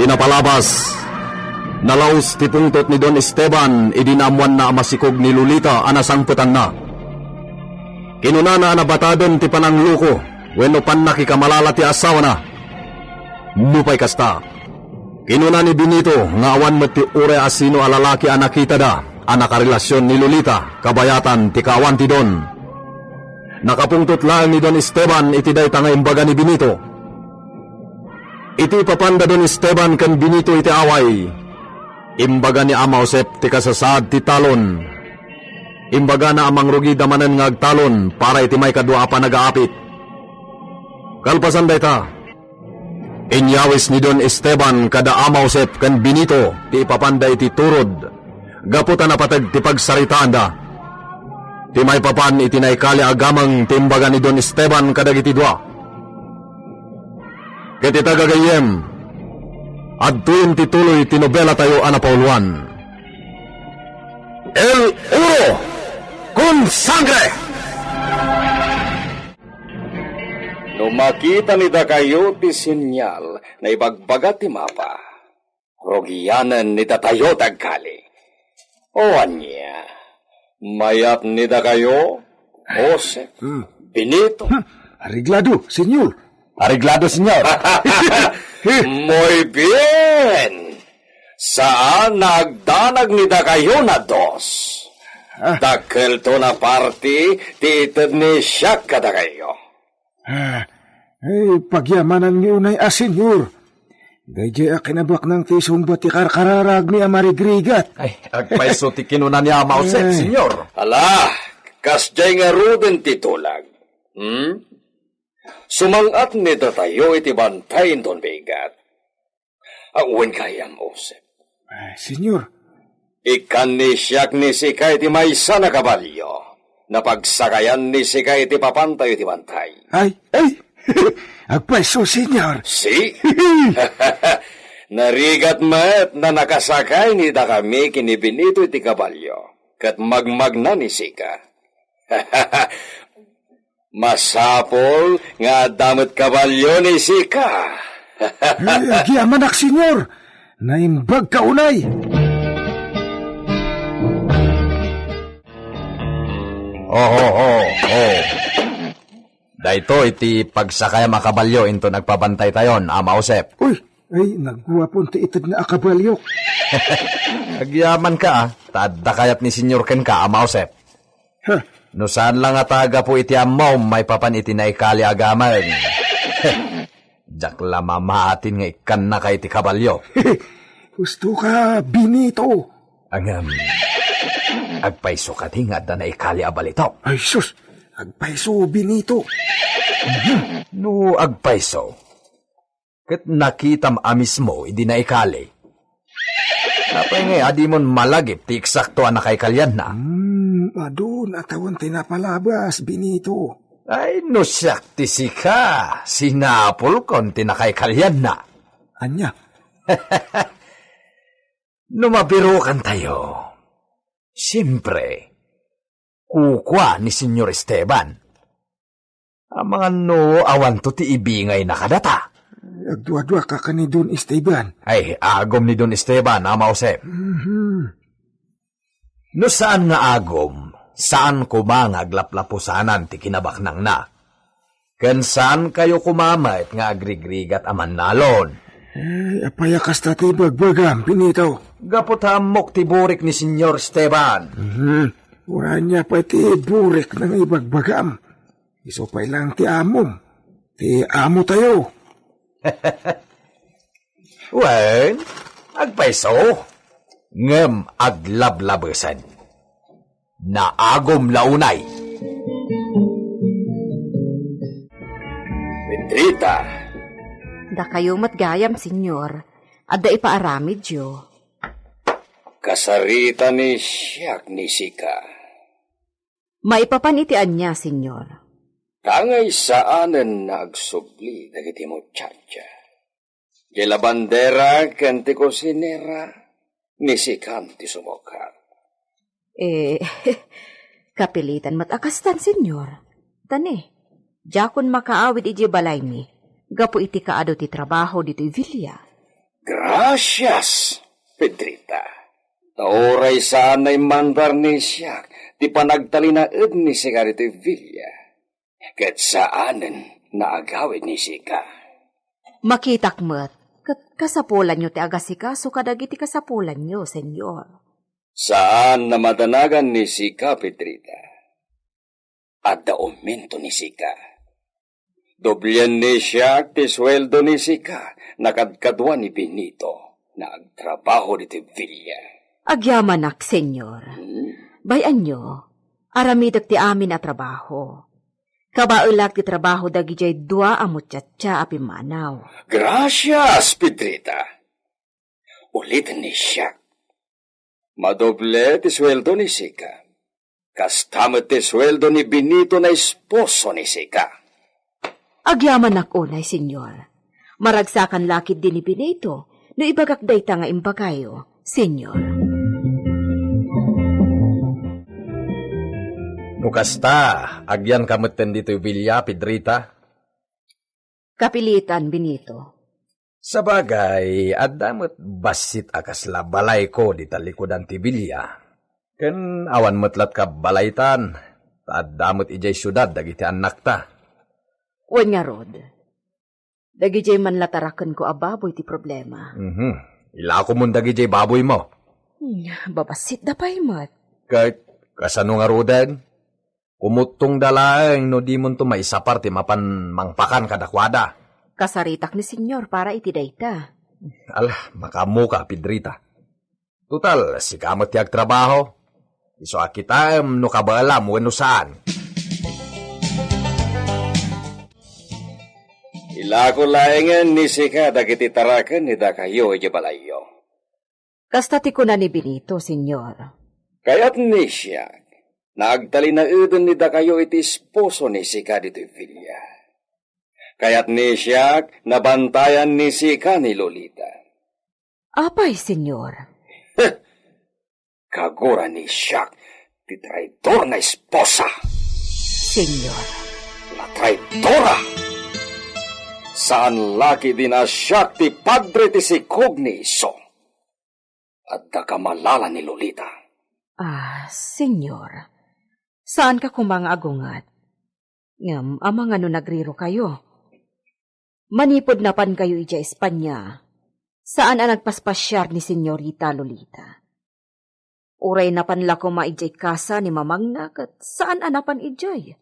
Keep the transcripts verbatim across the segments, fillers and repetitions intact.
Napalabas, nalaus ti pungtot ni Don Esteban idi naammoanna a masikog ni Lolita a nasangpetanna. Kinunana a nabataden ti panangloko wenno pannakikamalala ti asawana. Nupay kasta, kinuna ni Benito nga awan met ti uray a sino a lalaki a nakitada a nakarelasion ni Lolita kabayatan ti kaawan ti Don. Nakapungtot laeng ni Don Esteban iti dayta nga imbaga ni Benito. Iti ipapanda Don Esteban ken Benito iti away, imbaga ni Ama Josep ti kasasaad ti talon. Imbagana a mangrugida manen nga agtalon para iti maikadua a panagaapit. Kalpasan dayta, inyawis ni Don Esteban kada Ama Josep ken Benito ti ipapanda iti turod gapu ta napateg ti pagsaritaanda. Ti maipapan iti naikali a gameng ti imbaga ni Don Esteban kadagiti dua. Ket ita, gagayyem, adtoyen ti tuloy ti nobelatayo a napauluan. El Oro con Sangre! No makita ni dakayo ti senyal nga ibagbaga ti mapa, rugianen ni datayo ti agkali. O ania, mayat ni dakayo, Josep, Hmm. Benito? Hmm. Areglado, senyor. Areglado, senyor. Muy bien! Saan nga agdanag ni dakayo nga dos. Ah. Dakkelto nga parti ti ited ni siak kadakayo. Ah, ay, pagyamananmi unay a, senyor. Daydiay a kinabaknang ti isungbat ti karkararagmi a marigrigat. Ay, agpayso ti kinuna ni Ama Josep, Eh. senyor. Ala, kasdiay ngaruden ti tulag. Hmm? Sumang-at ni datayo iti bantay inton bigat. Awan gayam, Josep. Eh, senyor. Ikkan ni siak ni sika iti maysa nga kabalio. Napagsakayan ni sika iti papantayo iti bantay. Ay, ay! Agpayso, senyor. Si? Narigat met nga nakasakay ni dakami ken ni Benito iti kabalio, ket magmagna ni sika. Masapul nga adda met kabalio ni sika. Eh, agyamanak, senyor. Naimbag ka unay. Ho, ho, ho, ho. Daytoy ti pagsakayam a kabalio inton agpabantaytayon, Ama Josep. Uy, ay, nagguapon ti ited nga a kabalio. Agyaman ka, ah. Ta adda kayat ni senyor kenka, Ama Josep. Ha? No saan la ngata gapu iti ammom maipapan iti naikali a gameng. Diak la mamatin nga ikkannaka iti kabalio. Husto ka, Benito. Ngem, agpayso kadi nga adda naikali a balitok? Ay, sus! Agpayso, Benito. No agpayso, ket nakitam a mismo idi naikali. Apay nga adimon malagip ti eksakto a nakaikalianna? Hmm, adun a tawen ti napalabas, Benito. Ay, no siak ti sika, sinapulkon ti nakaikalianna. Ania? No mabirukantayo, siempre, kukua ni Senyor Esteban. Amangan no awanto ti ibingayna kadata. Agduadua ka ken ni Don Esteban. Ay, agum ni Don Esteban, Ama Josep. Mhm. No saan nga agum, saan koma nga aglaplapusanan ti kinabaknangna. Ken saan kayo koma met nga agrigrigat a mannalon. Ay, apay a kasta ti ibagbagam, Benito? Gapu ta ammok ti burik ni Senyor Esteban. Mhm. Ania pay ti burik nga ibagbagam? Isu pay lang ti amom. Ti amotayo. Wen, agpayso, ngem aglablabesen. Naagum la unay. Bendita. Dakayo met gayam, Senyor. Adda ipaaramidyo. Kasarita ni siak ni sika. Maipapan iti ania, Senyor? Tangay saanen nga agsubli dagiti muchacha. Ti labandera ken ti kusinera, ni sikan ti sumukar. Eh, kapilitan met a kastan, Senyor. Ta ne, diakon makaawid idiay balaymi, gapu iti kaadu ti trabaho ditoy villa. Gracias, Pedrita. Ta uray saan a immandar ni siak ti panagtalinaed ni sika ditoy villa, ket saanen nga agawid ni sika. Makitak met, ket kasapulanyo ti agasikaso kadagiti kasapulanyo, Señor. Saan a madanagan ni sika, Pedrita. Adda aumento ni sika. Doblien ni siak ti sueldo ni sika, nakadkadua ni Benito, nga agtrabaho ditoy villa. Agyamanak, Señor. Hmm? Bay-anyo, aramidek ti amin a trabaho. Kabaelak ti trabaho dagidiay dua a muchacha a pimmanaw. Gracias, Pedrita. Uliten ni siak. Madoble ti sueldo ni sika. Kasta met ti sueldo ni Benito nga esposo ni sika. Agyamanak unay, Señor. Maragsakan la ketdi ni Benito no ibagak dayta nga imbagayo, Señor. No kasta, agyanka metten ditoy villa, Pedrita? Kapilitan, Benito. Sabagay, adda met bassit a kasla balayko dita likudan ti villa. Ken awan met latta balaytan, ta adda met idiay siudad dagiti annakta. Wen ngarud, dagidiay man la tarakenko a baboy ti problema. Mhm. Ilakomon dagidiay baboymo. Hmm, babassitda pay met. Ket kasano ngaruden? Kumuttongda laeng no dimonto maisapar ti mapan mangpakan kadakuada. Kasaritak ni Señor para iti dayta. Ala, makaammoka, Pedrita. Total, sika met ti agtrabaho. Isu a kitaem no kabaelam wenno saan. Ilako laengen ni sika dagiti taraken ni dakayo idiay balayyo. Kasta ti kuna ni Benito, Señor. Kayat ni siak, nga agtalinaeden ni dakayo iti esposo ni sika ditoy villa. Kayat ni siak, nga bantayan ni sika ni Lolita. Apay, Señor? Kagura ni siak ti traidor nga esposa. Señor. La traidora! Saan la ketdi nga siak ti padre ti sikog ni isu. Adda kamalala ni Lolita. Ah, Señor, saanka koma nga agunget. Ngem amangan no nagrirokayo. Manipud napankayo idiay Espanya, saan a nagpaspasiar ni Señorita Lolita. Uray napan la koma idiay kasa ni mamangna ket saan a napan idiay.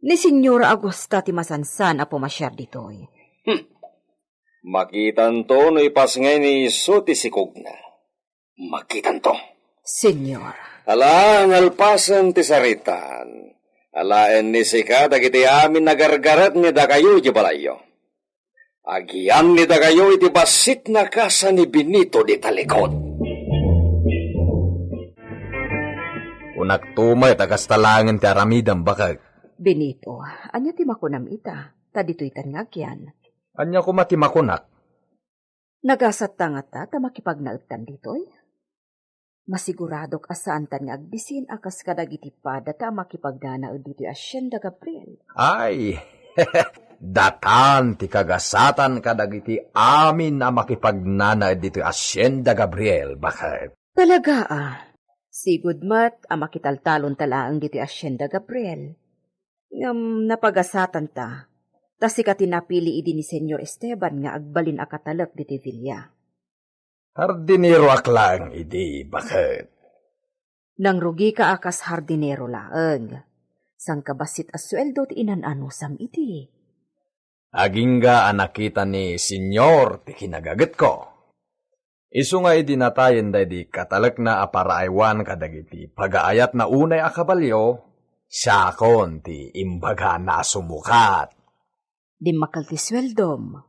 Ni Señora a gusta ti masansan a pumasiar ditoy. Hmm. Makitanto no ipasngay ni isu ti sikogna. Makitanto. Señor. Ala, nalpasen ti saritaan. Alaen ni sika dagiti amin a gargaret ni dakayo idiay balayyo. Agyannidakayo iti bassit a kasa ni Benito dita likod. Kunakto met a kasta laengen ti aramidem, baket. Benito, ania ti makunam ita? Ta ditoytan nga agyan. Ania koma ti makunak? Nagasatta ngata ta makipagnaedtan ditoy? Masiguradok a saantan nga agbisin a kas kadagiti padata a makipagnanaed ditoy Hacienda Gabriel. Ay, datan ti kagasatan kadagiti amin a makipagnanaed ditoy Hacienda Gabriel, baket. Talaga a, sigud met a makitaltalonta laeng ditoy Hacienda Gabriel. Ngem napagasatanta, ta sika ti napili idi ni Señor Esteban nga agbalin a katalek ditoy villa. Hardinero ak laeng idi, baket. Nangrugika a kas hardinero laeng. Sangkabassit a sueldo ti inan-anusam idi. Agingga a nakita ni Señor ti kinagagetko. Isu nga idi natayen daydi katalekna a paraaywan kadagiti pagaayatna unay a kabalio, siakon ti imbagana a sumukat. Dimmakkel ti sueldom,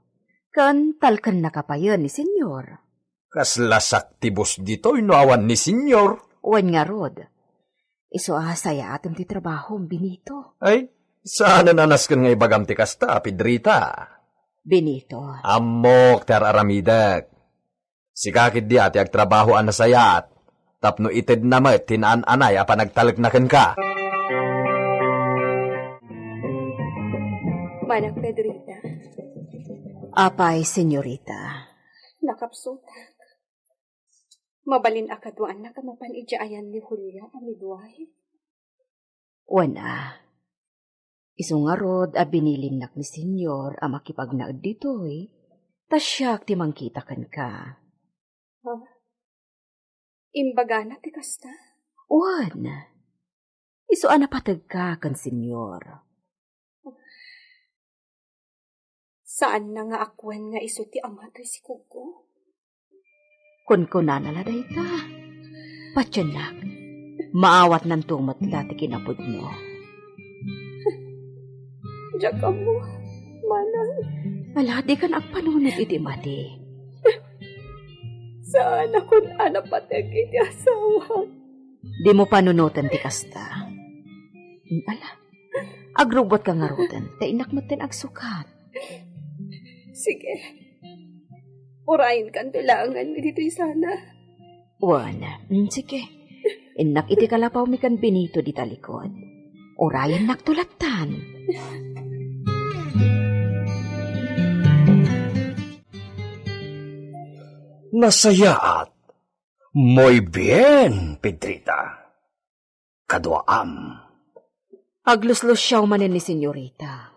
ken talkennaka payen ni Señor. Kasla saktibos ditoy no awan ni Señor. Wen ngarud, isu a sayaatem ti trabahom, Benito. Ay, saanen a nasken nga ibagam ti kasta, Pedrita. Benito. Ammok ti ar-aramidek. Sika ketdi a ti agtrabaho a nasayaat, tapno itedna met ti naan-anay a panagtalekna kenka. Manak Pedrita. Apay, Señorita. kapsutak. Mabalin a kaduaannak a mapan idiay ayan ni Julia a midwife. Wen a, isu ngarud a binilinnak ni Senyor a makipagnaed ditoy, ta siak ti mangkita kenka. Ha? Imbagana ti kasta? Wen, isu a napategka ken Senyor. Saanna nga akuen nga isu ti ama toy sikugko? Kunkunana la dayta. Patiennak, maawatnanto met la ti kinapudno. Diak ammo, manang. Ala, dikan agpanunot iti madi. Saanakon a napateg iti asawak. Dimo panunoten ti kasta. Ala, agrubbuatka ngaruden, ta innak metten agsukat. Sige. Urayenkanto laengen ditoy sana. Wen, mm, sige. Innak iti kalapawmi ken Benito dita likod. Urayennakto lattan. Nasayaat. Muy bien, Pedrita. Kaduaam. Agluslusiaw manen ni Senyorita.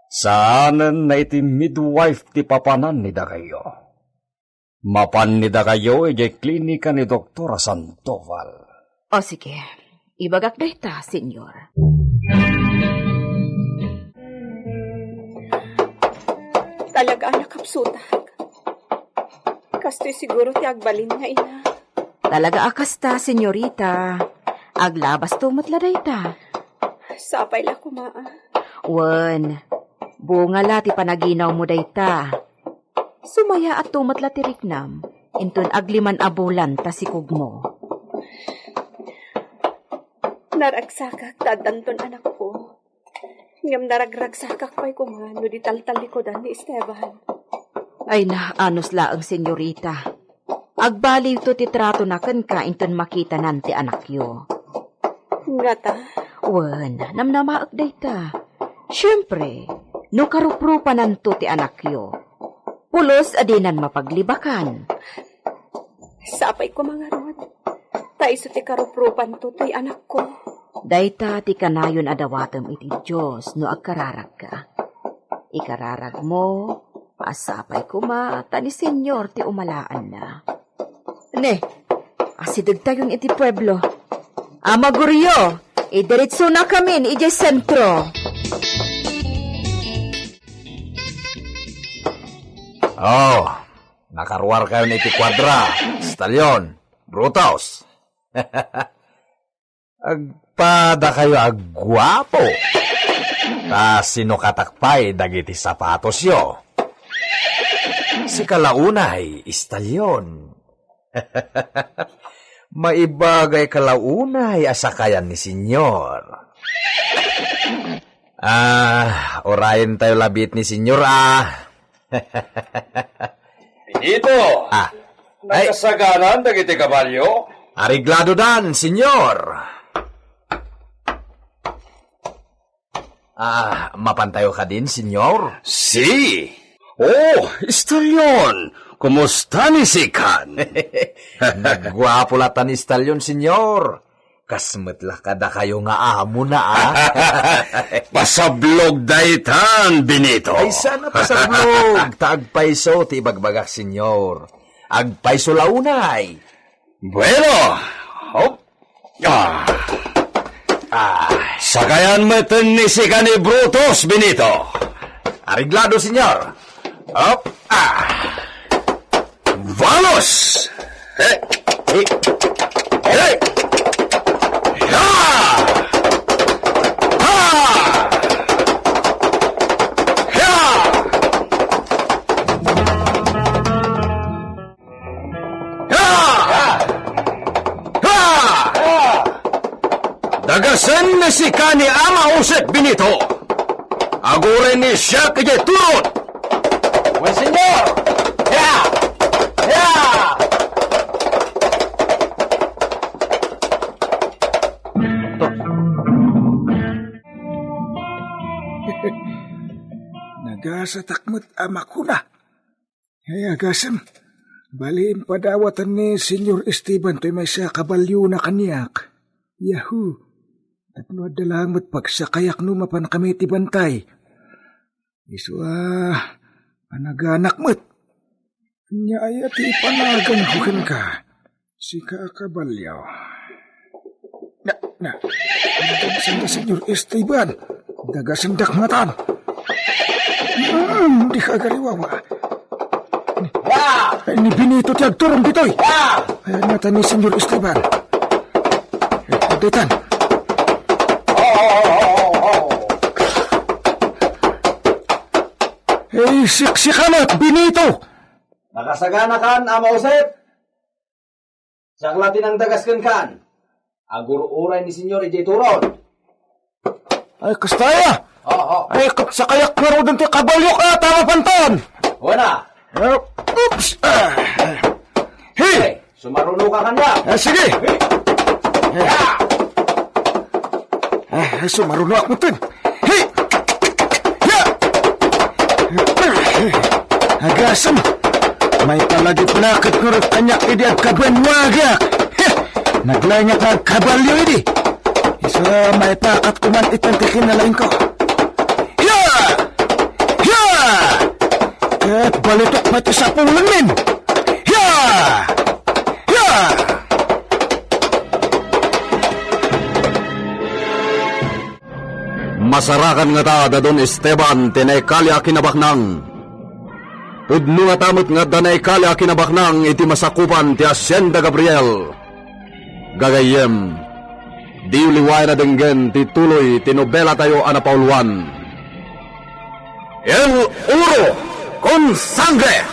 Saanen na iti midwife ti papanan ni dakayo. Mapan ni dakayo idiay klinika ni Doktora Sandoval. O, sige. Ibagak dayta, Senyor. Talaga a nakapsutak. Kastoy siguro ti agbalin nga ina. Talaga a kasta, senyorita. Aglabasto met la dayta. Sapay la koma, a. Wen, bunga la ti panaginawmo dayta. Sumayaatto met la ti riknam, inton agliman a bulan ta sikugmo. Naragsakak ta addanton anakko. Ngem naragragsakak pay koma no di taltallikudan ni Esteban. Ay na, anus laeng, senyorita. Agbaliwto ti tratona kenka inton makitanan ti anakyo. Ngata? Wen, namnamaek dayta. Siempre, no karuprupananto ti anakyo, pulos a dinan mapaglibakan. Sapay koma ngarud, ta isu ti karuprupanto toy anakko. Dayta ti kanayon a dawatem iti Dios no agkararagka. Ikararagmo, a sapay koma ta ni Senyor ti umalaanna. Ne, asidegtayon iti pueblo. Amaguryo, idiritsonakamin idiay sentro. Oh, nakaruarkayon iti kuadra, Stallion, Brutus. Agpadakayo a guapo. Ta sinukatak pay dagiti sapatosyo. Sika la unay, Stallion. Maibagayka la unay a sakayan ni Senyor. Ah, urayentayo labi ni Senyor, a. Benito! Ah, ay. Nakasaganan dagiti kabalio? Aregladodan, Senyor. Ah, mapantayo kadin, Senyor? Si. Oh, Stallion, kumusta ni sikan? Nagguapo latta ni Stallion, Senyor. Kas met la kadakayo nga amona, a. Pasablog daytan, Benito. Ay, saan a pasablog? Ta agpayso ti ibagbagak, Senyor. Agpayso la unay. Bueno. Hop. Ah. Ah. Sakayan metten ni sika ni Brutus, Benito. Areglado, Senyor. Hop. Ah. Vamos! Hey! Hey! Hey! Ha! Ha! Ha! Ha! Ha! Dagasen ni sika ni Ama Josep, Benito. Aguren ni siak idiay turot. Wen, senyor! Ya! Ya! Nagasatak met a makuna. Ay, agasem. Bali, impadawatan ni Senyor Esteban toy maysa a kabalyona kaniak. Yahoo! Tapno adda laeng met pagsakayakno mapankami ti bantay. Isu a, panaganak met. Ania aya ti ipanaganko kenka? Sika a kabalyo. Na, na, andang sanda, Senyor Esteban. Dagasendak ngatan. Hmm, dika agariwawa. Ay, ni Benito ti agturong ditoy. Ay, ngatan ni Senyor Esteban. Eh, daytan. Eh, siksika met, Benito! Nakasaganakan, Ama Josep? Siak la ti nangdagas kenkan. Agur-uray ni Senyor idiay turon. Ay, kasta aya! Oo. Ay, ket sakayak ngaruden ti kabalyo ka, tama panton! Wana! Eh, oops! Ah, ah. Hey! Hey, sumaruno ka kanya! Ah, sige! Hey! Ah! Ah, ay, sumaruno ak met. Hi! Ya! Agasem! Maipalagipnakek ngarud kaniak idi agkabanwagak! Heh! Naglaingak nga agkabalyo idi! Isu a, maipakat koman itan ti kinalaingko! Ya! Ya! Ket balitok met ti sapulenmin! Ya! Ya! Masarakan ngata da Don Esteban ti naikali a kinabaknang. Pudno ngata met nga adda naikali a kinabaknang iti masakupan ti Hacienda Gabriel. Gagayyem, diyo liwayan a denggen ti tuloy ti nobelatayo a napauluan, El Oro con Sangre.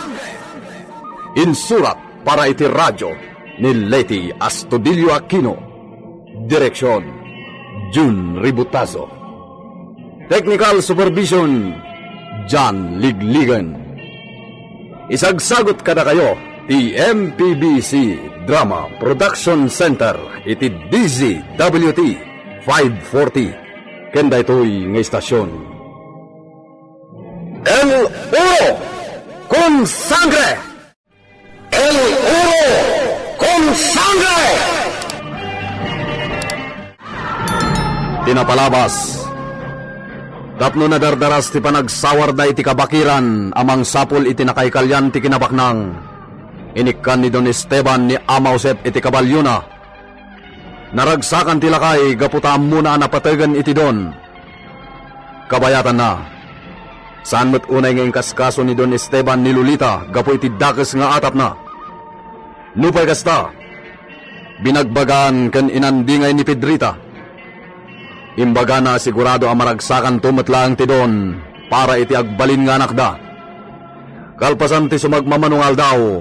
Insurat para iti radio ni Leti Astudillo Aquino. Direksion, Jun Ributazo. Technical supervision, John Ligligan. Isagsagut kadakayo ti M P B C Drama Production Center iti D Z W T five forty ken daytoy nga istasion. El Oro con Sangre! El Oro con Sangre! Ti napalabas, tapno nadardaras ti panagsawarda iti kabakiran a mangsapul iti nakaikalian ti kinabaknang, inikkan ni Don Esteban ni Ama Josep iti kabalyona. Naragsakan ti lakay gapu ta ammona a napategen iti don. Kabayatanna, saan met unay nga inkaskaso ni Don Esteban ni Lolita gapu iti dakes nga atapna. Nupay kasta, binagbagaan ken inandingay ni Pedrita. Imbagana a sigurado a maragsakanto met laeng ti don para iti agbalin nga anakda. Kalpasan ti sumagmamano nga aldaw,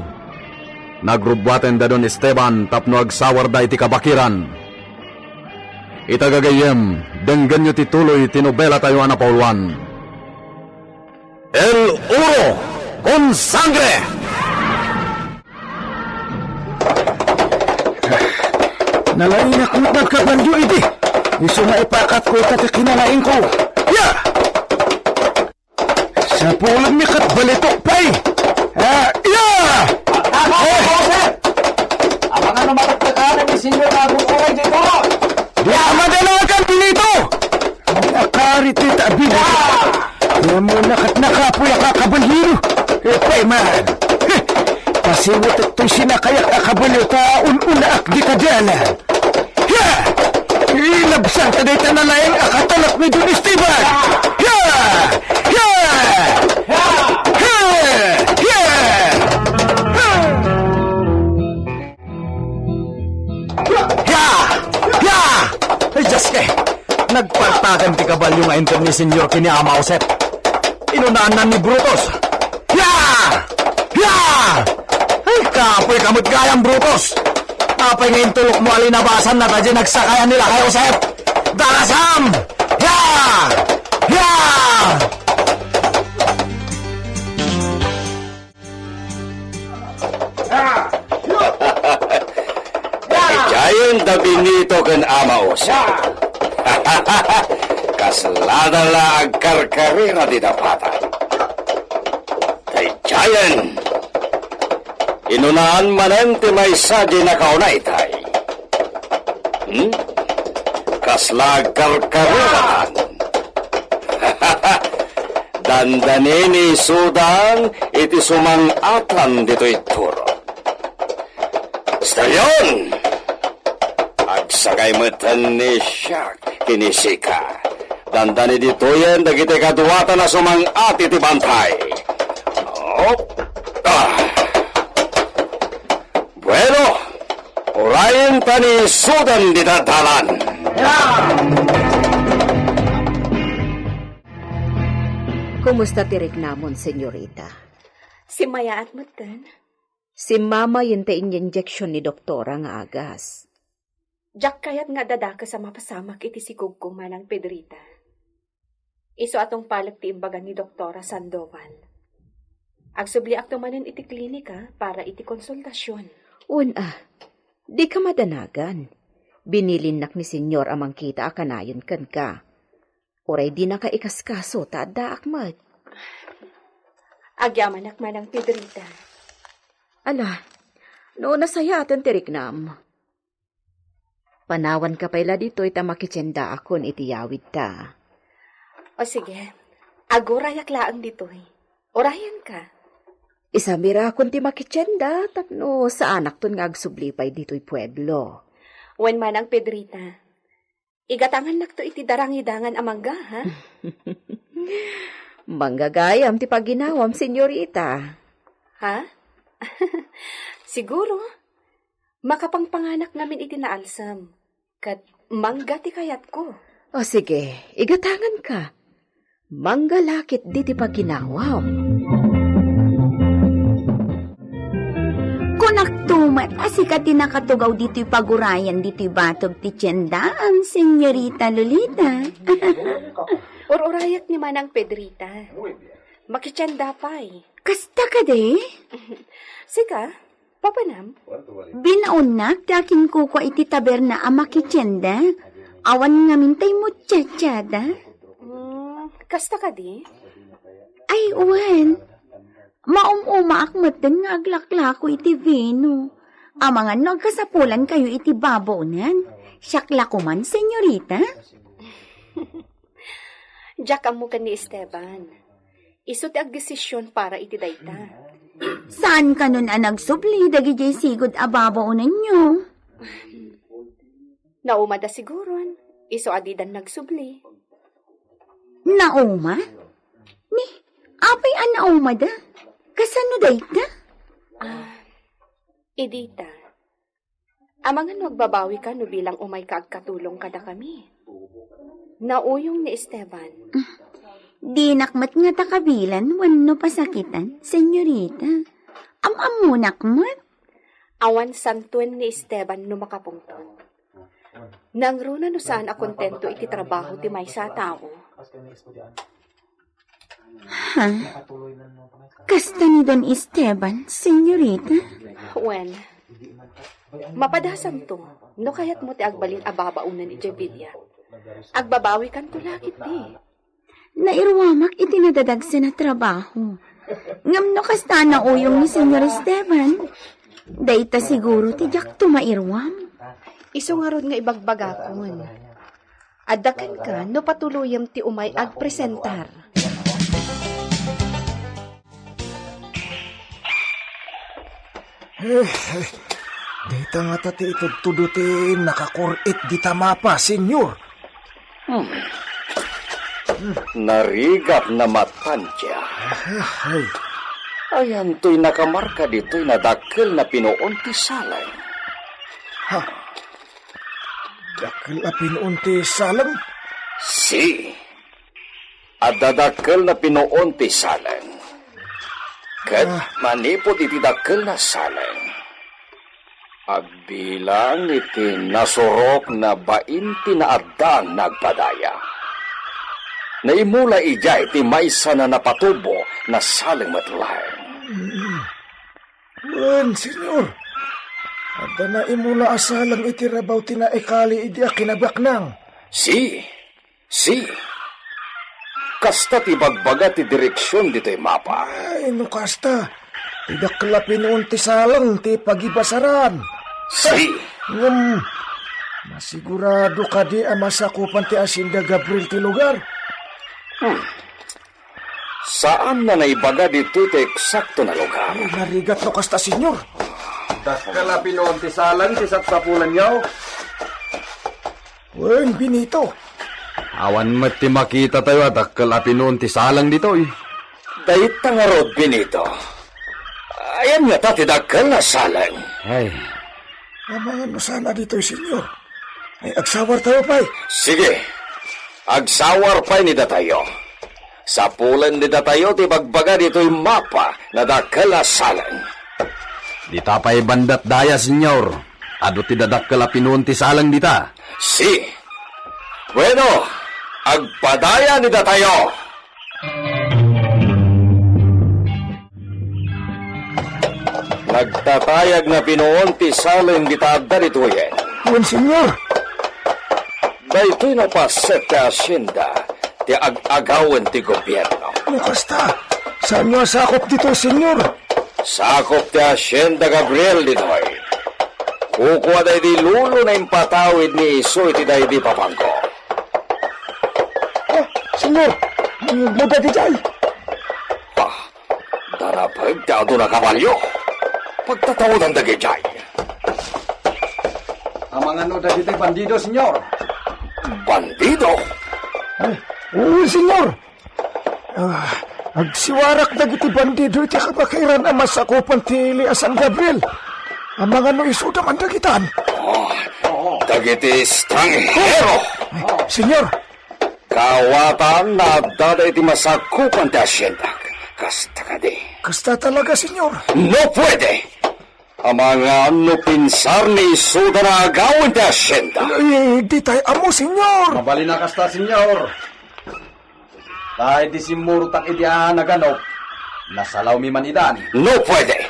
nagrubbuaten da Don Esteban tapno agsawarda iti kabakiran. Ita gagayyem, denggenyo ti tuloy ti nobelatayo a napauluan, El Oro con Sangre! Nalaingak met nga agkabalyo idi. Isu nga ipakatko ita ti kinalaingko. Ya! Sapulenmi ket balitok pay. Ah, ya! Tama, Joseph! Amangan no matektekan ni Senyor nga agur-uray ditoy. Di ka madanagan dito! Nakari ti tabi. Ya! Kaya mo na ket nakapoy a kakabalyo. Eh, pay man. Heh! Pasiwetek toy sinakayak a kabalyo ta un-unaak di kadalan. Ya! Ilabsang ta dayta nalaing a katalak ni Don Esteban! Ya! Ya! Ya! Ya! Ya! Ya! Ay, Diyos ko! Nagpartagan ti kabalyo nga inter ni Senyor ken ni Ama Josep. Inunaanna ni Brutus. Ya! Ya! Ay, kapoy ka met gayam, Brutus! Apay nga intulokmo a linabasanna ta diay nagsakayan ni Lakay Josep? Darasam! Ya! Ya! Idiayen da Benito ken Ama Josep. Kaslada la agkarkarera ti dapat. Daydiayen, Inunaan manen ti maysa diay nakauna itay. Hmm? Kasla agkarkarunatan. Dandani ni isudan iti sumang-atan ditoy turog. Stallion! Agsakay metten ni Shaq ken ni Sika. Dandani ditoyen dagiti kaduatan a sumang-at iti bantay. Op! Ah! Bueno, urayen ta ni isudan dita dalan. Kumusta ti riknamon, senyorita? Simmayaat metten. Simmamayen ta inyinjeksion ni doktora nga agas. Diak kayat nga adda dakes a mapasamak iti sigugko, Manang Pedrita. Isu a tungpalek ti imbaga ni Doktora Sandoval. Agsubliakto manen iti klinika para iti konsultasion. Wen a, dika madanagan. Binilinnak ni Senyor a mangkita a kanayon kenka. Uray dinaka ikaskaso ta addaak met. Agyamanak, Manang Pedrita. Ala, no nasayaten ti riknam. Panawanka pay la ditoy ta makitiendaakon iti yawidta. O sige, agurayak laeng ditoy. Urayenka. Isamirakon ti makitienda tapno saanakton nga agsubli pay ditoy pueblo. Wen, Manang Pedrita, igatangannakto iti darangidangan a mangga, ha? Manggagayam ti pagginawam, senyorita. Ha? Siguro. Makapangpanganak ngamin iti naalsem, ket mangga ti kayatko. O sige, igatanganka. Mangga la ketdi ti pagginawam. Kunakto met a sika ti nakatugaw ditoy pagurayan ditoy batog ti tiendaam, Senyorita Lolita. Ur-urayak ni Manang Pedrita. Makitienda pay. Kasta kadi? Sika? Papanam? Binaonnak ti akinkukua iti taberna a makitienda. Awan ngamin tay muchachada. Mm, kasta kadi? Ay, wen. Maum-umaak metten nga aglaklako iti vino. Amangan no agkasapulankayo iti babaonan. Siak la koman, senyorita. Diak ammo ken ni Esteban. Isu ti agdesision para iti dayta. Saan kanon a nagsubli dagidiay sigud a babaonanyo? Naumada siguron. Isu a didan nagsubli. Nauma? Ni, apay a naumada? Kasano dayta? Ah, idita. Amangan no agbabawika no bilang umayka agkatulong kadakami. Nauyong ni Esteban. Dinak met ngata kabilan wenno pasakitan, senyorita. Am-ammonak met. Awan santoen ni Esteban no makapungtot. Nangruna no saan a kontento iti trabaho ti maysa a tao. Ha? Kasta ni Don Esteban, senyorita? Wen, mapadasanto, no kayatmo ti agbalin a babaonen idiay bilia. Agbabawikanto la ketdi. Nairuamak iti nadadagsen a trabaho. Ngem no kasta a nauyong ni Senyor Esteban, dayta siguro ti diakto mairuam. Isu ngarud nga ibagbagakon. Adda kenka no patuloyem ti umay agpresentar. Eh, eh, dayta ngata ti itudtudo ti nakakur-it dita mapa, senyor. Hmm. Narigat na matan dia. Ay. Ayantoy nakamarka ditoy nadakkel na pinuon ti saleng. Ha? Dakkel a pinuon ti saleng? Si. Adda dakkel na pinuon ti saleng. Ket Ah. manipud iti dakkel na saleng, agbilang iti nasurok na bain ti naaddang nagpadaya. Naimula idiay ti maysa na napatubo na saleng met laeng. Wen, senyor. Adda naimula a saleng iti rabaw ti naikali idi a kinabaknang. Si, si. Kasta ti bagbaga ti direksion ditoy mapa. Ay, no kasta. Ti dakkel a pinuon ti salang ti pagibasaran. Si. Ngem, masigurado kadi a masakupan ti Hacienda Gabriel ti lugar? Hmm. Saan na naibaga ditoy ti eksakto na lugar. Ay, narigat no kasta, Senyor. Dakkel a pinuon ti salang ti sapsapulanyo. Wen, Benito. Awan met ti makitatayo a dakkel a pinuon ti salang ditoy. Dayta ngarud, Benito. Ayan ngata ti dakkel a salang. Ay. Amangan no saan a ditoy, Senyor. Ay, agsawar tayo, pay. Sige. Agsawar pay ni datayo. Sapulen ni datayo ti bagbaga ditoy mapa na dakkel a salang. Dita pay bandat daya, Senyor. Adu ti dadakkel a pinuon ti salang dita. Si. Bueno, agpadaya ni datayo. Nagtatayag na pinuon ti salang dita adda ditoyen. Wen, Senyor. Daytoy napaset ti hacienda ti ag-agawen ti gobierno. No kasta, saanyo a sakup ditoy, Senyor? Sakup ti Hacienda Gabriel ditoy. Kukuada idi lulona impatawid ni isu iti daydi papanko. Ah, Senyor, mudadi jay. Ah, Darapeg ti adu a kabalio. Pagtataodan dagijay. Amangan no dagiti bandido, Senyor? Bandido? Ay, oo, Senyor. Ah, agsiwarak dagiti bandido iti kabakiran a masakupan ti Hacienda Gabriel. Amangan no isuda man dagitan. Oh, dagiti estranghero. Ay, Senyor, Kawatan nga adda iti masakupan ti haciendak. Kasta kadi. Kasta talaga, Senyor. No puede! Amangan no pinsar ni isuda nga agawen ti hacienda. Ay, di tayo amo, Senyor. Mabalin a kasta, Senyor. Tay di simmurotak idi a naganok. Nasalawmi man idan. No puede.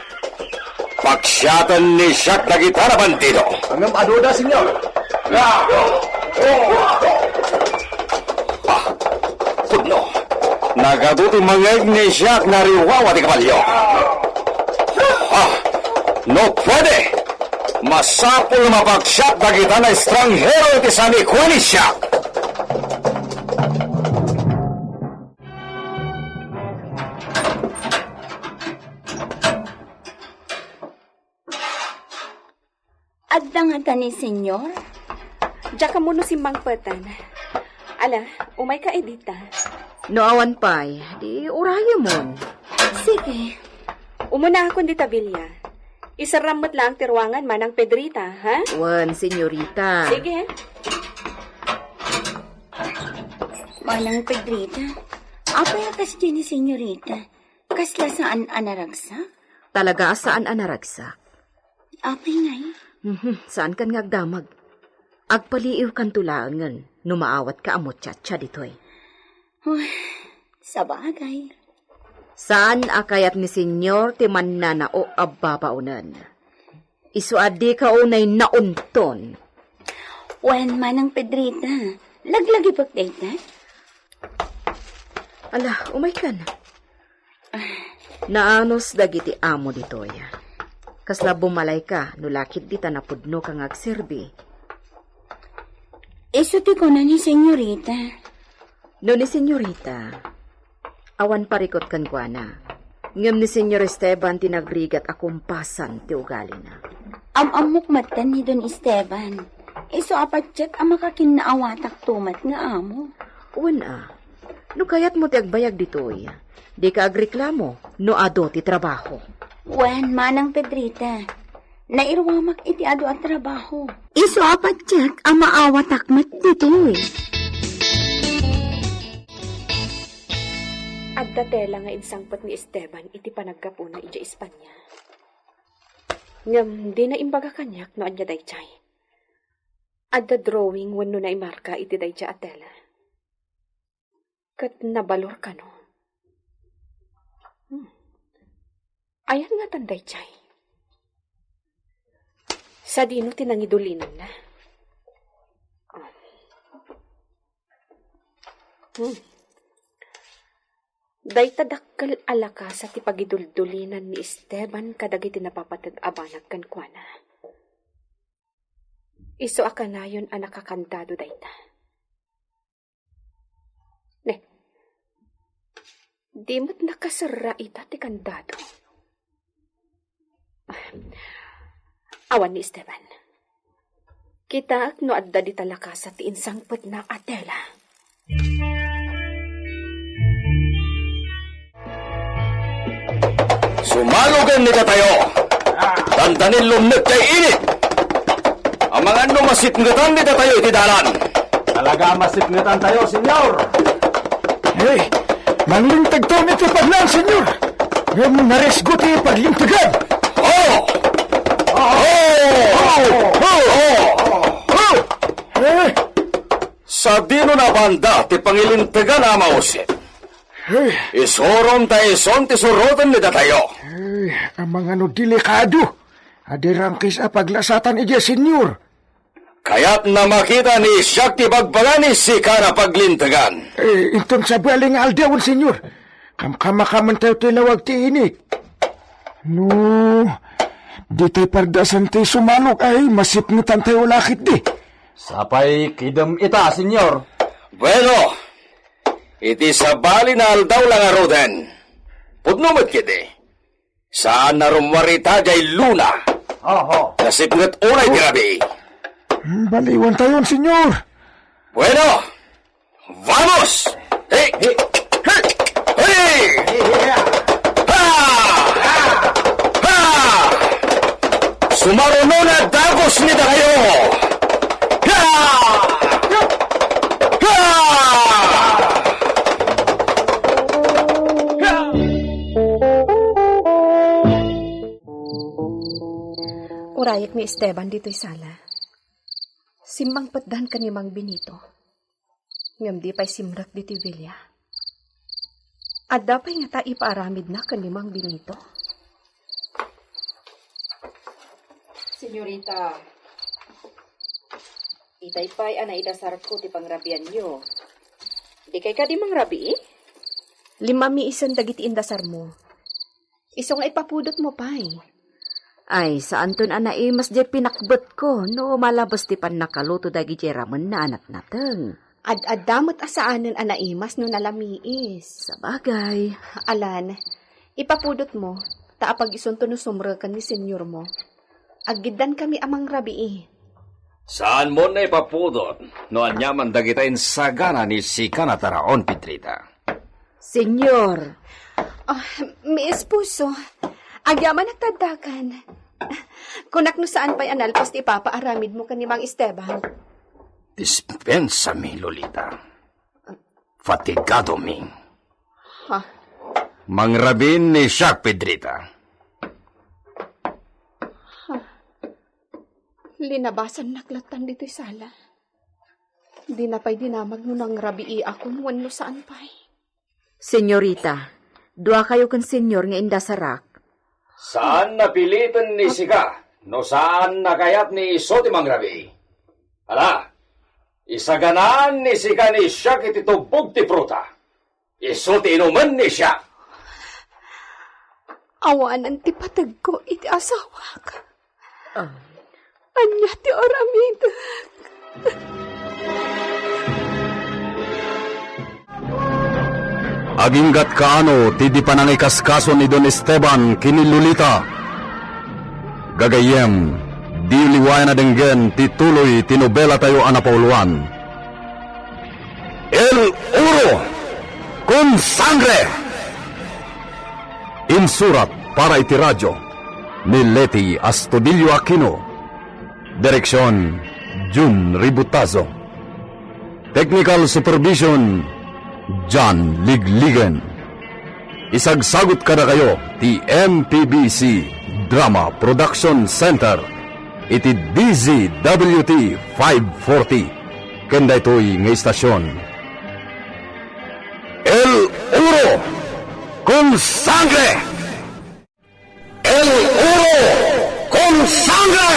Paksiaten ni siak dagita a bandido. Ngem aduda, Senyor. Ah, pudno. Nagadu ti mangngeg ni siak nga riwawa ti kabalio. Ah, no puede. Masapul nga mapaksiat dagita nga estranghero iti sanikua ni siak. Adda ngata ni Senyor? Diak ammo no simmangpeten. Ala, umayka idita. No awan pay, di urayemon. Sige. Umunakon dita, Bilya. Iserram met laeng ti ruangan, Manang Pedrita, ha? Wen, Senyorita. Sige. Manang Pedrita, apay a kasdi ni Senyorita? Kasla saan a naragsak? Talaga a saan a naragsak. Apay ngay? Mhm, saankan nga agdamag. Agpaliiwkanto laengen no maawatka a muchacha ditoy. Uy, sabagay. Saan a kayat ni Senyor ti mannanao a babaonen. Isu a dika unay naunton. Wen, Manang Pedrita, laglagipek dayta. Ala, umaykan. Naanus dagiti amo ditoy. Kasla bumalayka no lakit dita napudnoka nga agserbi. Isu ti kuna ni Senyorita. No ni Senyorita, awan parikut kenkuana. Ngem ni Senyor Esteban ti nagrigat a kumpasan ti ugalina. Am-ammok metten ni Don Esteban. Isu a patiek a makakinnaawatakto met nga amo. Wen a, no kayatmo ti agbayag ditoy, dika agreklamo no adu ti trabaho. Wen, Manang Pedrita, nairuamak iti adu a trabaho. Isu a patiek a maawatak met ditoy. Adda tela nga insangpet ni Esteban iti panaggapuna idiay Espanya. Ngem dina imbaga kaniak no ania daydiay. Adda drawing wenno naimarka iti daydiay a tela. Ket nabalor kano? Hmm. Ayan ngatan daydiay? Sadino ti nangidulinanna? Hmm. Dayta dakkel a lakasa ti pagiduldulinan ni Esteban kadagiti napapateg a banag kenkuana. Isu a kanayon a nakakandado dayta. Ne, di met nakaserra ita ti kandado. Awan ni Esteban. Kitaek no adda dita lakasa ti insangpetna a tela. Sumalugen ni datayo. Dandanin lumnek tay init. Amangan no masipngetan ni datayo iti dalan. Talaga masipngetan tayo, Senyor. Eh, manglinteg tayo iti pagnaen, Senyor. Ngem narisgo ti paglintegan. Oh! Oh! Oh! Oh! Oh! Eh? Sadino nabanda ti pangilintegan a mausip? Eh. Isurom ta ison ti suroten ni datayo. Eh, amangan no delikado. Adi rangkis a paglasatan idiay, Senyor. Kayatna makita ni Siak ti bagbaga ni sika a paglintegan. Eh, inton sabali nga aldawen, Senyor. Kamkamakaman tayo ti lawag ti init. No, di tayo pardasan ti sumalog ay masipngetan tayo lakit di. Sapay kidem ita, Senyor. Bueno, iti sabali nga aldaw la ngaruden. Pudno met ketdi. Saan a rummuar ita diay luna. Oho. Nasipnget unay ti rabii. Baliwan tayon, Senyor. Bueno, vamos! Hey! Hey! Hey! Hey! Ha! Ha! Sumaruno na dagus ni dakayo! Ha! Ha! Urayek ni Esteban ditoy sala. Simmangpetdan ken ni Mang Benito. Ngem di pay simrek ditoy bilia. Adda pay ngata ipaaramidna ken ni Mang Benito? Senyorita, itay pay a naidasarko ti pangrabianyo. Dikay kadi mangrabii? Limamiisen dagiti indasarmo. Isu nga ipapudotmo pay. Ay, saanton a naimas diay pinakbetko no malabes ti pannakaluto dagiti ramenna a natnateng. Ad-adda met a saanen a naimas no nalamiis. Sabagay. Alan, ipapudotmo, ta apag-isunto no sumreken ni senyormo. Aggiddankami a mangrabii. Saanmon a ipapudot no aniaman dagita insagana ni sika a taraon, Pedrita. Senyor. Ah, mi esposo, agyamanak ti addakan. Kunak no saan pay a nalpas ti ipapaaramidmo ken ni Mang Esteban. Dispensami, Lolita. Fatigadomi. Ha? Mangrabiin ni siak, Pedrita. Ha? Linabasannak lattan ditoy sala. Dina pay dinamag no nangrabiiakon wenno saan pay. Senyorita, duakayo ken senyor nga indasarak. Saan a piliten ni sika no saan a kayat ni isu ti mangrabii. Ala, isaganaan ni sika ni siak iti tubbog ti pruta. Isu ti inumen ni siak. Awanen ti pategko iti asawak. Ah. Ania ti aramidek? Aginggat kaano ti di panangikaskaso ni Don Esteban ken ni Lolita? Gagayyem, diyo liwayan a denggen ti tuloy ti nobelatayo a napauloan. El Oro con Sangre! Insurat para iti radio ni Leti Astudillo Aquino. Direksion, Jun Ributazo. Technical supervision, John Ligligen. Isagsagut kadakayo ti M P B C Drama Production Center iti D Z W T five forty ken daytoy nga istasion. El Oro con Sangre! El Oro con Sangre!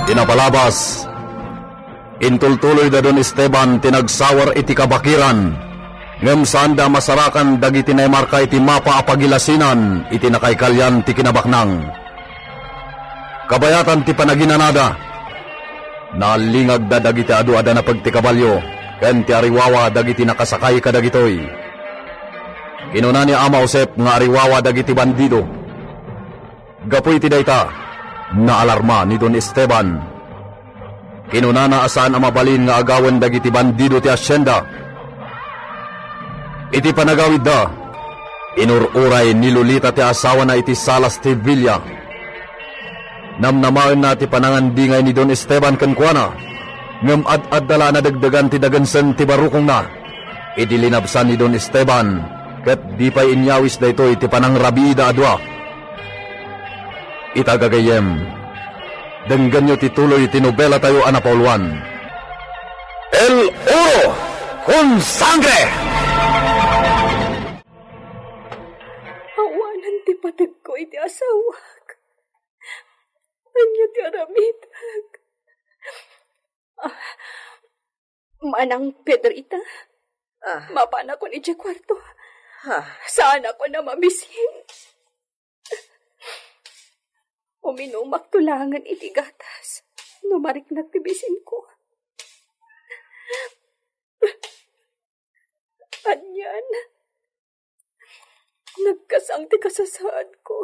Ti napalabas, intultuloy da Don Esteban ti nagsawar iti kabakiran Ngem saanda a masarakan dagiti naimarka iti mapa a pagilasinan iti nakaikalian ti kinabaknang. Kabayatan ti panaginanada, naalingagda dagiti adu a danapeg ti kabalio ken ti ariwawa dagiti nakasakay kadagitoy. Kinuna ni Ama Josep nga ariwawa dagiti bandido. Gapu iti dayta, naalarma ni Don Esteban. Kinunana a saan a mabalin nga agawen dagiti bandido ti hacienda. Iti panagawidda, inur-uray ni Lolita ti asawana iti salas ti villa. Namnamaenna ti panangandingay ni Don Esteban kenkuana, ngem ad-adda la a nadegdegan ti dagensen ti barukongna. Idi linabsan ni Don Esteban, ket di pay inyawis daytoy ti panangrabiida a dua. Ita gagayyem, denggenyo ti tuloy ti nobelatayo a napauluan, El Oro con Sangre! Awanen ti pategko iti asawak. Ania ti aramidek? Ah, Manang Pedrita, Ah. Mapanakon idiay kuarto. Ah. Saanakon a mabisin. Uminumakto laengen iti gatas no mariknak ti bisinko. Anian, nagkasang ti kasasaadko.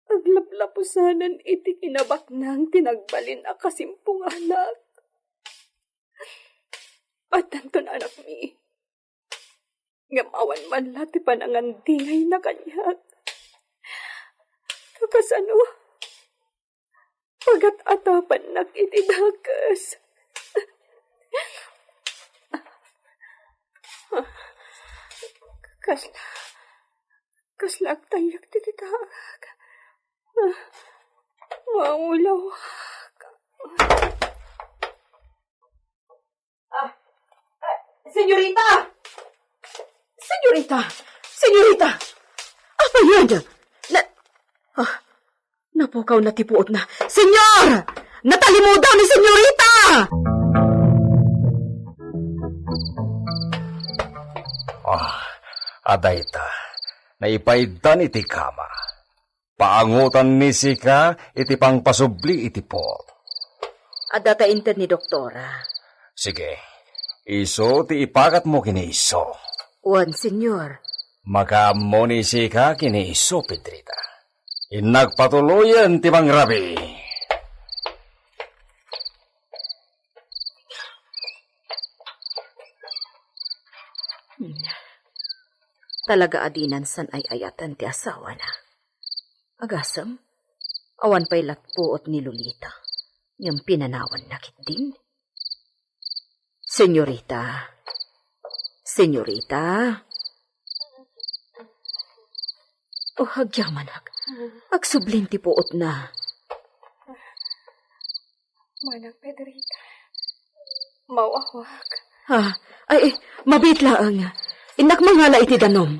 Aglaplapusanen iti kinabaknang ti nagbalin a kasimpunganak. Addanton anakmi. Ngem awan man la ti panangandingayna kaniak. Kasano? Pagat-atapannak iti dakes. Kasla, kasla agtalek ti kitaek. Maulawak. Ah, ah, senyorita! Senyorita! Senyorita! Apay ida? Na, ah, napukaw na ti puotna. Senyor! Natalimudaw ni senyorita! Ah, adayta. Naipaiddan iti kama. Paangotan ni sika iti pangpasubli iti puot. Adda ta inted ni doktora. Sige. Isu ti ipakatmo ken ni isu. Wen, senyor. Makaammo ni sika ken ni isu, Pedrita. Innak patuloyen ti mangrabii. Hmm. Talaga a dinan san ay-ayaten ti asawana. Agasem, awan pay latpuot ni Lolita, ngem pinanawanna ketdin. Senyorita, senyorita. Oh, agyamanak. Agsublin ti puotna. Manang Pedrita, mawawak. Ah, ay, ay, mabiit laeng. Innak mangala iti danum.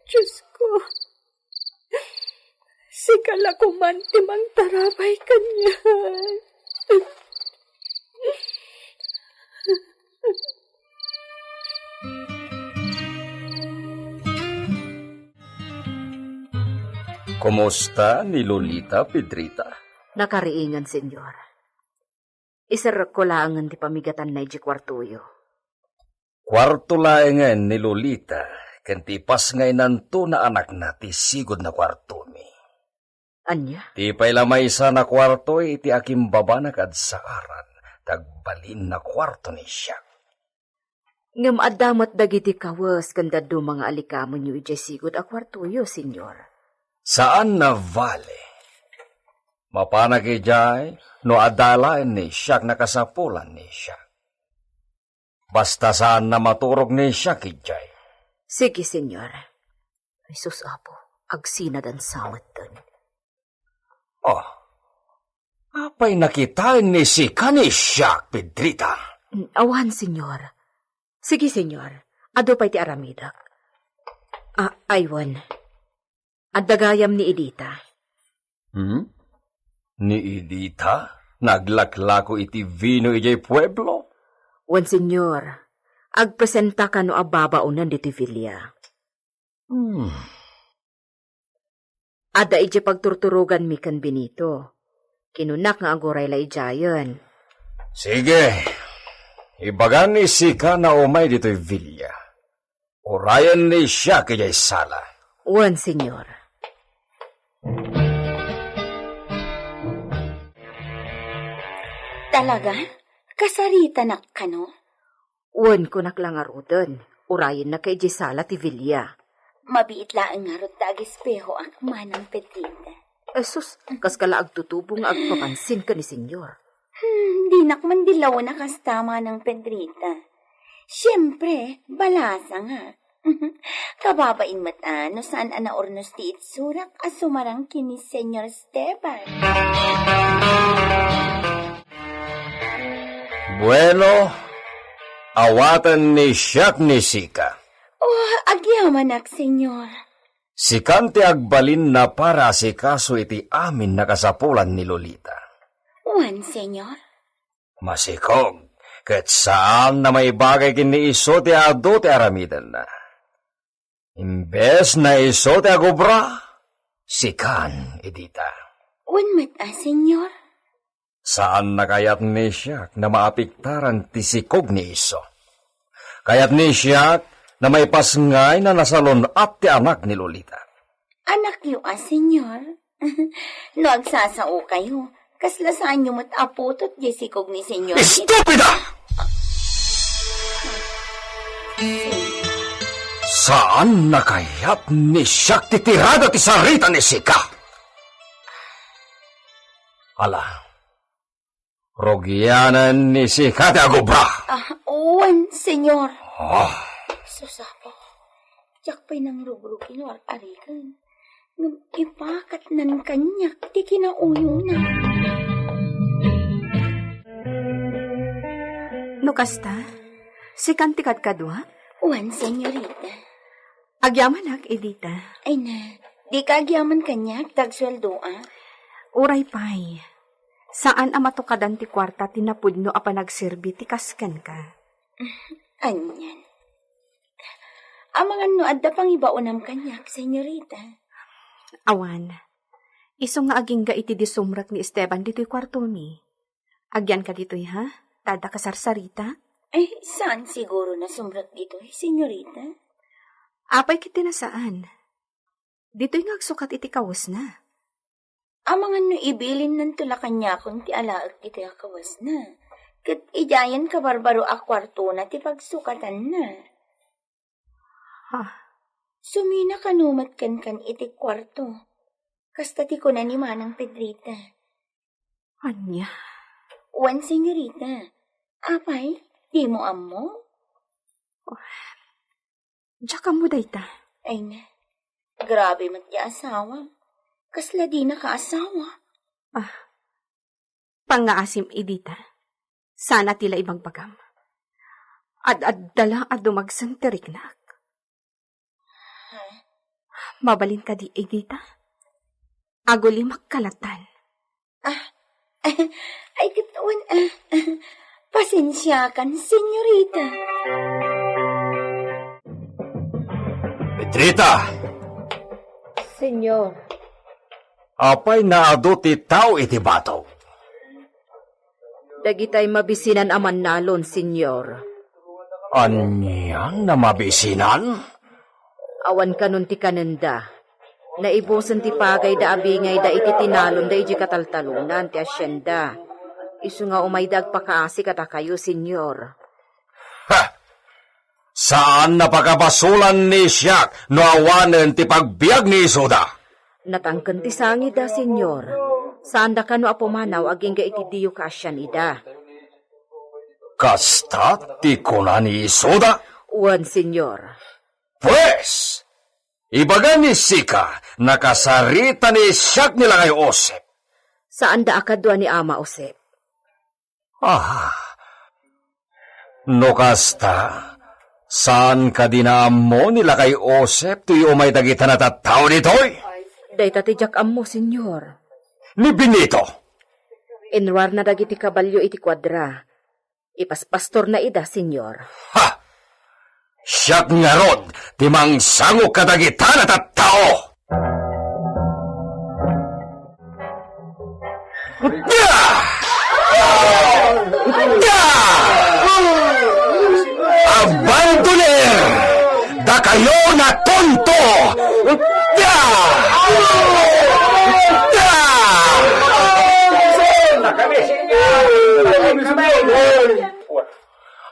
Diyos ko, sika la koman ti mangtarabay kaniak. Kumusta ni Lolita, Pedrita? Nakariingen, senyor. Iserrekko laengen ti pamigatanna idiay kuartoyo. Kuarto laengen ni Lolita ken ti ipasngaynanto nga anakna ti sigud a kuartomi. Ania? Ti pay la maysa a kuarto iti akimbabana kad saaran, ti agbalin a kuarto ni siak. Ngem adda met dagiti kawes ken dadduma nga alikamenyo idiay sigud a kuartoyo, senyor. Saan a bale. Mapanak idiay no adda laeng ni siak, nakasapulan ni siak. Basta saan a maturog ni siak idiay. Sige, senyor. Jesus, Apo, agsinadan sa metten. Oh, apay nakitaen ni sika ni siak, Pedrita? Mm, awan, senyor. Sige, senyor. Adu pay ti aramidek. Ah, aywan. Adda gayam ni Edita. Hmm? Ni Edita, naglaklako iti vino idiay pueblo? Wen, Señor, agpresenta kano a babaonen ditoy villa. Hmm. Adda idiay pagturturoganmi ken Benito. Kinunak nga aguray la idiayen. Sige, ibagan ni Sika nga umay ditoy villa. Urayen ni siak idiay sala. Wen, Señor. Talaga? Kasaritanak kano? Wen, kunak la ngaruden, urayennak idiay sala ti villa. Mabiit laeng ngarud ta agespehoak, Manang Pedrita. Jesus, kas ka la agtutubo nga agpapansin ken ni Señor. Hmm, dinak man dilawen a kasta, Manang Pedrita. Siempre, balasangak. Kababain met a no saan a naurnos ti itsurak a sumarang ken ni Señor Esteban. Bueno, awaten ni siak ni Sika. Oh, agyamanak, Señor. Sikan ti agbalin a para asikaso iti amin a kasapulan ni Lolita. Wen, Señor. Masikog, ket saan a maibagay ken ni isu ti adu ti aramidenna. Imbes a isu ti agubra, sikan, Edita. Wen met a, Señor. Saan a kayat ni siak a maapektaran ti sikog ni isu. Kayat ni siak a maipasngay a nasalun-at ti anak ni Lolita. Anakyo a, Señor? No agsasaokayo, kasla saanyo met a putot diay sikog ni Señor. Estupida! Saan a kayat ni siak ti tirada ti sarita ni Sika. Ala, rugianen ni Sika ti agubra. Ah, wen, Señor. Ah. Sus, Apo. Diak pay nangrugrugi no ar-ariken. Ngem ipakatnan kaniak ti kinauyona. No kasta, sikan ti kadkadua? Wen, señorita. Agyamanak, Edita. Ay na, dika agyaman kaniak, ta agsueldoak. Uray pay, saan a matukadan ti kuarta ti napudno a panagserbi ti kas kenka. Anian? Amangan no adda pangibaonam kaniak, señorita. Awan. Isu nga agingga iti disumrek ni Esteban ditoy kuartomi. Agyanka ditoy, ha? Ta adda kasarsarita? Ay, saan siguro a sumrek ditoy, señorita? Apay ket ti nasaan? Ditoy nga agsukat iti kawesna. Amangan no ibilinnanto la kaniakon ti alaek ditoy a kawesna. Ket idiayen kabarbaro a kuartona ti pagsukatanna. Ha? Sumina kano met kenkan iti kuarto. Kasta ti kuna ni Manang Pedrita. Ania? Wen, señorita. Apay, dimo ammo? Diak ammo dayta. Ay na. Grabe met ti asawam. Kasla dinaka asawa. Ah, pangngaasim, Edita. Saan a ti la ibagbagam. Ad-adda la a dumagsen ti riknak. Ha? Mabalin kadi, Edita? Agulimak kalatan. Ah, ay, ket wen, ah, ah, pasensiakan, señorita. Pedrita! Señor. Apay naadu ti tao iti batog? Dagitay mabisinan a mannalon, señor. Anian a mabisinan? Awan kanon ti kanenda. Naibusen ti pagayda a bingayda iti tinalonda idiay kataltalonan ti asienda. Isu nga umayda agpakaasi kadakayo, señor. Ha! Saan a pakabasolan ni siak no awanen ti pagbiag ni isuda. Natangken ti sangida, señor. Saanda kano a pumanaw agingga iti diyo kaasian ida. Kasta ti kuna ni isuda? Wen, señor. Pues, ibaga ni sika, nakasarita ni siak ni lakay Josep. Saanda a kadua ni Ama Josep. Ah, no kasta, saan kadi a ammo ni lakay Josep ti umay dagita a tattao ditoy? Dayta ti diak ammo, señor. Ni Benito, Inruarna dagiti kabalio iti kuadra. Ipaspastorna ida, Señor. Ha! Siak ngarud ti mangsango kadagita a tattao! Da! Da! Abandoner! Dakayo natonto! Da! Da!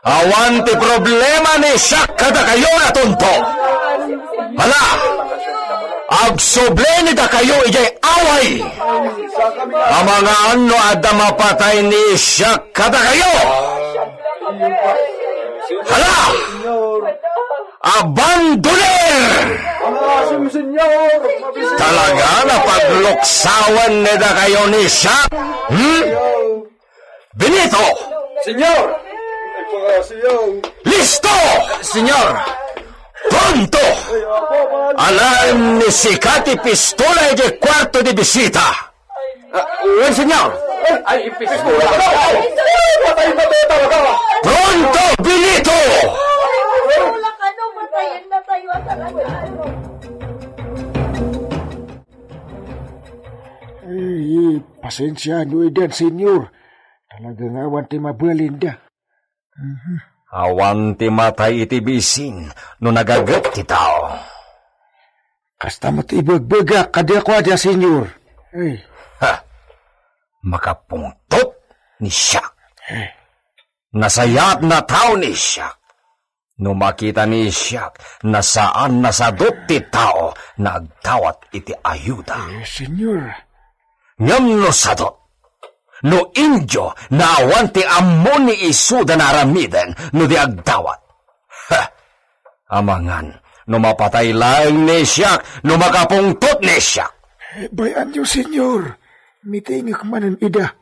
Awan ti problema ni siak kadakayo, natonto. Hala, agsubli ni dakayo idiay away. Amangan no adda mapatay ni siak kadakayo. Hala, abandoner! Talaga, napagluksawan ni dakayo ni siak? Hmm? Benito! Señor! Listo! Señor! Pronto! Alaen ni sika ti pistola idiay kuarto di bisita. Ah, wen, señor. Ay, pistola. Pronto, Benito! Ay, pasensia no idan, señor. Talaga nga awan ti mabalinda. Awan ti matay iti bisin no nagaget ti tao. Kasta met ti ibegbegak kadi a kuadia, señor. Ay. Ha! Makapungtot ni siak. Eh. Nasayaat na tao ni siak. No makita ni siak, nasaan nasadot ti tao nga agdawat iti ayuda. Eh, señor. Ngem no sadot, no indio, nga awan ti ammo ni isuda nga aramiden no di agdawat. Ha! Amangan, no mapatay laeng ni siak, no makapungtot ni siak. Bay-anyo, señor. Mitingek manen ida.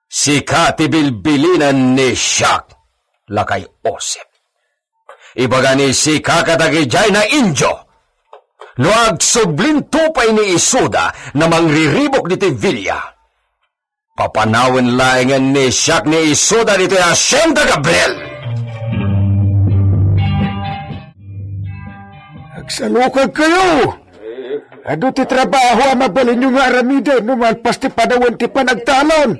Sika ti bilbilinen ni siak, lakay Josep. Ibaga ni sika kadagidiay nga indio, no agsublinto pay ni isuda nga mangriribuk ditoy villa, papanawen laengen ni siak ni isuda ditoy Hacienda Gabriel. Agsalukagkayo! Adu ti trabaho a mabalinyo nga aramiden no malpas ti panawen ti panagtalon.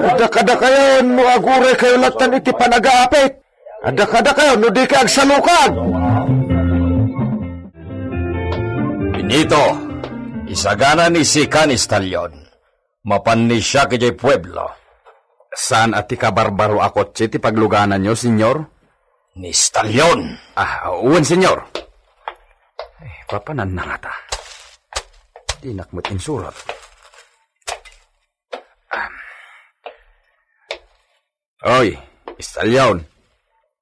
Adda kadakayon no aguraykayo lattan iti panagaapit. Adda kadakayon no dika agsalukag. Benito, isagana ni sika ni Stallion. Mapan ni siak idiay pueblo. Saan a ti kabarbaro a kotse ti paglugananyo, señor? Ni Stallion. Ah, wen, señor. Eh, papananna ngata. Dinak met insurat. Ah. Oy, Stallion.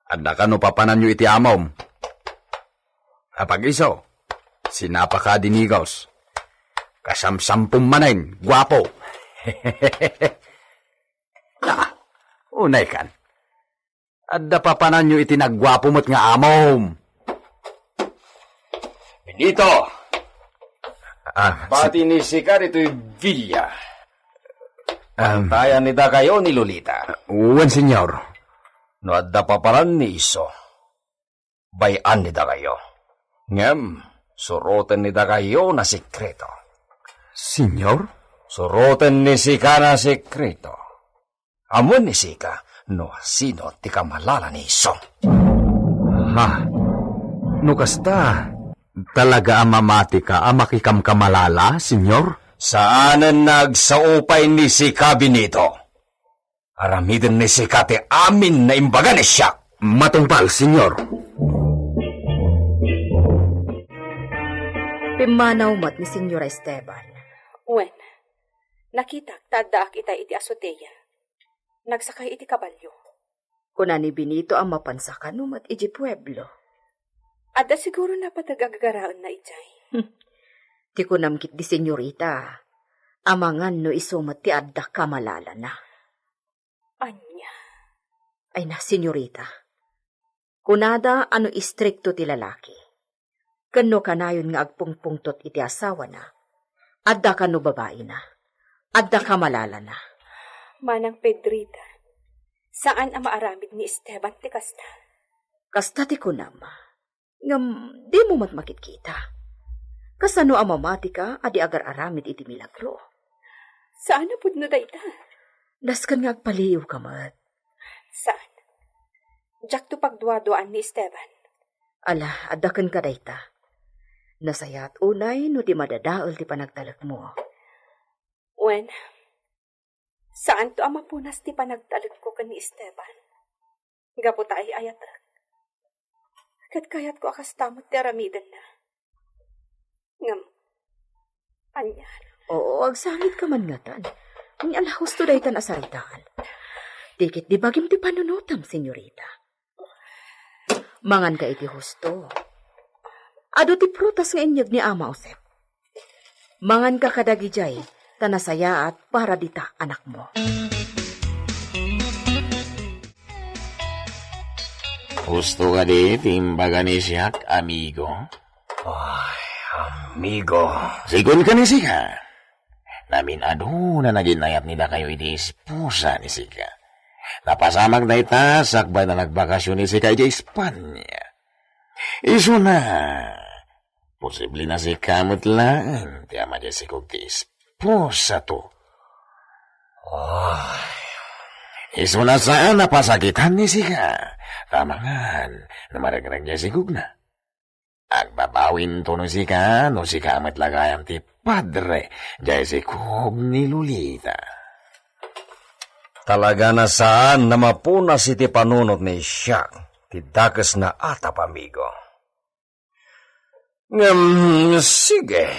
Adda kano papananyo iti amom? Apag-iso, sinapaka a dinigos. Kasamsampom manen, guapo. Ah, unay kan. Adda papananyo iti nagguapo met nga amom. Benito! Ah, si- Bati ni sika ditoy villa. Um, Tayan ni dakayo ni Lolita. Wen, señor. No adda papanan ni iso, bay-an ni dakayo. Ngem, suroten ni dakayo na sekreto. Señor? Suroten ni sika na sekreto. Amuen ni sika no sino ti kamalala ni iso. Ha? No kasta, talaga a mamatika a makikamkamalala, señor? Saanen nga agsao pay ni sika, Benito. Aramiden ni sika ti amin nga imbaga ni siak. Matungpal, señor. Pimmanaw met ni Señora Esteban. Wen, nakitak ta addaak itay iti azotea. Nagsakay iti kabalio. Kuna ni Benito a mapan sakano met iti pueblo. Adda siguro napateg a gagaraenna idiay. Hmm. Ti kunam ketdi, señorita, amangan no isu met ti adda kamalalana. Ania? Ay na, señorita. Kunada a no istrikto ti lalaki, ken no kanayon nga agpungpungtot iti asawana, Adda kano babaina. Adda kamalalana. Manang Pedrita, saan a maaramid ni Esteban ti kasta. Kasta ti kunam. Ngem dimo met makitkita. Kasano a mamatika a di agar-aramid iti milagro? Saan a pudno dayta? Dasken nga agpaliiwka met. Saan? Diakto pagduaduaan ni Esteban. Ala, adda kenka dayta. Nasayaat unay no di madadael ti panagtalekmo. Wen, saanto a mapunas ti panagtalekko ken ni Esteban. Gapu ta ay-ayatek. Ket kayatko a kasta met ti aramidenna. Ngem, ania? Oo, agsangitka man ngatan. Ania la husto daytan a saritaan. Ti ket di bagim ti panunotam, senyorita. Manganka iti husto. Adu ti prutas nga inyeg ni Ama Josep. Manganka kadagidiay, ta nasayaat para dita anakmo. Husto kadi ti imbaga ni siak, amigo? Ay, amigo. Sigun ka ni sika. Namin-adu na nagin-ayat ni dakayo iti esposa ni sika. Napasamak dayta sakbay na nagbakasyon ni sika iti Espanya. Isuna, posible na sika met laeng ti ama diay sikog ti esposato. Ay. Isuna saan a pasakitan ni sika. Tamangan, no maregreg diay sikogna. Agbabawinto no sika, no sika met la gayam ti padre diay sikog ni Lolita. Talaga na saan a mapunas iti panunot ni siak ti dakes na atap, amigo. Ngem, sige.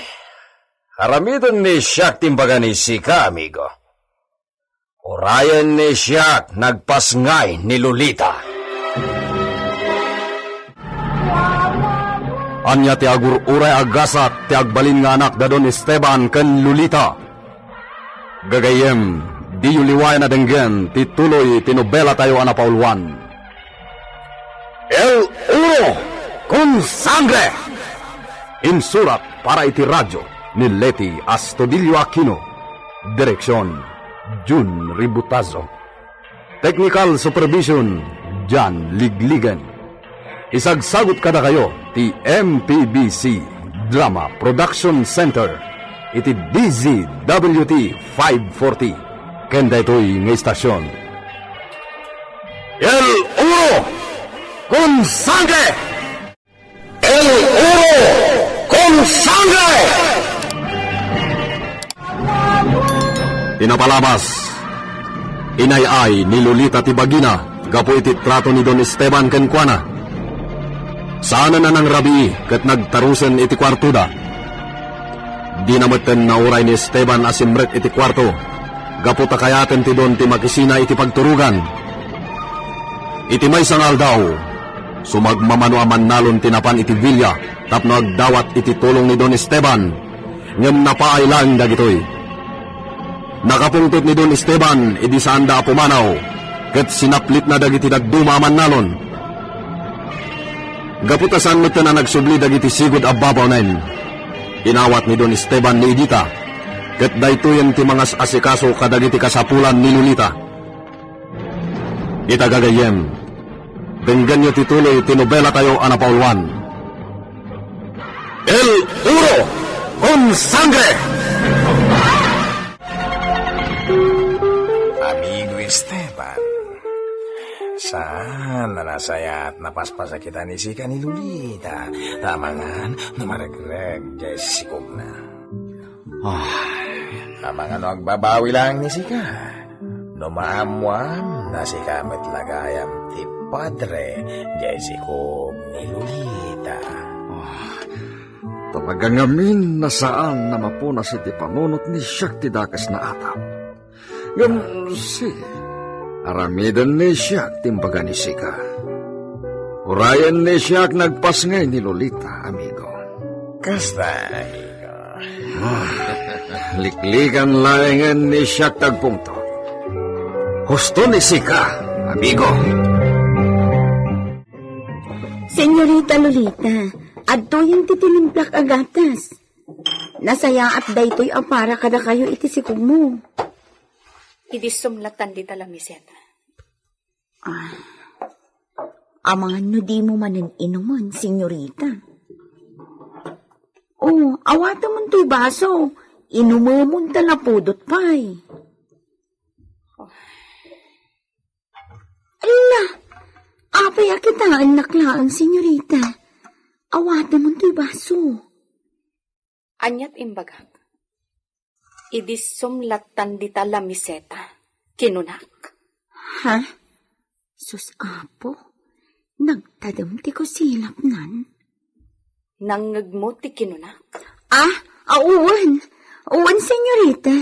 Aramiden ni siak ti imbaga ni sika, amigo. Urayen ni siak nagpasngay ni Lolita. Ania ti agur-uray a gasat ti agbalin nga anak da Don Esteban ken Lolita? Gagayyem, diyo liwayan a denggen ti tuloy ti nobelatayo a napauluan. El Oro con Sangre! Insurat para iti radyo ni Leti Astudillo Aquino. Direksyon, Jun Ributazo. Technical supervision, John Ligligan. Isagsagut kadakayo ti M P B C Drama Production Center iti D Z W T five forty. Ken daytoy nga istasyon, El Oro con Sangre! El Oro con Sangre! Ti napalabas, inay-ay ni Lolita ti bagina gapu iti trato ni Don Esteban kenkuana. Saanen a nangrabii ket nagtarusen iti kuartoda. Dina metten nauray ni Esteban a simrek iti kuarto gapu ta kayaten ti Don ti makisina iti pagturogan. Iti maysa nga aldaw, sumagmamano a mannalon ti napan iti villa tapno agdawat iti tulong ni Don Esteban, ngem napaay laeng dagitoy. Nakapungtot ni Don Esteban idi saanda a pumanaw, ket sinaplitna dagiti dadduma a mannalon. Gapu ta saan metten a nagsubli dagiti sigud a babawnen, inawat ni Don Esteban ni Edita, ket daytoyen ti mangas-asikaso kadagiti kasapulan ni Lolita. Ita gagayyem, denggenyo ti tuloy ti nobelatayo a napauluan, El Oro con Sangre! Amigo Esteban, saan a nasayaat a napaspasakitan isika ni Lolita, ta amangan no maregreg diay sikogna. Ay, amangan no agbabawi laeng ni sika. No maammoam, no sika met la gayam ti padre diay sikog ni Lolita. Ah, talaga ngamin a saan a mapunas iti panunot ni siak ti dakes na atap. Ngem, si, aramiden ni siak ti imbaga ni sika. Urayen ni siak nagpasngay ni Lolita, amigo. Kasta, amigo. Ah, liklikan laengen ni siak ti agpungtot. Husto ni sika, amigo. Senyorita Lolita, adtoyen ti tinimplak a gatas. Nasayaat daytoy a para kadakayo iti sikugmo. Idi sumlatan dita lamiseta. Ah, amangan no dimo manen inumen, senyorita. Oh, awatemon toy baso. Inumemon ta napudot pay. Ala, apay a kitaennak laeng, senyorita? Awatemon toy baso. Aniat imbagak? Idi sumlatan dita lamiseta, kinunak. Ha? Sus, Apo, nagtadem ti kusilapnan. Nangngegmo ti kinunak? Ah, a, wen. Wen, senyorita.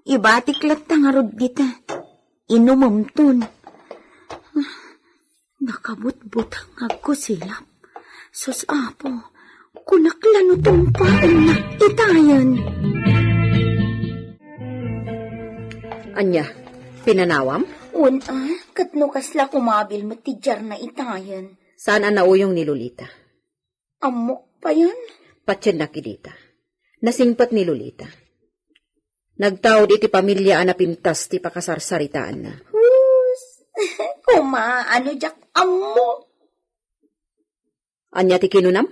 Ibatik latta ngarud dita. Inumemton. Nakabutbuteng nga agkusilap. Sus, Apo, kunak la no tumpaennak itayen. Ania, pinanawam? Wen a, ket no kasla kumabil met ti diarna itayen. Saan a nauyong ni Lolita? Ammok payen. Patiennak idita. Nasingpet ni Lolita. Nagtaud iti pamilia a napintas ti pakasarsaritaanna. Hus! Koma, ano diak ammo? Ania ti kinunam?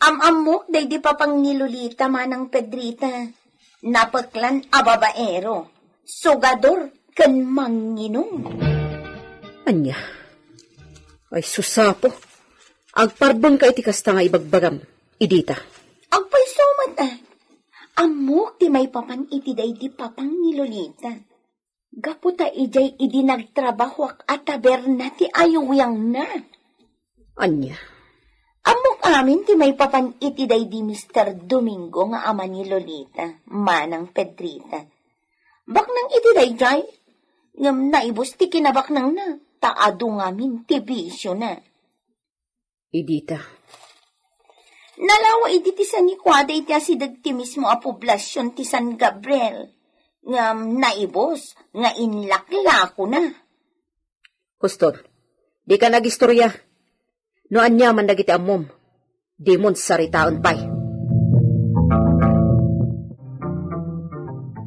Am-ammok daydi papang ni Lolita, Manang Pedrita. Napeklan a babaero, sugador, ken manginum. Ania? Ay, sus, Apo. Agpardonka iti kasta nga ibagbagam, idita. Agpayso met, a. Ammok ti maipapan iti daydi papang ni Lolita. Gapu ta idiay idi nagtrabahoak a taberna ti ayuwangna. Ania? Ammok amin ti maipapan iti daydi Mister Domingo nga ama ni Lolita, Manang Pedrita. Baknang iti daydiay, ngem naibus ti kinabaknangna, ta adu ngamin ti bisiona. Idita. Nalawa idi ti sanikuada iti asideg ti mismo a poblasion ti San Gabriel, ngem naibus nga inlaklakona. Huston, dika nagistoria. No aniaman dagiti ammom, dimon saritaen pay.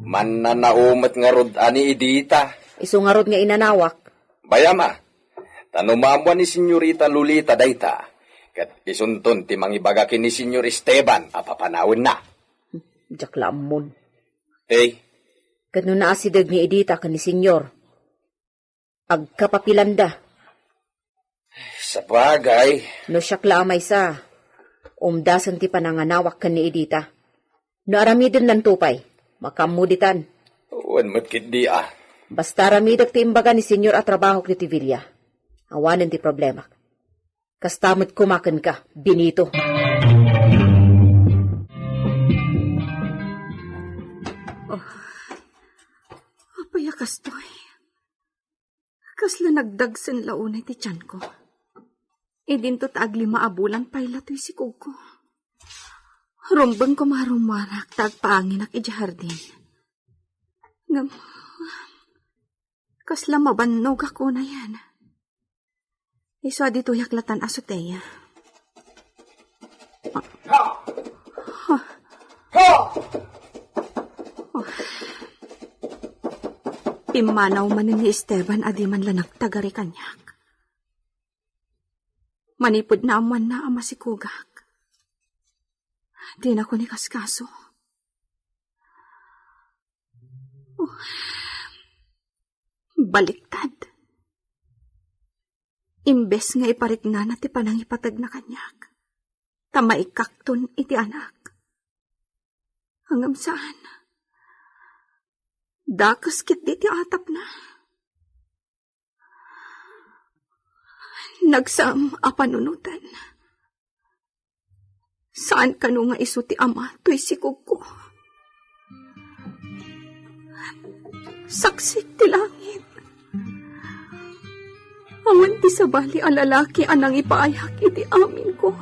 Mannanao met ngarud a ni Idita. Isu ngarud nga inanawak. Bayam a, ta no maammoan ni Senyorita Lolita dayta, ket isunton ti mangibaga ken ni Senyor Esteban a papanawenna. Diak la ammon. Hey. Ket no naasideg ni Idita ken ni Senyor, agkapapilanda. Sabagay. No siak la a maysa, umdasen ti pananganawak ken ni Idita. No aramidennanto pay, makaammo ditan. Wen met ketdi a. Basta aramidek ti imbaga ni Senyor a trabahok ditoy villa. Awanen ti problemak. Kasta met koma kenka, Benito. Oh. Apay a kastoy? Kasla nagdagsen la unay ti tianko. Idinto ta aglima a bulan pay la toy sikugko. Rumbeng koma a rummuarak ta agpaanginak idiay hardin. Ngem, kasla mabannogak unayen. Isu a ditoyak latan azotea. Pimmanaw manen ni Esteban a di man la nagtagari kaniak. Manipud naammoanna a masikugak, dinako inkaskaso. Oh. Baliktad. Imbes nga ipariknana ti panangipategna kaniak, ta maikakton iti anak. Ngem saan. Dakes ketdi ti atapna. Nagsam a panunotan. Saan kano nga isu ti ama toy sikugko? Saksik ti langit. Awan ti sabali a lalaki a nangipaayak iti aminko.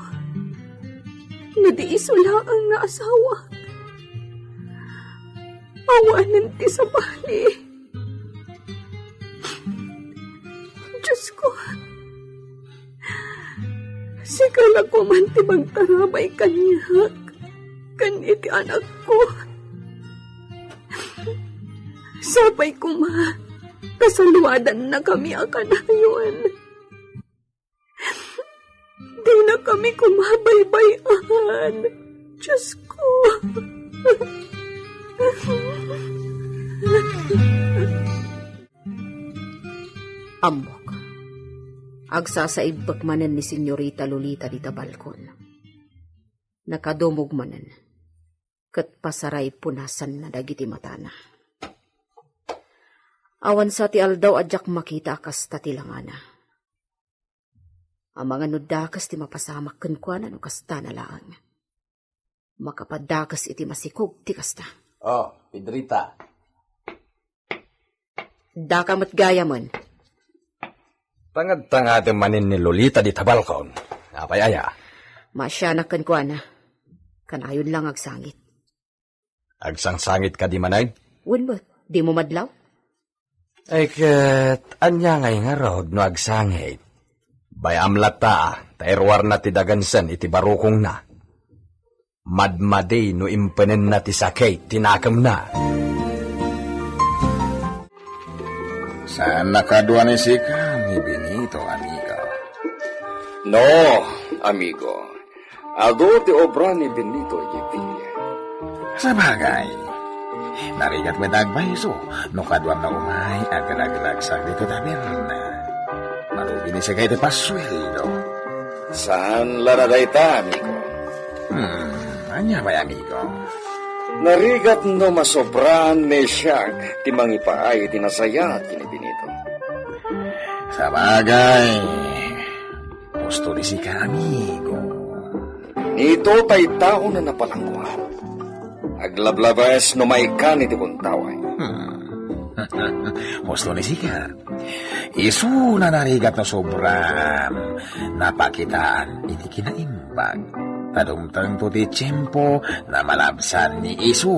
No di isu laeng nga asawa. Awanen ti sabali. Diosko, Sika la koman ti magtarabay kaniak ken iti anakko. Sapay koma, kasaluadannakami a kanayon. Dina kami koma baybay-an. Diyos ko. Ammok. Agsasaibbek manen ni Senyorita Lolita dita balkon. Nakadumog manen, ket pasaray punasanna dagiti matana. Awan sa ti aldaw a diak makita a kasta ti langana. Amangan no dakes ti mapasamak kenkuana no kastana laeng. Makapadakes iti masikog ti kasta. Oh, Pedrita. Daka met gayamen. Tangad-tangadem manen ni Lolita dita balkon. Apay aya? Maasianak kenkuana. Kanayon lang agsangit. Agsangsangit kadi manen? Wen met, dimo madlaw? Ay ket, ania ngay ngarud no agsangit? Bay-am latta, ta iruarna ti dagensen iti barukongna. Madmadi no impenenna ti sakit ti nakemna. Saan a kadua ni sika ni Benito, amigo? No, amigo. Adu ti obra ni Benito iti villa. Sabagay, narigat met a agpayso no kaduam nga umay agragragsak ditoy taberna. Malugi ni sika iti pasueldo. Saan la dayta, amigo? Hmm, ania pay, amigo? Narigat no masobraan ni siak ti mangipaay iti nasayaat ken ni Benito. Sabagay, husto ni sika, amigo. Nito tay tao a napalangguan. Aglablabes no maikan iti buntaway. Hmm. Husto ni sika. Isuna narigat no sobram napakitaan iti kinaimbag. Ta dumtengto ti tiempo a malabsan ni isu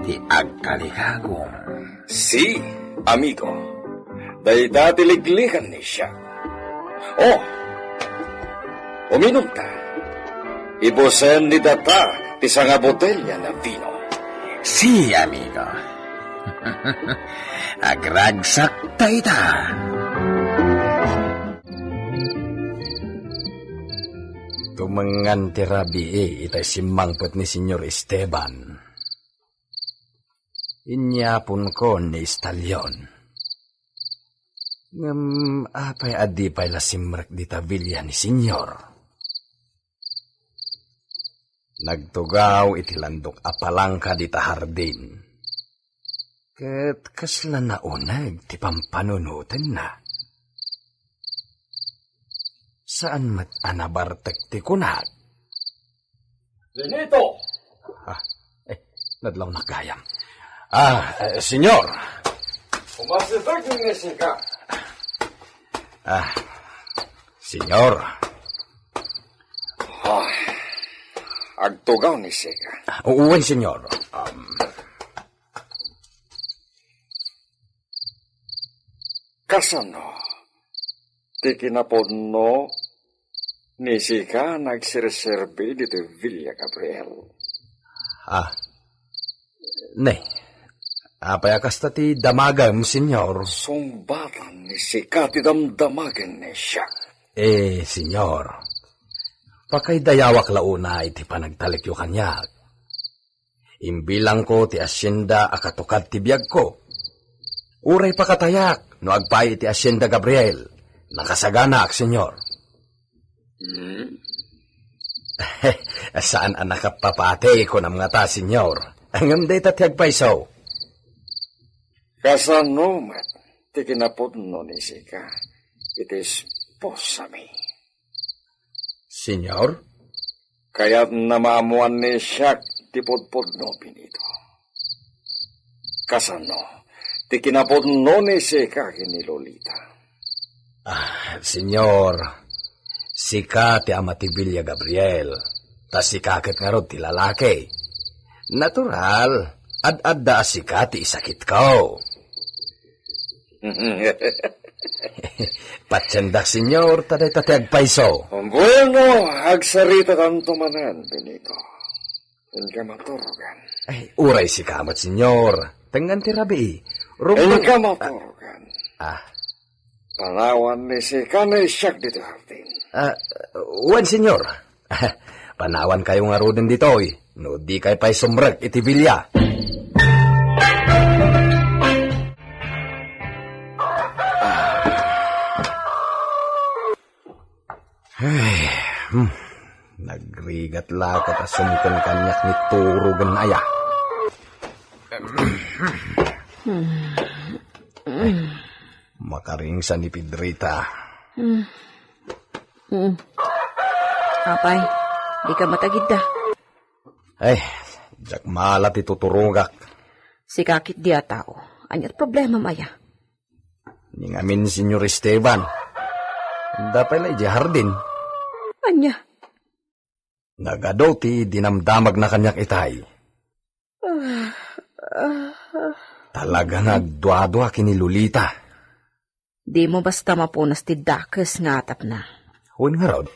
ti agkalikagum. Si, amigo, dayta ti liglikan ni siak. Oh, uminumta. Ibusen ni data ti sanga botelya a vino. Si, amigo. Agragsak dayta. Tumengngan ti rabii itay simmangpet ni Señor Esteban. Inyaponko ni Estalion. Ngem apay a di pay la simrek dita villa ni Señor? Nagtugaw iti landok a palangka dita hardin. Ket kasla nauneg ti pampanunotenna. Saan met a nabartek ti kunana. Benito! Ah, eh, nadlawnak gayam. Ah, eh, Senyor! Umasideg ni sika. Ah, Senyor. Ah, agtugaw ni sika. Ah, wen, Senyor. Um, Kasano ti kinapudno ni sika nga agserserbi ditoy Villa Gabriel? Ah, ne, apay a kasta ti damagem, Senyor? Sungbatan ni sika ti damdamagen ni siak. Eh, Senyor, pakaidayawak la unay ti panagtalekyo kaniak. Imbilangko ti asienda a katukad ti biagko. Uray pakatayak no agpaay iti Asienda Gabriel. Nakasaganaak, Senyor. Hmm? Saan a nakapapati, kunam ngata, Senyor. Ngem dayta ti agpayso. Kasano met ti kinapudno ni sika iti esposami? Senyor? Kayatna maammoan ni siak ti pudpudno, Benito. Kasano ti kinapudno ni sika ken ni Lolita? Ah, Senyor, sika ti ama ti Villa Gabriel, ta sika ket ngarud ti lalaki. Natural, ad-adda a sika ti isakitko. Patiendak, Senyor, ta dayta ti agpayso. Bueno, agsaritakanto manen, Benito. Inka maturogan. Ay, uray sika met, Senyor. Tengngan ti rabii. Rumbeng- Inka maturogan. Ah. Panawan ni sika ni siak ditoy hardin. Ah, wen, Senyor. Panawankayo ngaruden ditoy, no dikay pay sumrek iti bilia. Ay, hmm. Nagrigat la ket a sumken kaniak ni turogen aya. Makaringsa ni Pedrita. Mm. Apay, dika matagidda. Ay, diak mala ti tuturogak. Sika ketdi a tao. Ania ti problemam aya? Ni ngamin, Senyor Esteban. Adda pay la idiay hardin. Ania? Nagadu ti dinamdamagna kaniak itay. Ah, ah. Talaga nga agduadua ken ni Lolita. Dimo basta mapunas ti dakes nga atapna. Wen ngarud,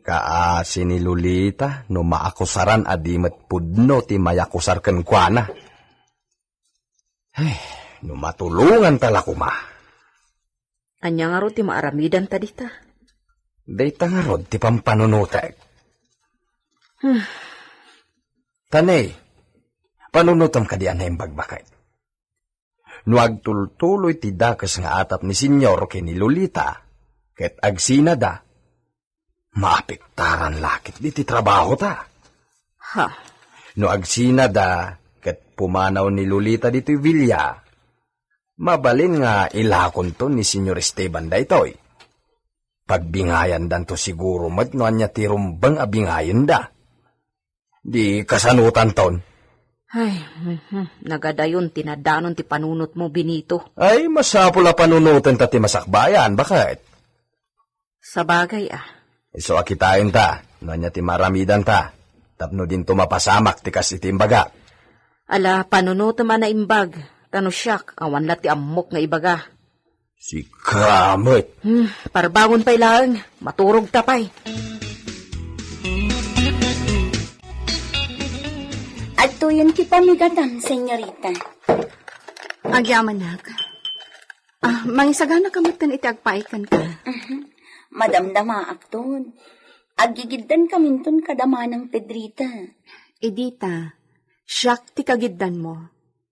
kaasi ni Lolita no maakusaran a di met pudno ti mayakusar kenkuana. Ay, no matulonganta la koma. Ania ngarud ti maaramidanta dita? Dayta ngarud ti pampanunotek. Hmm. Tani, panunotem kadi a naimbag, baket. No agtultuloy ti dakes nga atap ni Senyor ken ni Lolita, ket agsinada, maapektaran la ketdi ti trabahota. Ha? No agsinada ket pumanaw ni Lolita ditoy bilia, mabalin nga ilakonto ni Senyor Esteban daytoy. Pagbingayandanto siguro met no ania ti rumbeng a bingayenda. Di kasanotanton? Ay, mhm, nagadayon ti nadanon ti panunotmo, Benito. Ay, masapul a panunotenta ti masakbayan, baket. Sabagay a. Isu a kitaenta, no ania ti maaramidanta, tapno dinto mapasamak ti kas iti imbagak. Ala, panunotem a naimbag, ta no siak, awan la ti ammok nga ibaga. Sika met. Hmm, parbangon pay laeng, maturogta pay. Adtoyen ti pamigatam, senyorita. Agyamanak. Ah, mangisagana ka met iti agpaay kenka. Mhm. Madamdamaakton. Aggigiddan kaminton kada manang Pedrita. Edita, siak ti kagiddanmo.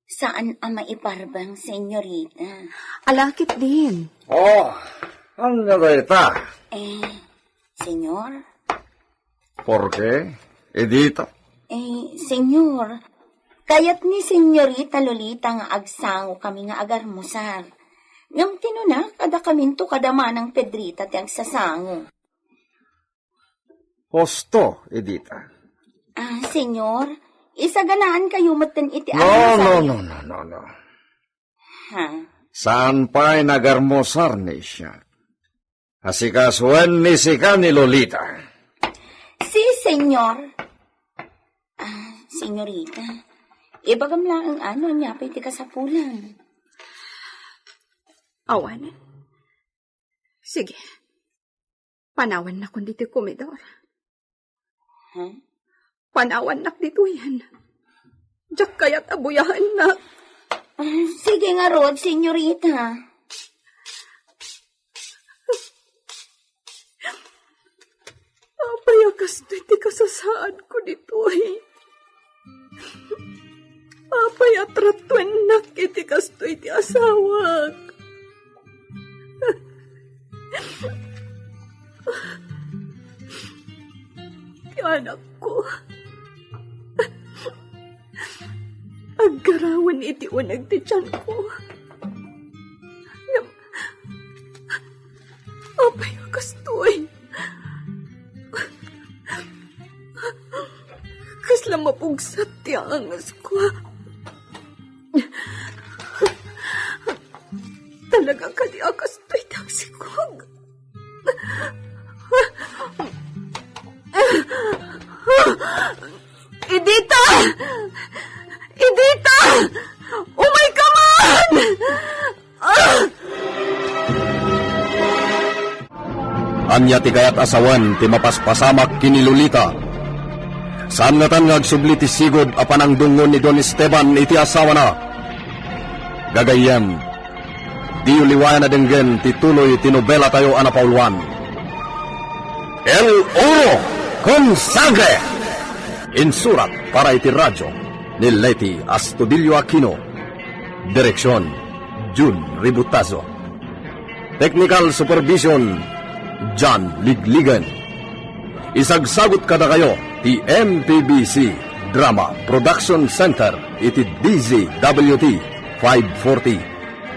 Saan a maiparbeng, senyorita. Alakit din. Oh, ania dayta? Eh, senyor? Porke, Edita? Eh, senyor, kayat ni senyorita Lolita nga agsango kami nga agarmusar. Ngem tinunak, adda kaminto kada manang Pedrita ti agsasango. Husto, Edita. Ah, senyor, isaganaan kayo metten iti No, no, agmusar. No, no, no, no. Ha? Saan pay nagarmusar ni siak? Asikasoen ni sika ni Lolita. Si, senyor. Ah, senyorita, ibagam laeng ano, ania pay ti kasapulan? Awan. Sige. Panawannakon ditoy komedor. Ha? Panawannak ditoyen. Diak kayat a buyaennak. Ah, sige ngarud, senyorita. Apay a kastoy ti kasasaadko ditoy? Apay a tratuennak iti kastoy ti asawak? Ti anakko, aggarawen iti uneg ti tianko. Ngem, apay a kastoy? Kasla mapugsat ti angesko. Talaga kadi a kastoy ti agsikog? Edita! Edita! Umayka man! Ah! Ania ti kayat a sawen ti mapaspasamak ken ni Lolita? Saan ngatan nga agsubli ti sigud a panangdungngon ni Don Esteban iti asawana? Gagayyem, diyo liwayan a denggen ti tuloy ti nobelatayo a napauluan, El Oro con Sangre! Insurat para iti radyo ni Leti Astudillo Aquino. Direksyon, Jun Ributazo. Technical Supervision, John Ligligan. Isagsagut kadakayo ti M P B C Drama Production Center iti D Z W T five forty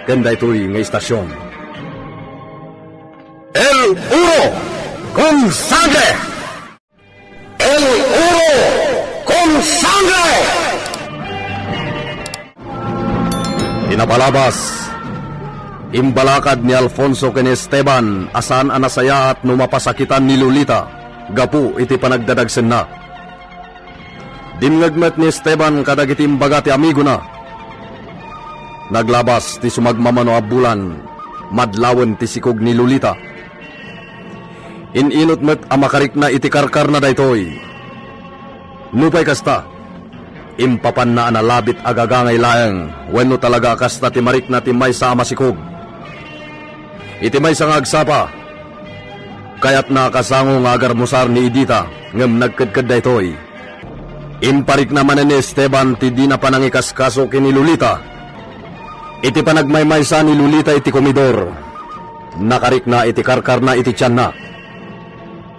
ken daytoy nga istasyon. El Oro con Sangre! El Oro con Sangre! Pinapalabas, imbalakad ni Alfonso ken Esteban a saan a nasayaat no mapasakitan ni Lolita gapu iti panagdadagsenna. Dimngeg met ni Esteban kadagiti imbaga ti amigona. Naglabas ti sumagmamano a bulan, madlawen ti sikog ni Lolita. In-inut met a makarikna iti karkarna daytoy. Nupay kasta, impapanna a nalabit a gagangay laeng wenno talaga a kasta ti marikna ti maysa a masikog. Iti maysa nga agsapa, kayatna a kasango nga agarmusar ni Edita ngem nagkedked daytoy. Imparikna manen ni Esteban ti dina panangikaskaso ken ni Lolita. Iti panagmaymaysa ni Lolita iti komidor, nakarikna iti karkarna iti tianna.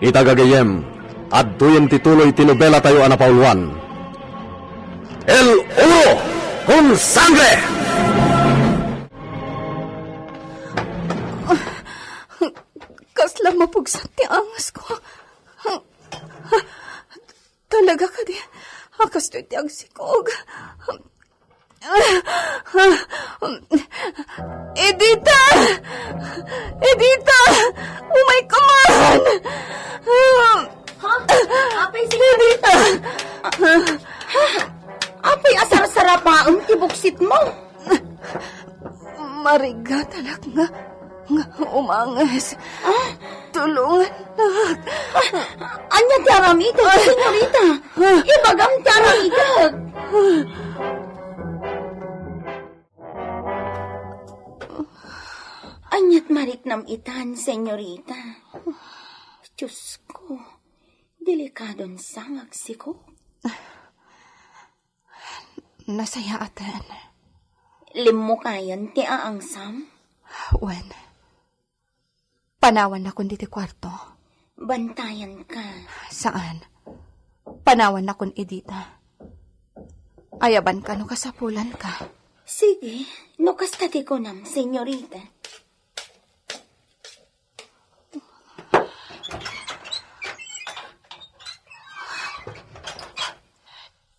Ita gagayyem, adtoyen ti tuloy ti nobelatayo a napauluan. El Oro con Sangre! Kasla mapugsat ti angasko. Talaga kadi a kastoy ti agsikog? Edita! Edita! Umay ka man! Ha? Apay, Edita! Ha? Apay, asarsarapaem ti buksitmo? Marigatanak nga, nga umanges. Ah? Tulungannak. Ah, ania ti aramidek, senyorita? Ibagam ti aramidek. Aniat mariknam itan, senyorita? Diosko, delikadon sa nga agsikog. Nasayaaten. Limmukayen ti aangsam? Wen. Panawannakon diti kuarto. Bantayanka. Saan. Panawannakon, Edita. Ayabanka no kasapulanka. Sige, no kasta ti kunam, senyorita.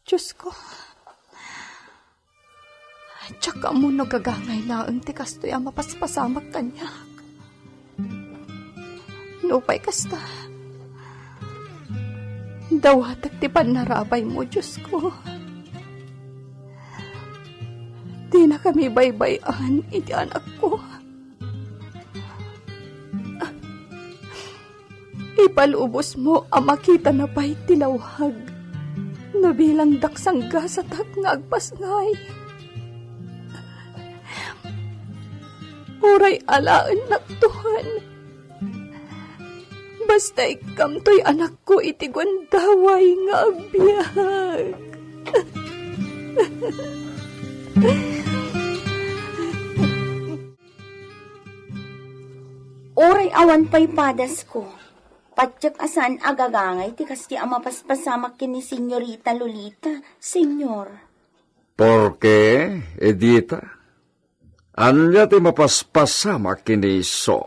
Diosko, diak ammo no gagangay laeng ti kastoy a mapaspasamak kaniak. Nupay kasta, dawatek ti pannarabaymo, Diosko. Dinakami baybay-an iti anakko. Ipalubosmo a makitana pay ti lawag no bilangdak sanggasatak nga agpasngay. Uray alaennakton, basta ikkamtoy anakko iti gundaway nga agbiag. Uray awan pay padasko, patiek a saan a gagangay ti kasdi a mapaspasamak ken ni Senyorita Lolita, Senyor. Porke, Edita, ania ti mapaspasamak ken ni isu?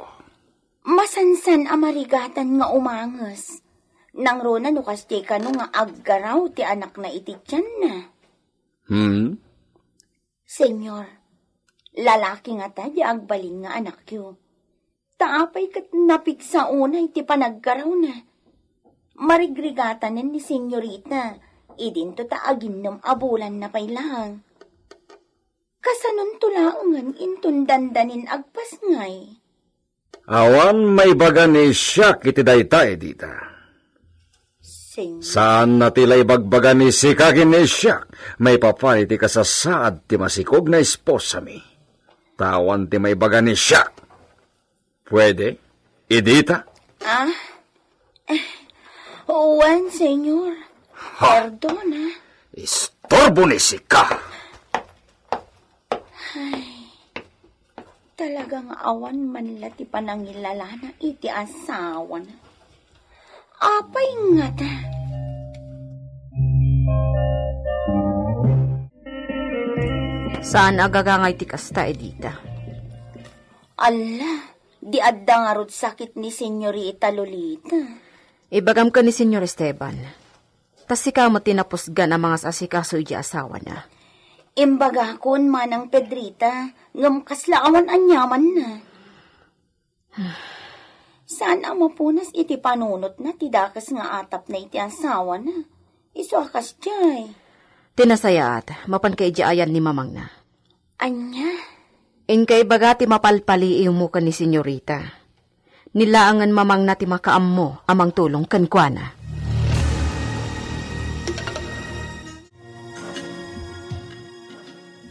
Masansan a marigatan nga umanges. Nangruna no kasdiay kano nga aggaraw ti anakna iti tianna. Hmm? Senyor, lalaki ngata ti agbalin nga anakyo. Ta apay ket napigsa unay ti panaggarawna? Marigrigatanen ni Senyorita, idinto ta aginnom a bulanna pay laeng. Kasanonto laengen inton dandanin agpasngay? Awan maibaga ni Siak iti dayta, Edita. Sen- Saanna ti la ibagbaga ni sika ken ni Siak maipapan iti kasasaad ti masikog nga esposami. Ta awan ti maibaga ni Siak. Pwede? Edita? Ah? Eh, wen, Senyor. Ha? Perdona. Istorbo ni sika. Ay, talaga nga awan man la ti panangilalana iti asawana. Apay ngata? Saan a gagangay ti kasta, Edita. Alla, di adda ngarud sakit ni Senyorita Lolita. Ibagam ken ni Senyor Esteban. Ta sika met ti napusgan a mangas-asikaso iti asawana. Imbagakon, Manang Pedrita, ngem kasla awan aniamanna. Saan a mapunas iti panunotna ti dakes nga atapna iti asawana. Isu a kasdiay. Ti nasayaat, mapanka idiay ayan ni mamangna. Ania? Inka ibaga ti mapalpaliiwmo ken ni Senyorita. Ni laengen mamangna ti makaammo a mangtulong kenkuana.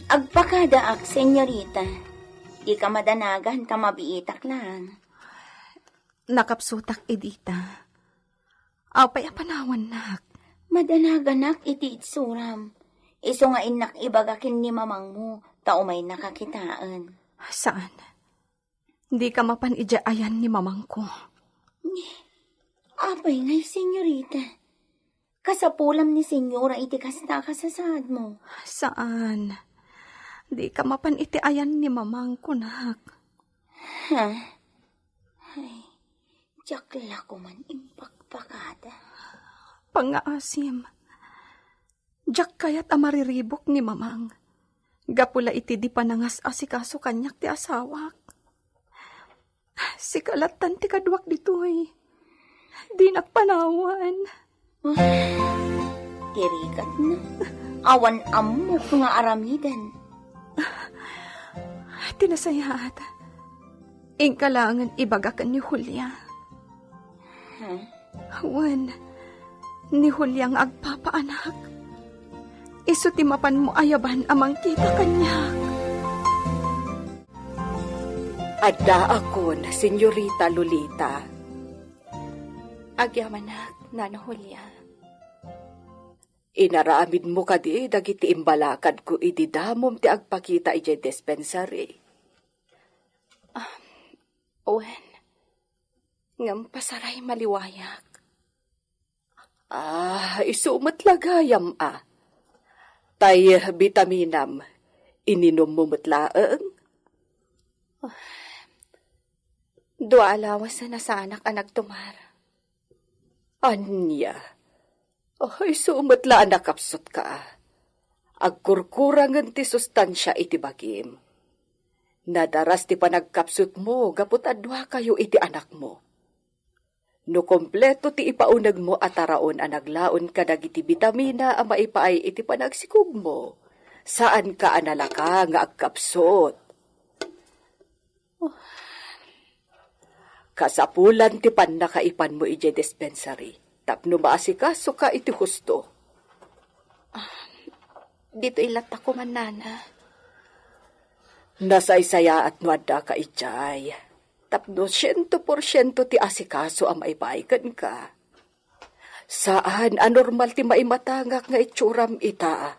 Agpakadaak, Senyorita. Dika madanagan ta mabiitak laeng. Nakapsutak, Edita. Apay a panawannak? Madanaganak iti itsuram. Isu nga innak ibaga ken ni mamangmo, ta umaynaka kitaen. Saan? Dika mapan idiay ayan ni mamangko. Apay ngay, Senyorita? Kasapulam ni Senyora iti kasta a kasasaadmo. Saan? Dika mapan iti ayan ni mamangko, nak. Ha? Ay, diak la koman impakpakada. Pangngaasim. Diak kayat a mariribuk ni mamang. Gapu la iti di panangas-asikaso kaniak ti asawak. Sika lattan ti kaduak ditoy. Dinak panawan. Ti rikatna, awan ammok nga aramiden. Ti nasayaat, inka laengen ibaga ken ni Julia. Ha? Wen, ni Julia nga agpapaanak. Isu ti mapanmo ayaban a mangkita kaniak. Addaakon, Senyorita Lolita. Agyamanak, Nana Julia. Inaramidmo kadi dagiti imbalakadko idi damom ti agpakita idiay dispensary? Ah, wen, ngem pasaray maliwayak. Ah, isu met la gayam a. Tay bitaminam, ininummo met laeng? Dua a lawas a nasanak a nagtumar. Ania? Oh, isu met la a nakapsutka. Agkurkurangen ti sustansia iti bagim. Nadaras ti panagkapsutmo gapu ta duakayo iti anakmo. No kompleto ti ipaunegmo a taraon a naglaon kadagiti bitamina a maipaay iti panagsikogmo, saanka a nalaka nga agkapsut. Kasapulan ti pannakaipanmo idiay dispensary tapno maasikasoka iti husto. Ah, ditoy latta koman, Nana. Nasaysayaat no addaka idiay, tapno siento porsiento ti asikaso a maipaay kenka. Saan a normal ti maimatangak nga itsuram ita.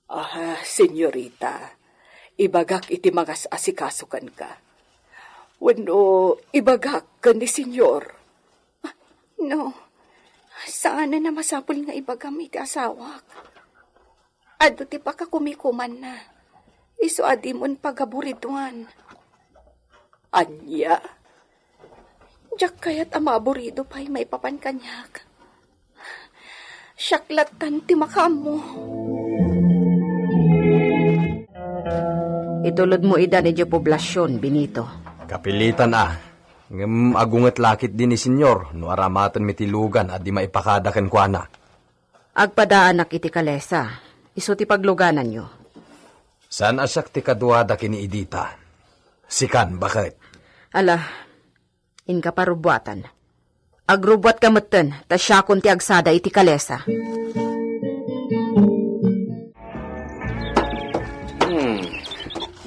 Ah, senyorita, ibagak iti mangas-asikaso kenka. Wenno ibagak ken ni senyor? No, saanen a masapul nga ibagam iti asawak. Adu ti pakakumikumanna. Isu a dimon pagaburiduan. Ania? Diak kayat a maaburido pay maipapan kaniak. Siak lattan ti makaammo. Itulodmo idan idiay poblasion, Benito. Kapilitan a. Ngem agunget la ketdi ni Senyor no aramatenmi ti lugan a di maipakada kenkuana. Agpadaanak iti kalesa. Isu ti paglugananyo. Saan a siak ti kaduada ken ni Edita? Sikan, baket. Ala, inka parubbuatan. Agrubbuatka metten, ta siakon ti agsada iti kalesa. Hmm,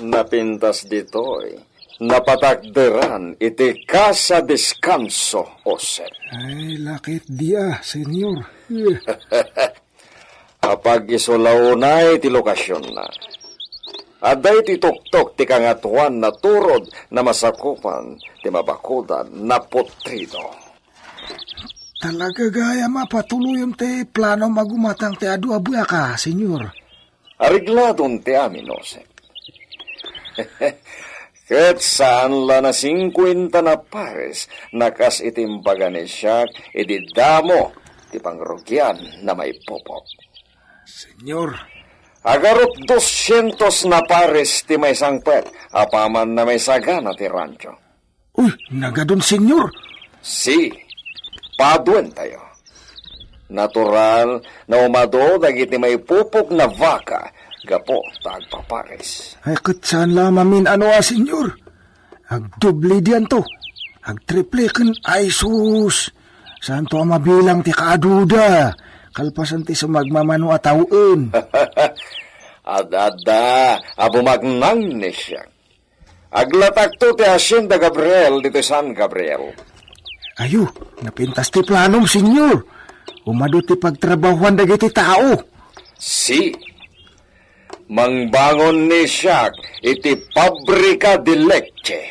napintas ditoy. Napatakderan iti Casa Descanso, Jose. Ay, lakit dia, Senyor. Apag-isola unay ti lokasionna. Adda iti tuktok ti Kangatoan a turod a masakupan ti mabakudan a putrido. Talaga gayam a patuloyem ti planom a gumatang ti adu a baka, Senyor. Aregladon ti amin, Jose. Ket saan la a singkuenta a pares a kas iti imbaga ni Siak idi damo ti pangrugian a maipupok. Senyor. Agarop doscientos a pares ti maisangpet apaman a maisagana ti rancho. Uy, nagadun, Senyor. Si, paduentayo. Natural a umadu dagiti maipupok a baka gapu ta agpapares. Ay, ket saan la a mamin-ano a, Senyor. Agdubli dianto. Agtriple ken, ay sus. Saanto a mabilang ti kaaduda. Kalpasan ti sumagmamano a tawen. Ad-adda a bumaknang ni Siak. Aglatakto ti Hacienda Gabriel ditoy San Gabriel. Ayo, napintas ti planom, Senyor. Umadu ti pagtrabahuan dagiti tao. Si, mangbangon ni Siak iti pabrika de leche.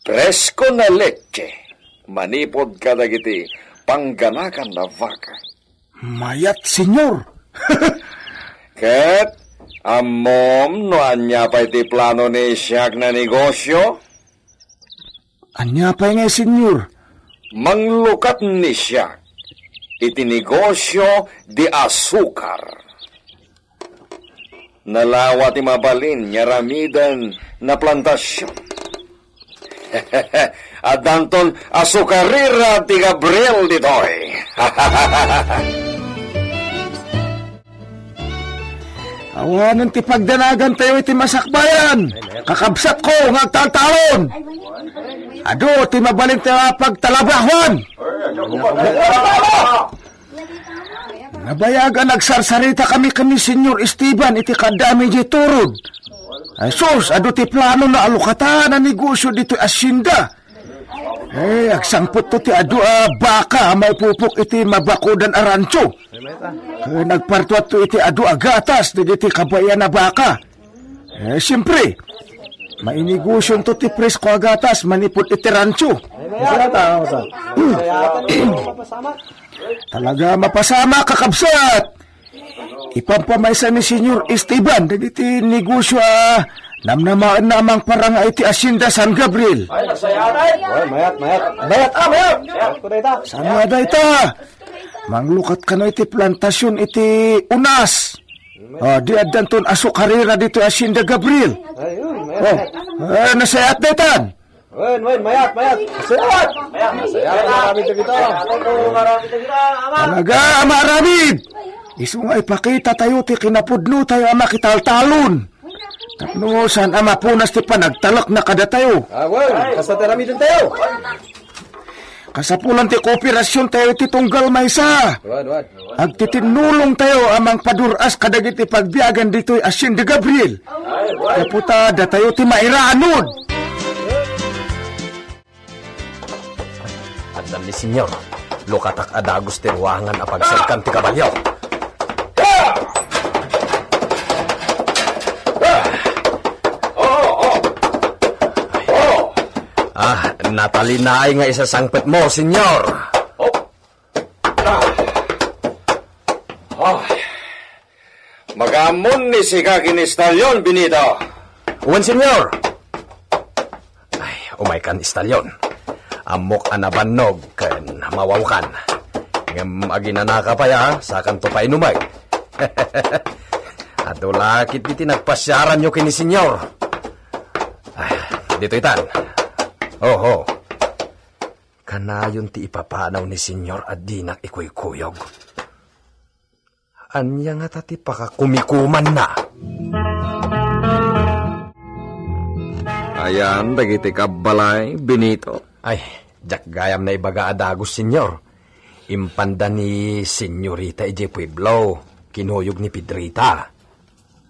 Presko a leche. Manipud kadagiti pangganakan a baka. Mayat, Senyor. Ket ammom no ania pay ti plano ni Siak a negosio? Ania pay ngay, Senyor? Manglukat ni Siak iti negosio di asukar. Nalawa ti mabalin nga aramiden a plantasion. Addanton asukarera ti Gabriel ditoy. Awanen ti pagdanagantayo iti masakbayan, kakabsatko nga agtaltalon. Adu ti mabalin ti pagtalabahuan. Nabayag a nagsarsaritakami ken ni Senyor Esteban iti kaddami diay turod. Ay sus, adu ti planona a lukatan a negosio ditoy asienda. Eh, agsangpetto ti adu a baka a maipupok iti mabakudan a rancho. Ken agpartuatto iti adu a gatas dagiti kabaelan a baka. Eh, siempre, mainegosionto ti presko a gatas manipud iti rancho. Masaya ta, masaya. Talaga mapasamak, kakabsat. Ipampamaysa ni Senyor Esteban dagiti negosio a namnamaenna a mangparanga iti Hacienda San Gabriel. Ay, nagsaya tayo. Ay, mayat, mayat. Mayat, ah, mayat. Mayat ko dayta. Saan nga dayta? Manglukat kano iti plantasion iti unas. Ah, di addanton asukarera ditoy Hacienda Gabriel. Ay, yun, mayat, oh, mayat. Eh, nasayaat daytan. Wen, wen, mayat, mayat. Mayat. Mayat, mayat, marami to kita. Talaga, maaramid. Isu nga ipakita tayo ti kinapudno tayo a makitaltalon. Tapno saan a mapunas ti panagtalek na kadatayo. Ah, wen, kasta ti aramiden tayo. Kasapulan ti kooperasion tayo iti tunggal maysa. Wen, wen. Agtitinnulong tayo a mangpadur-as kadagiti pagbiagan ditoy Hacienda Gabriel. Gapu ta datayo ti mairanud. Addan ni Senyor, lukatak a dagus ti ruangan a pagserkan ti kabalio. Ah, natalinaay nga isasangpet mo, Senyor. Ah. Ay. Makaammo ni sika ken Estalyon, Benito? Wen, Senyor. Ay, umaykan, Estalyon. Ammok a nabannog ken mawawkan. Ngem aginanaka pay, a, sakanto painumek. Adu la ketdi ti nagpasiaranyo ken ni Senyor. Ay, ditoy tan. Oho. Kanayon ti ipapanaw ni Senyor a dinak ikuykuyog. Ania ngata ti pakakumikumanna? Ayan dagiti kabbalay, Benito? Ay, diak gayam naibaga a dagus, Señor. Impanda ni Señorita idiay pueblo, kinuyog ni Pedrita.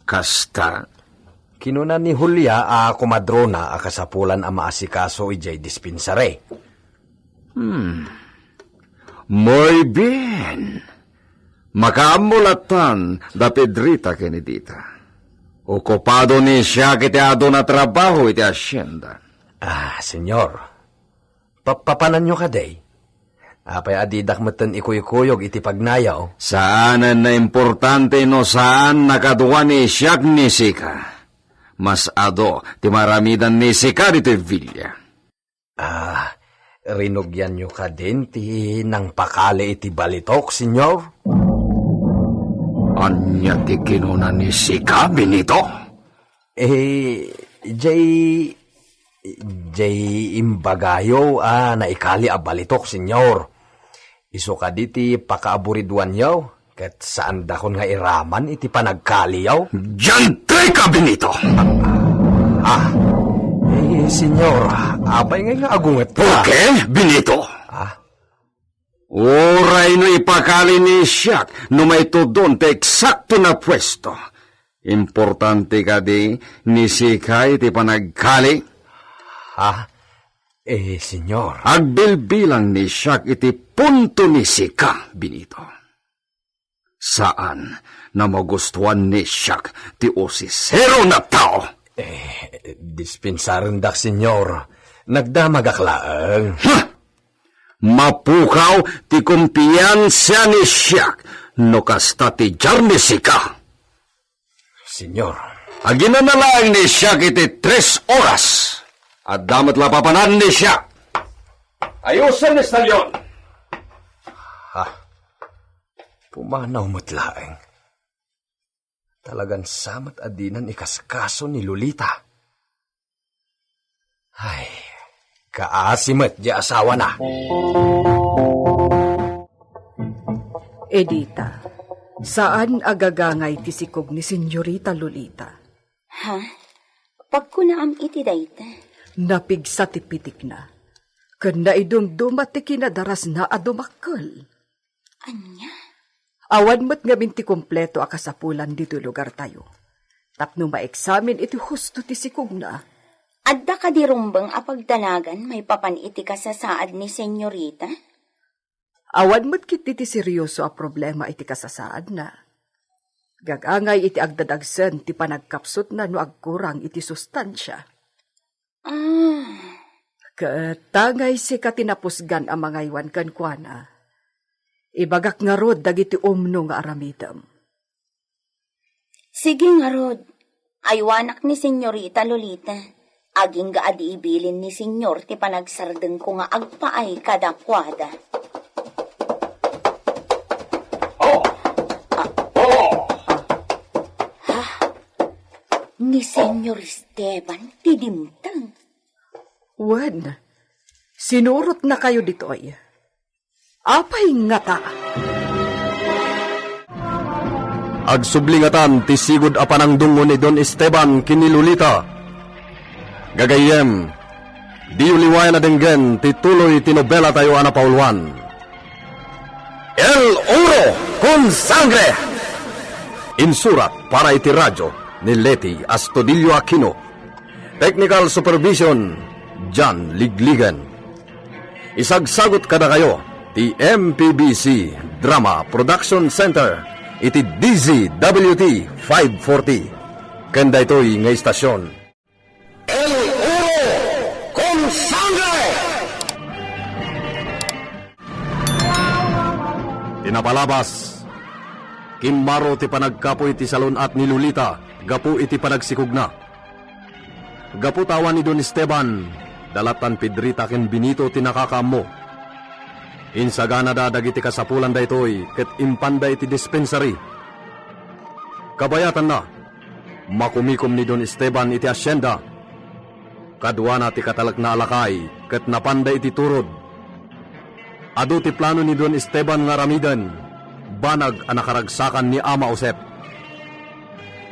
Kasta? Kinuna ni Julia a komadrona a kasapulan a maasikaso idiay dispensary. Hmm. Muy bien. Makaammo lattan da Pedrita ken ni Dita. Okupado ni siak iti adu a trabaho iti hacienda. Ah, Señor. Papapananyo kadi? Apay a didak metten ikuykuyog iti pagnayaw? Saanen nga importante no saan a kadua ni siak ni sika. Mas adu ti maaramidan ni sika ditoy villa. Ah, rinugianyo kadin ti nangpakali iti balitok, Señor? Ania ti kinuna ni sika, Benito? Eh, jay, jay imbagayo a naikali a balitok, Señor. Isu kadi ti pakaaburiduanyo, ket saandakon nga iraman iti panagkaliyo. Diantre ka, Benito! Ah, eh, Señor, apay ngay nga agunget ka? Okay, Benito. Ah? Uray no ipakali ni siak no maitudon ti eksakto a puesto. Importante kadi ni sika iti panagkali? Ah, eh, Señor. Agbilbilang ni siak iti punto ni sika, Benito. Saan a magustuan ni siak ti usisero a tao. Eh, dispensarendak, Señor. Nagdamagak laeng. Ha! Mapukaw ti kumpiansa ni siak no kasta ti diar ni sika. Señor. Aginana laeng ni siak iti tres oras. Adda met la papanan ni siak. Ayusen, Estalion. Ha? Pumanaw met laeng. Talagan sa met a dinan ikaskaso ni Lolita. Ay, kaasi met di asawana. Edita, saan a gagangay ti sikog ni Señorita Lolita. Ha? Pagkunaam iti dayta? Napigsa ti pitikna, ken naidumduma ti kinadarasna a dumakkel. Ania? Awan met ngamin ti kompleto a kasapulan ditoy lugartayo tapno maeksamin iti husto ti sikogna. Adda kadi rumbeng a pagdanagan maipapan iti kasasaad ni Señorita? Awan met ketdi ti serioso a problema iti kasasaadna. Gagangay iti agdadagsen ti panagkapsutna no agkurang iti sustansia. Ah. Ket ta ngay sika ti napusgan a mangaywan kenkuana, ibagak ngarud dagiti umno nga aramidem. Sige ngarud, aywanak ni Señorita Lolita. Agingga a di ibilin ni Señor ti panagsardengko nga agpaay kadakuada. Oh! Ah. Oh! Ha? Ni Señor Esteban ti dimteng. Wen, sinurotnakayo ditoy. Apay ngata? Agsubli ngatan ti sigud a panangdungngo ni Don Esteban ken ni Lolita. Gagayyem, diyo liwayan a denggen ti tuloy ti nobelatayo a napauluan. El Oro con Sangre! Insurat para iti radyo ni Leti Astudillo Aquino. Technical supervision, John Ligligan. Isagsagut kadakayo ti M P B C Drama Production Center iti D Z W T five forty. Ken daytoy nga istasyon. El Oro con Sangre! Ti napalabas, kimmaro ti panagkapuy ti salun-at ni Lolita gapu iti panagsikogna. Gapu ta awan ni Don Esteban, da lattan Pedrita ken Benito ti nakakaammo. Insaganada dagiti kasapulan daytoy ket impanda iti dispensary. Kabayatanna, makumikom ni Don Esteban iti hacienda. Kaduana ti katalekna a lakay ket napanda iti turod. Adu ti plano ni Don Esteban nga aramiden, banag a nakaragsakan ni Ama Josep.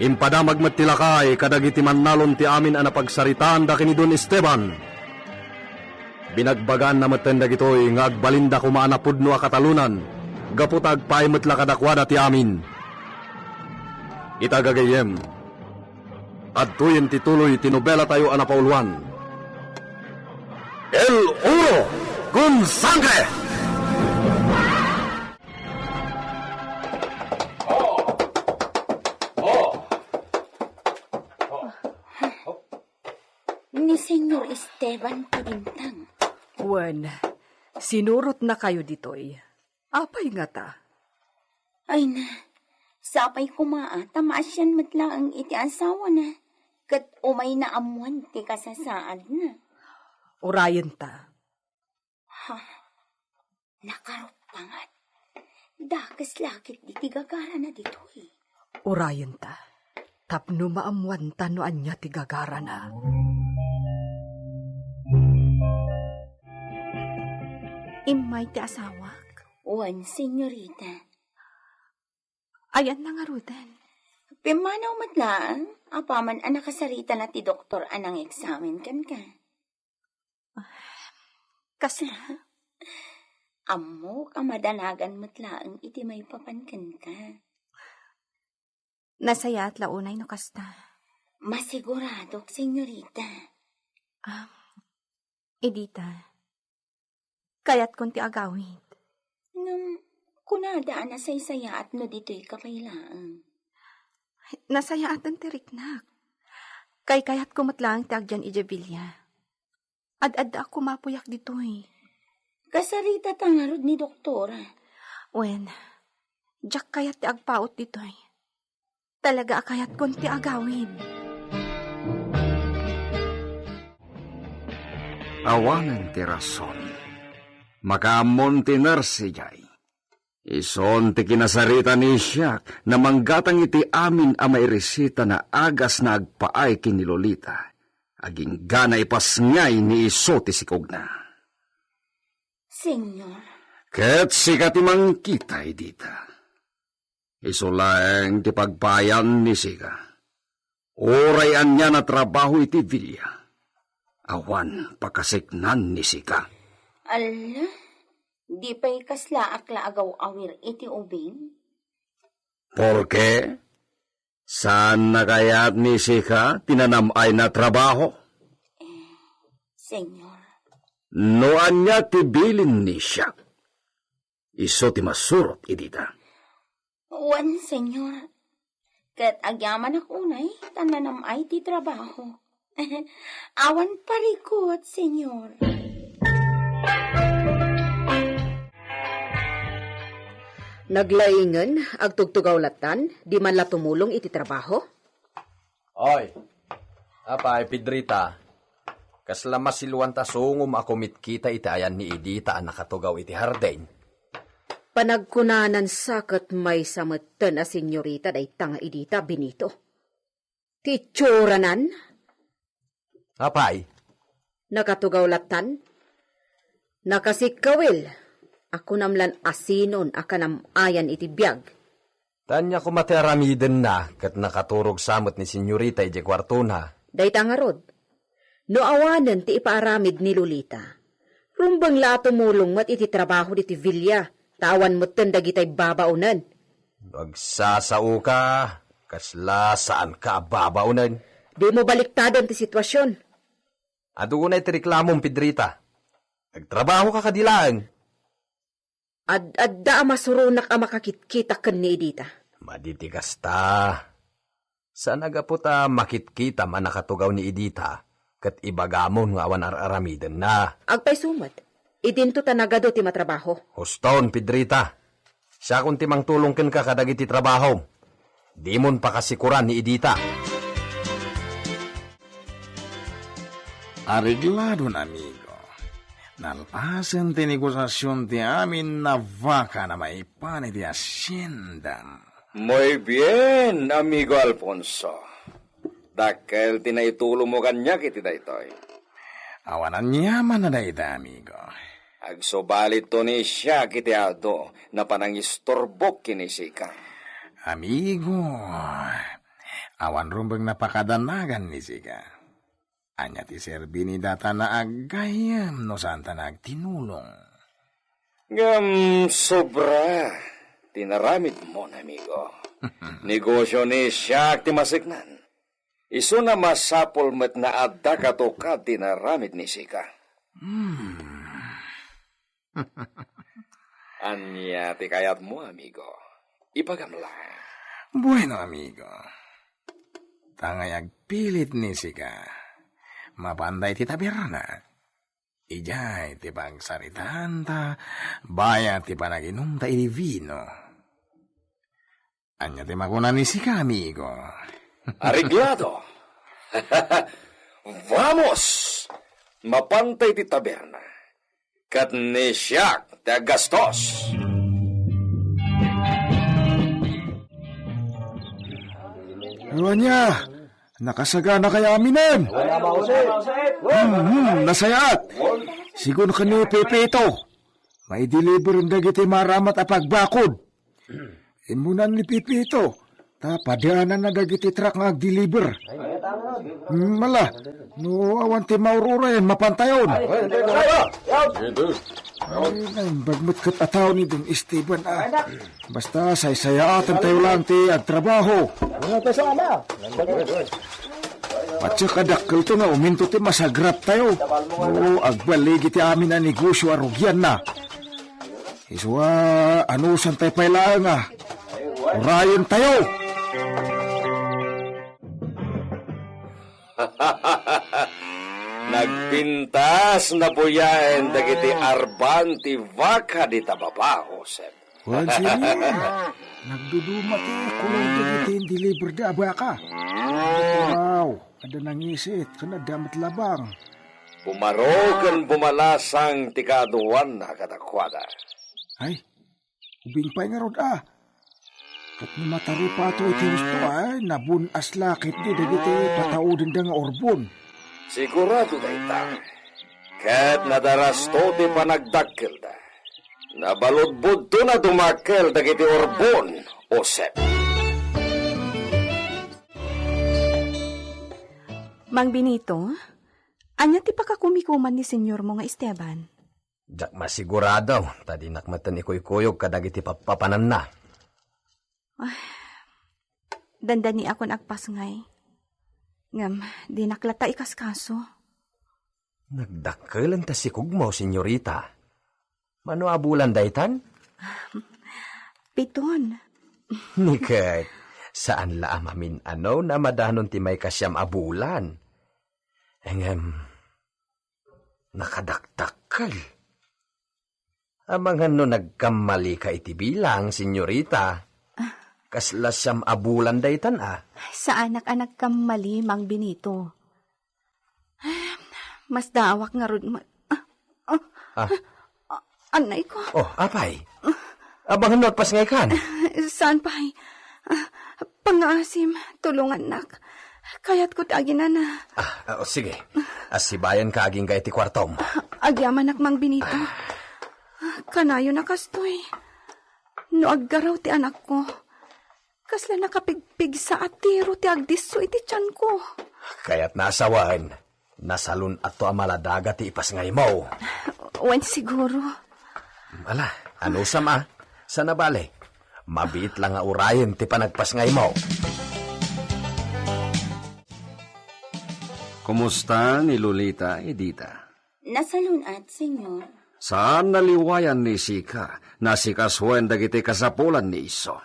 Impadamag met ti lakay kadagiti mannalon ti amin a napagsaritaan da ken ni Don Esteban. Binagbaganna metten dagitoy nga agbalinda koma a napudno a katalonan gapu ta agpaay met la kadakuada ti amin. Ita gagayyem, adtoyen ti tuloy ti nobelatayo a napauluan, El Oro con Sangre! Ni Senyor Esteban ti bintang. Wen, sinurotnakayo ditoy. Apay ngata? Ay na, sapay koma a ta maasian met laeng iti asawana, ket umayna ammoan ti kasasaadna. Urayenta. Ha? Nakaruppangat. Dakes la ketdi ti gagarana ditoy. Urayenta, tapno maammoanta no ania ti gagarana. Immay ti asawak? Wen, senyorita. Ayanna ngaruden? Pimmanaw met laeng, apaman a nakasaritana ti doktor a nangeksamen kenka. Kasla? Ammok a madanagan met laeng iti maipapan kenka. Nasayaat la unay no kasta. Masiguradok, senyorita. Ah, Edita, kayatkon ti agawid. Ngem, kunada a nasaysayaat no ditoy ka pay laeng. Nasayaaten ti riknak. Kaykayatko met laeng ti agyan idiay bilia. Ad-addaak koma puyak ditoy. Kasaritata ngarud ni doktora. Wen, diak kayat ti agpaut ditoy. Talaga a kayatkon ti agawid. Awanen ti rason. Makaammon ti nurse idiay. Ison ti kinasarita ni Isiak na manggatang iti amin a mairesita na agas na agpaay ken ni Lolita. Aginggana ipasngay ni isu ti sikogna. Senyor. Ket sika ti mangkita, Edita. Isu laeng ti pagpaayan ni sika. Uray anian a trabaho iti bilia, awan pakaseknan ni sika. Alla, di pay kaslaak la agaw-awir iti ubing? Porke, saanna kayat ni sika ti nanam-ay na trabaho? Senyor. No ania ti bilin ni Isiak, isu ti masurot, Edita. Wen, Senyor. Ket agyamanak unay ta nanam-ay ti trabaho. Awan parikut, Senyor. Naglaingen, agtugtugaw lattan, di man la tumulong iti trabaho? Oy, apay, Pedrita, kasla masiluan ta sungom a kumitkita iti ayan ni Edita a nakatugaw iti hardin? Panagkunanan sa ket maysa metten a senyorita dayta nga Edita, Benito. Ti itsuran. Apay? Nakatugaw lattan? Nakasikkawil, a kunam lan asinon a kanam-ayan iti biag. Ta ania koma ti aramidenna ket nakaturog sa met ni senyorita idiay kuartona. Dayta ngarud, no awanen ti ipaaramid ni Lolita, rumbeng la a tumulong met iti trabaho diti villa, ta awan metten dagitay babaonen. Agsasaoka, kasla saanka a babaonen. Dimo baliktaden ti situasion. Adu unay ti reklamom, Pedrita. Agtrabahoka kadi laeng. Ad-adda a masuronak a makakitkita ken ni Edita. Madi ti kasta. Saan a gapu ta makitkitam a nakatugaw ni Edita, ket ibagamon nga awan ar-aramidenna. Agpayso met, idinto ta nagadu ti matrabaho. Huston, Pedrita. Siakon ti mangtulong kenka kadagiti trabahom. Dimon pakasikuran ni Edita. Arigladon, amigo. Nalpasen ti negosiasion ti amin a baka na maipan iti hacienda. Muy bien, amigo Alfonso. Dakkel ti naitulongmo kaniak iti daytoy. Awan aniaman a dayta, amigo. Agsubaliton ni siak iti adu na panangisturbok ken ni sika. Amigo, Awan rumbeng napakadanagan ni Sika. Ania ti serbi ni data na aggayyem no saanta nagtinulong? Ngem sobra ti naramidmon, amigo. Negosyo ni Siak ti maseknan. Isuna masapul met nga adda katukad ti naramid ni Sika. Hmm. Ania ti kayatmo, amigo? Ibagam la. Bueno, amigo. Tangay agpilit ni Sika. Mapanda iti taberna. Idiay ti pagsaritaanta, bayat ti panaginumta iti vino. Ania ti makuna ni Sika, amigo? Areglado. Vamos! Mapanta iti taberna. Ket ni Siak ti aggastos. Ania, nakasaganakay aminen? Hmm, hmm, nasayaat. Sigun ken ni Pepito, maideliver dagiti maramat a pagbakod. Immuna ni Pepito, ta padaananna dagiti truck nga agdeliver. Hmm, ala, no awan ti maur-urayen, mapantayon. Ay, naimbag met ket a tao ni Don Esteban, a. Basta saysayaaten tayo lang ti agtrabaho. Patse kadakkelto nga uminto ti masagrap tayo. No agbaligi ti amin a negosyo a rugianna. Isu a anusan tayo pay laeng a urayen tayo. Nagpintas nabuyaen dagiti arban ti baka dita baba, Josep. Wen, Senyor, nagduduma ti kulor dagiti indeliver da a baka. Wow, adda nangisit, ken adda met labang. Bumaro ken bumalasang ti kaaduanna kadakuada. Ay, ubing pay ngarud a. Ket no mataripato iti husto, ay, nabun-as la ketdi dagiti pataudenda nga urbon. Sigurado dayta. Ket nadarasto ti panagdakkelda. Nabaludbudto na dumakkel dagiti urbon, Josep. Mang Benito, ania ti pakakumikuman ni senyormo nga Esteban? Diak masigurado, ta dinak metten ikuykuyog kadagiti pappapananna. Ay, dandaniakon agpasngay. Ngem, dinak latta ikaskaso. Nagdakkel ta sikogmo, senyorita. Mano a bulan daytan? Piton. Ni ket, saan la a mamin-ano na madanon ti maikasiam a bulan. Ngem, nakadakdakkel. Amangan no nagkammalika iti bilang, senyorita. Kasla siam a bulan daytan a. Saanak a nagkammali, Mang Benito. Masdaawak ngarud met. Ah, ah, Ah. ah, anay ko. Oh, apay? Abangan no agpasngaykan. Saan pay? Ah, pangngaasim, tulongannak. Kayatko ti aginana. Ah, ah, oh, sige. Asibayanka agingga iti kuartom. Agyamanak, Mang Benito. Kanayon a kastoy. No aggaraw ti anakko, kasla nakapigpigsa a tiro ti agdisso iti tianko. Kayatna a sawen, nasalun-atto a maladaga ti ipasngaymo. Wen, siguro. Ala, anusam a? Saan a bale? Mabiit la nga urayen ti panagpasngaymo. Kumusta ni Lolita, Edita? Nasalun-at, Senyor. Saan naliwayan ni Sika, nasikasuen dagiti kasapulan ni isu.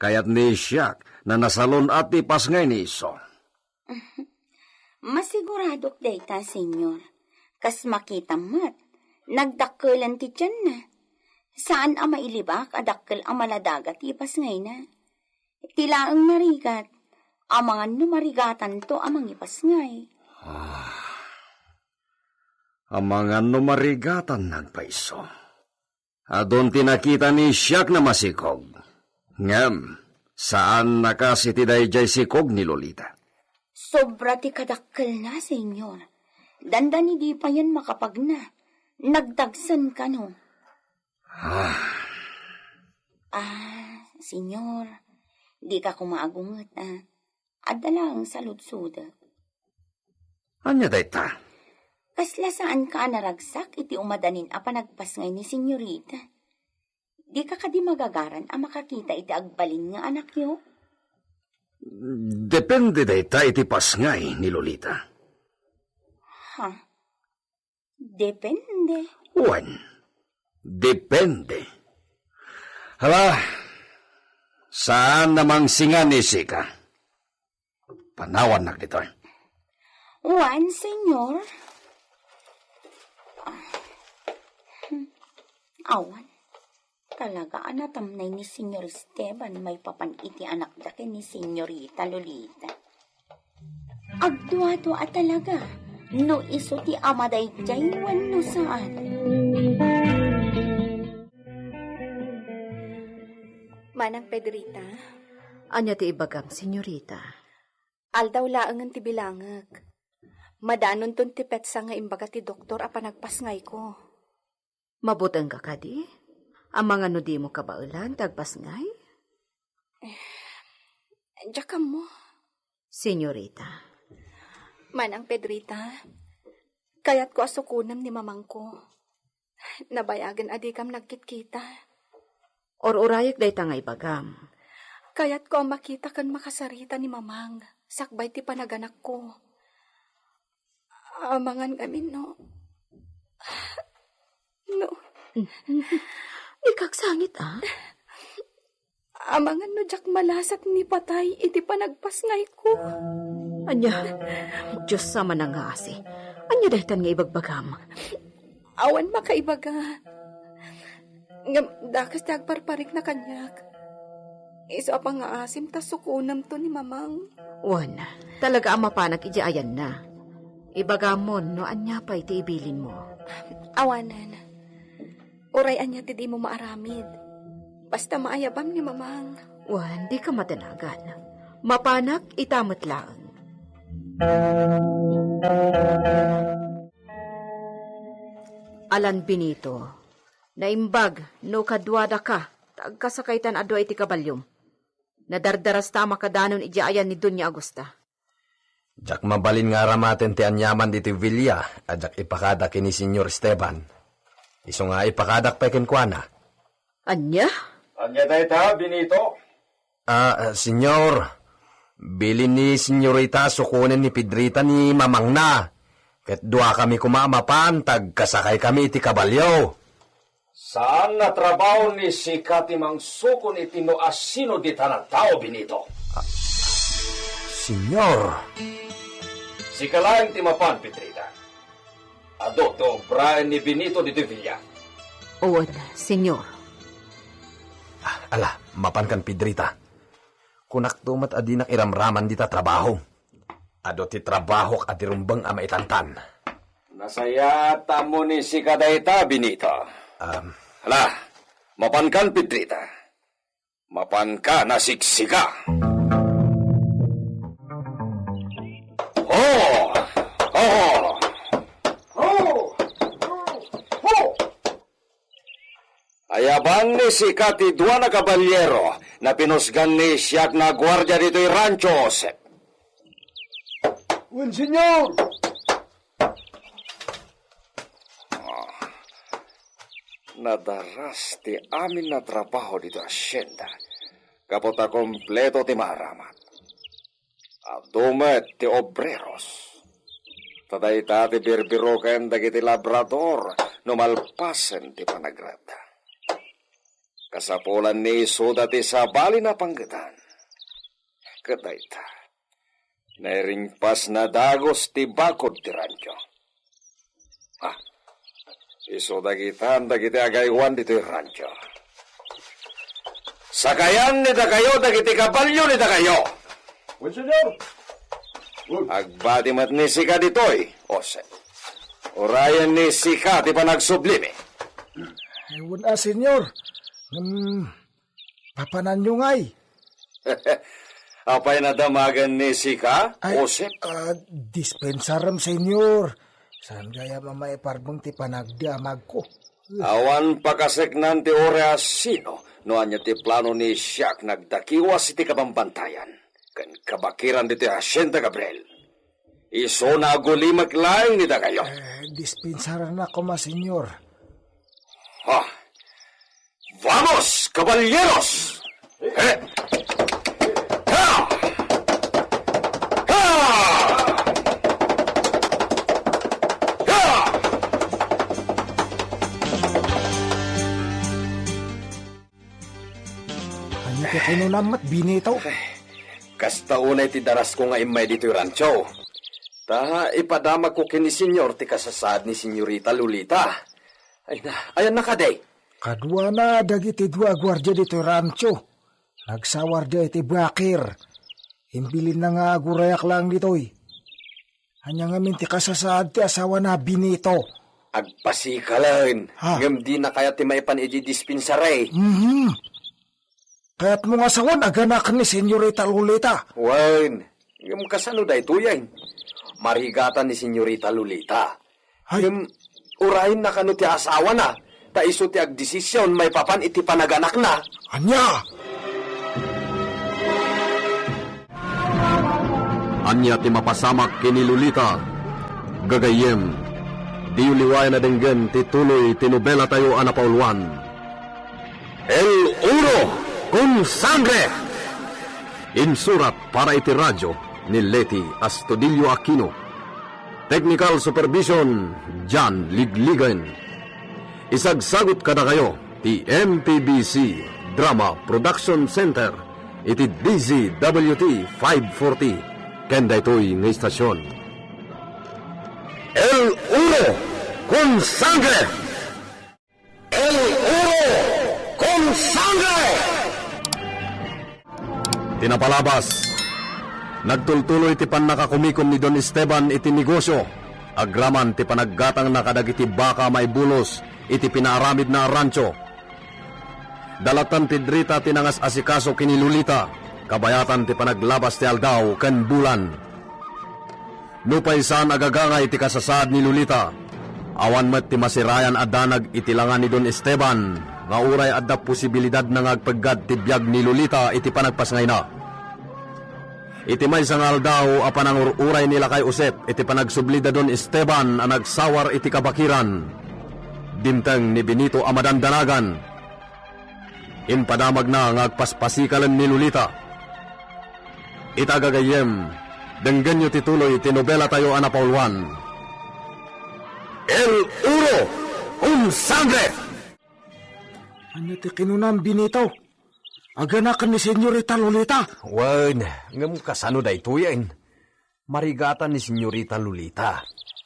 Kayat ni siak, na nasalun-at ti pasngay ni isu. Masiguradok dayta, Senyor. Kas makitam met, nagdakkelen ti tianna. Saan a mailibak a dakkel a maladaga ti ipasngayna. Ti laeng narigat, amangan no marigatanto a mangipasngay. Ah. Amangan no marigatan nagpayso. Adun ti nakita ni siak na masikog. Ngem, saan na kas iti daydiay sikog ni Lolita. Sobra ti kadakkelna, Senyor. Dandani di payen makapagna. Nagdagsen kano. Ah. Ah, Senyor, dika koma agunget, a. Adda laeng saludsodek. Ania dayta? Kasla saanka a naragsak iti umadanin a panagpasngay ni Senyorita? Dika kadi magagaran a makakita iti agbalin nga anakyo? Depende dayta iti pasngay ni Lolita. Ha? Depende. Wen, depende. Hala, saan a mangsinga ni Sika. Panawannak ditoy. Wen, Senyor. Ah, hmm. Awan. Talaga a natamnay ni Senyor Esteban maipapan iti anakda ken ni Senyorita Lolita. Agduadua a talaga no isu ti ama daydiay wenno saan. Manang Pedrita? Ania ti ibagam, Senyorita? Aldaw laengen ti bilangek. Madanonton ti petsa nga imbaga ti doktor a panagpasngayko. Mabutengka kadi? Amangan no dimo kabaelan ti agpasngay? Eh, diak ammo. Senyorita. Manang Pedrita, kayatko a sukonem ni mamangko. Nabayagen a dikam nagkitkita. Or-urayek dayta nga ibagam. Kayatko a makita ken makasarita ni mamang sakbay ti panaganakko. Amangan ngamin no, no. Dika agsangit, a? Amangan no diak malasat ni patay iti panagpasngayko. Ania? Dios a manangngasi. Ania daytan nga ibagbagam? Awan makaibaga. Ngem dakes ti agparparikna kaniak. Isu a pangngaasim ta sukonemto ni mamang. Wen, talaga a mapanak idiay ayanna. Ibagamon no ania pay ti ibilinmo. Awanen. Uray ania ti dimo maaramid. Basta maayabam ni mamang. Wen, dika madanagan. Mapanak ita met laeng. Alan Benito, naimbag no kaduadaka ta agkasakaytan a dua iti kabaliom. Nadardarasta a makadanon idiay ayan ni Doña Augusta. Diak mabalin nga aramaten ti aniaman ditoy villa a diak ipakada ken ni Senyor Esteban. Isu nga ipakadak pay kenkuana. Ania? Ania dayta, Benito? Ah, ah, Senyor, bilin ni Senyorita a sukonen ni Pedrita ni mamangna. Ket duakami koma a mapan ta agkasakaykami iti kabalio. Saan a trabaho ni sika ti mangsukon iti no asino ditan a tao, Benito. Ah, Senyor. Sika laeng ti mapan, Pedrita. Adu ti obraen ni Benito ditoy villa. Wen, Senyor. Ah, ala, mapankan, Pedrita. Kunakto met a dinak iramraman dita trabaho. Adu ti trabahok a di rumbeng a maitantan. Nasayaat ta ammo ni sika dayta, Benito. Um, Hala, mapankan, Pedrita. Mapanka nasiksika. Ho! Ho! Ho! Ho! Ayaban ni sika ti dua a kabaliero a pinusgan ni siak nga guardia ditoy rancho, Josep. Wen, Senyor! Ah, nadaras ti amin a trabaho ditoy asienda gapu ta kompleto ti maaramat. Adu met ti obreros. Ta dayta ti birbiroken dagiti labrador no malpasen ti panagrepda. Kasapulan ni isuda ti sabali a panggetan. Ket dayta, nairingpas a dagus ti bakod ti rancho. Ah, isu dagitan dagiti agaywan ditoy rancho. Sakayan ni dakayo dagiti kabalio ni dakayo. Wen, Senyor. Wen. Agbati met ni sika ditoy, Jose. Urayen ni sika ti panagsublimi. Ay, wen a, Senyor. Ngem, papananyo ngay? Apay nadamagan ni sika, Ay, Josep? Ah, dispensarem, Senyor. Saan gayam a maiparbeng ti panagdamagko? Awan pakaseknan ti uray a sino no ania ti plano ni siak nga agdakiwas iti kabambantayan. ken kabakiran ditoy Hacienda Gabriel. Isuna a gulimek laeng ni dagayo. Eh, dispensarnak koma, Senyor. Ha? Vamos, caballeros! Eh! Ha! Ha! Ha! Ania ti kinunam met, Benito? Kasta unay ti darasko nga immay ditoy rancho. Ta ipadamagko ken ni Senyor ti kasasaad ni Senyorita Lolita. Ay na, ayanna kadi? Kaduana dagiti dua a guardia ditoy rancho. Nagsawarda iti bakir. Imbilinna nga agurayak laeng ditoy. Ania ngamin ti kasasaad ti asawana, Benito? Agpasikalen, Ha? ngem dina kayat ti maipan idiay dispensary. Mhm. Kayatmo nga sawen a ganaken ni Senyorita Lolita? Wen, ngem kasano daytoyen? Marigatan ni Senyorita Lolita. Ay. Ngem, urayenna kano ti asawana, ta isu ti agdesisyon maipapan iti panaganakna. Ania? Ania ti mapasamak ken ni Lolita? Gagayyem, diyo liwayan a denggen ti tuloy ti nobelatayo a napauluan, El Oro con Sangre. Insurat para iti radio ni Leti Astudillo Aquino. Technical supervision, John Ligligan. Isagsagut kadakayo ti M P B C Drama Production Center iti D Z W T five forty ken daytoy nga istasyon. El Oro con Sangre! El Oro con Sangre! Ti napalabas, nagtultuloy ti pannakakumikom ni Don Esteban iti negosio, agraman ti panaggatangna kadagiti baka maibulos iti pinaaramidna a rancho. Dalatan ti Drita ti nangas-asikaso ken ni Lolita, kabayatan ti panaglabas ti aldaw ken bulan. Nupay saan a gagangay ti kasasaad ni Lolita, awan met ti masirayan a danag iti langa ni Don Esteban nga uray adda posibilidadna nga agpeggad ti biag ni Lolita iti panagpasngayna. Iti maysa nga aldaw a panangur-uray ni Lakay Josep iti panagsubli da Don Esteban a nagsawar iti kabakiran, dimteng ni Benito a madandanagan. Impadamagna nga agpaspasikalen ni Lolita. Ita gagayyem, denggenyo ti tuloy ti nobelatayo a napauluan, El Oro con Sangre! Ania ti kinunam, Benito? Aganaken ni Senyorita Lolita? Wen, ngem kasano daytoyen? Marigatan ni Senyorita Lolita.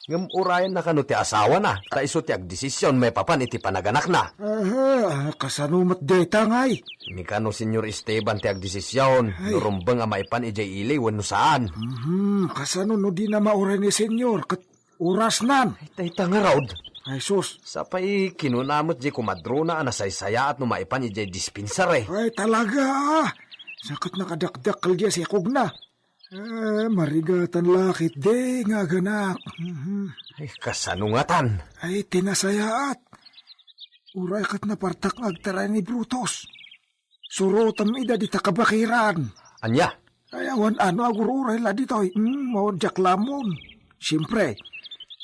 Ngem urayenna kano ti asawana, ta isu ti agdesisyon maipapan iti panaganakna. Aha, kasano met dayta, ngay? Ni kano Senyor Esteban ti agdesisyon, Ay. no rumbeng a maipan idiay ili wenno saan. Mhm, kasano no dina mauray ni Senyor ket orasnan? Ay, dayta ngarud. Ay, sus. Sapay kinuna met diay komadrona a nasaysayaat no maipan idiay dispensary. Ay, talaga. Saket nakadakdakkel diay sikogna. Eh, marigatan la ketdi nga aganak. Mhm. Ay, kasano ngatan? Ay, ti nasayaat. Uray ket napartak nga agtaray ni Brutus. Surotem ida dita kabakiran. Ania? Ay, awan ano agur-uray la ditoy. Hmm, mao diak lamon. Siempre,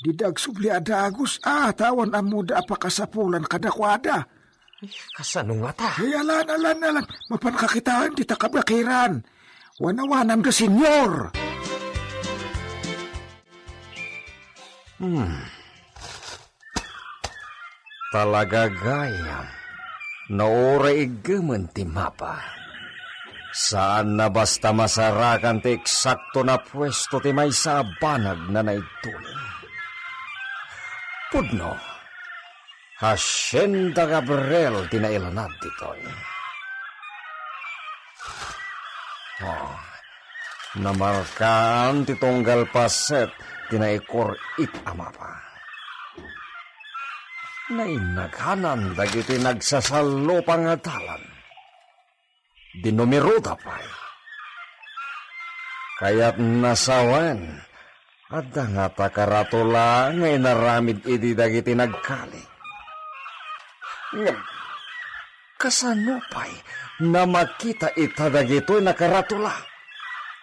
dida agsubli a dagus, ah, ta awan ammoda a pakasapulan kadakuada. Ay, kasano ngata? Ay, alan, alan, alan. Mapanka kitaen dita kabakiran. Wanawanam da, Senyor. Hmm. Talaga gayam, no uray iggemen ti mapa. Saan na basta masarakan ti eksakto na puesto ti maysa a banag na naidulin. Pudno, Hacienda Gabriel ti nailanad ditoy. Oh, namarkaan ti tunggal paset ti naikor-ik a mapa. Nainaganan dagiti nagsasallupa nga dalan. Dinumiroda pay. Kayatna sawen, adda ngata karatula nga inaramid idi dagiti nagkali. Ngem, kasano pay na makita ita dagitoy nakaratula?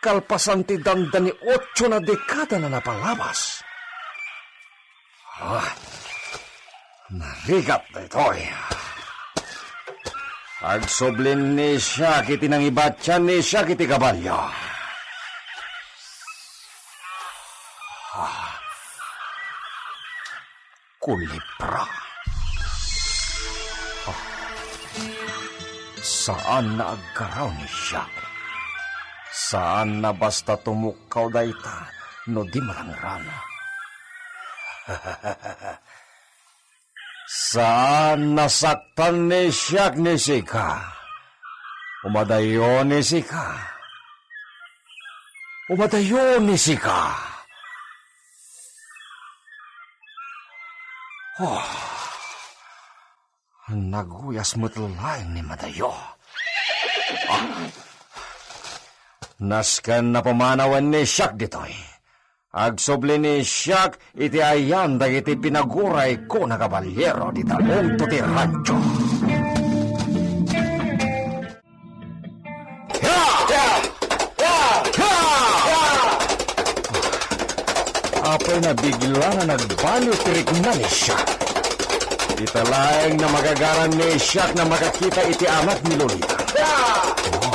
kalpasan ti danda ni otsona dekada na napalabas. Ah, narigat daytoy. Agsublin ni siak iti nangibatian ni siak iti kabalio. Ah, kulebra. Ah, saan na aggaraw ni siak. Saan na basta tumukkaw dayta no di marangrana. Saan nasaktan ni siak ni sika. Umadayo ni sika. Umadayo ni sika. Oh, naguyas met laeng ni madayo. Ah. Nasken napamanawen ni siak ditoy. Agsubli ni siak iti ayan dagiti pinaguray ko na kaballero ti talento ti rancho. Apay na bigla nga nagbaliw ti rikna ni siak. Ita laeng na magagaran ni siak na makakita iti anak ni Lolita. Oh.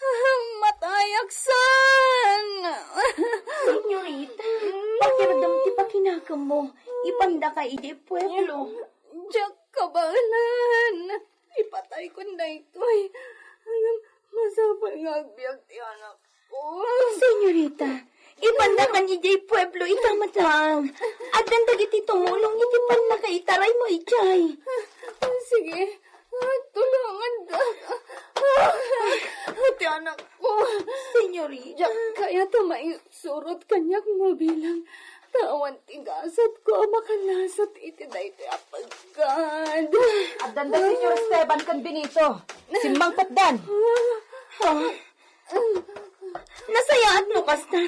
Ah, matayak san! Senyorita, pakirdem ti pakinakemmo. Ipandaka idiay pueblo. Diak kabaelan. Ipatay kon daytoy. Ngem masapul nga agbiag ti anakko. Senyorita, ipandakan idiay pueblo ita met laeng. Addan dagiti tumulong iti pannakaitaraymo idiay. Sige, tulongandak. Ti anakko. Senyorita. Diak kayat a mai- Surot kaniak mabilang, ta awan ti gasatko a makalasat iti daytoy a peggad. Addanda Senyor Esteban ken Benito. Simmangpetdan. Ah. Nasayaat no kasta.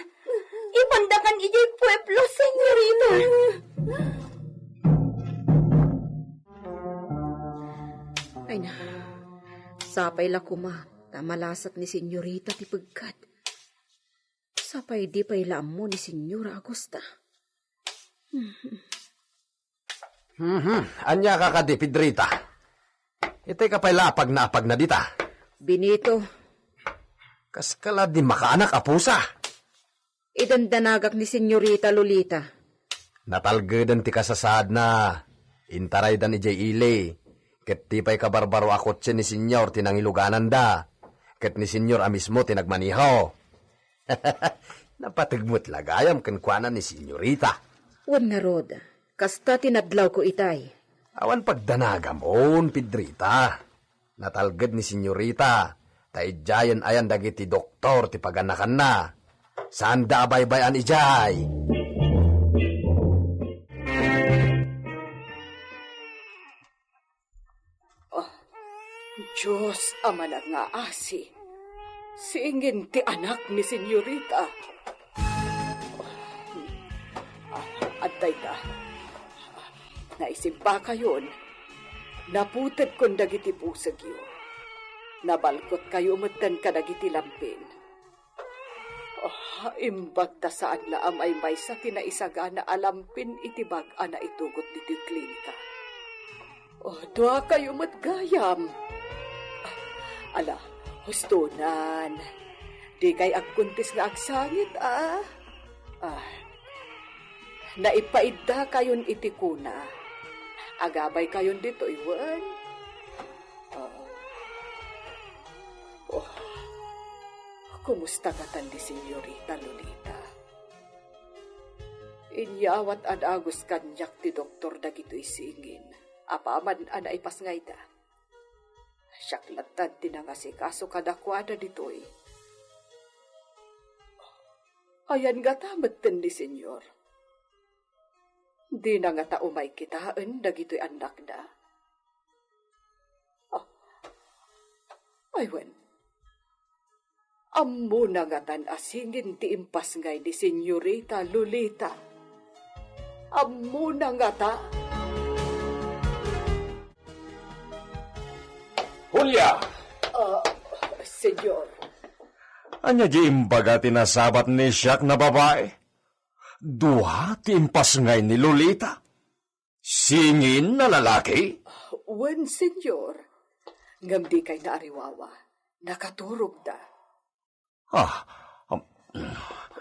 Ipandakan idiay pueblo, senyorita. Ay na, sapay la koma ta malasat ni senyorita ti peggad. Sapay di pay la ammo ni Senyora Augusta. Mhm. Ania ka kadi, Pedrita? Itay ka pay la apagna-apagna dita? Benito. Kaska la di makaanak a pusa? Idandanagak ni Senyorita Lolita. Natalgeden ti kasasaadna. Intaraydan idiay ili, ket ti pay kabarbaro a kotse ni Senyor ti nangilugananda, ket ni Senyor a mismo ti nagmaneho. Napateg met la gayam kenkuana ni Senyorita. Wen ngarud, kasta ti nadlawko itay. Awan pagdanagam, Pedrita. Natalged ni Senyorita, ta idiayen ayan dagiti doktor ti paganakanna. Saanda a baybay-an idiay. Oh, Dios a manangngaasi, siingin ti anak ni Senyorita. Ah, adda ita. Naisimbakayon, naputedkon dagiti pusegyo. Nabalkotkayo metten kadagiti lampin. Oh, imbag ta saan la a maymaysa ti naisagana a lampin iti bag a naitugot ditoy klinika. Oh, duakayo met gayam. Ala, hustonan. Dikay agkuntis nga agsangit, a? Ah, naipaiddakayon iti kuna. Agabaykayon ditoy, wen? Ah. Oh. Kumusta ngatan ni Senyorita Lolita? Inyawat a dagus kaniak ti doktor dagitoy siingin, apaman a naipasngayda. Siak latta ti nangasikaso kadakuada ditoy. Ayan ngata metten ni Senyor. Dina ngata umay kitaen dagitoy annakda. Ah. Ay, wen. Ammona ngatan a singin ti impasngay ni Senyorita Lolita? Ammona ngata? Julia! Ah, Senyor. Ania di imbaga ti nasabat ni siak nga babai? Dua ti impasngay ni Lolita. Singin a lalaki? Wen, Senyor. Ngem dikay naariwawa. Nakaturogda. Ah, um,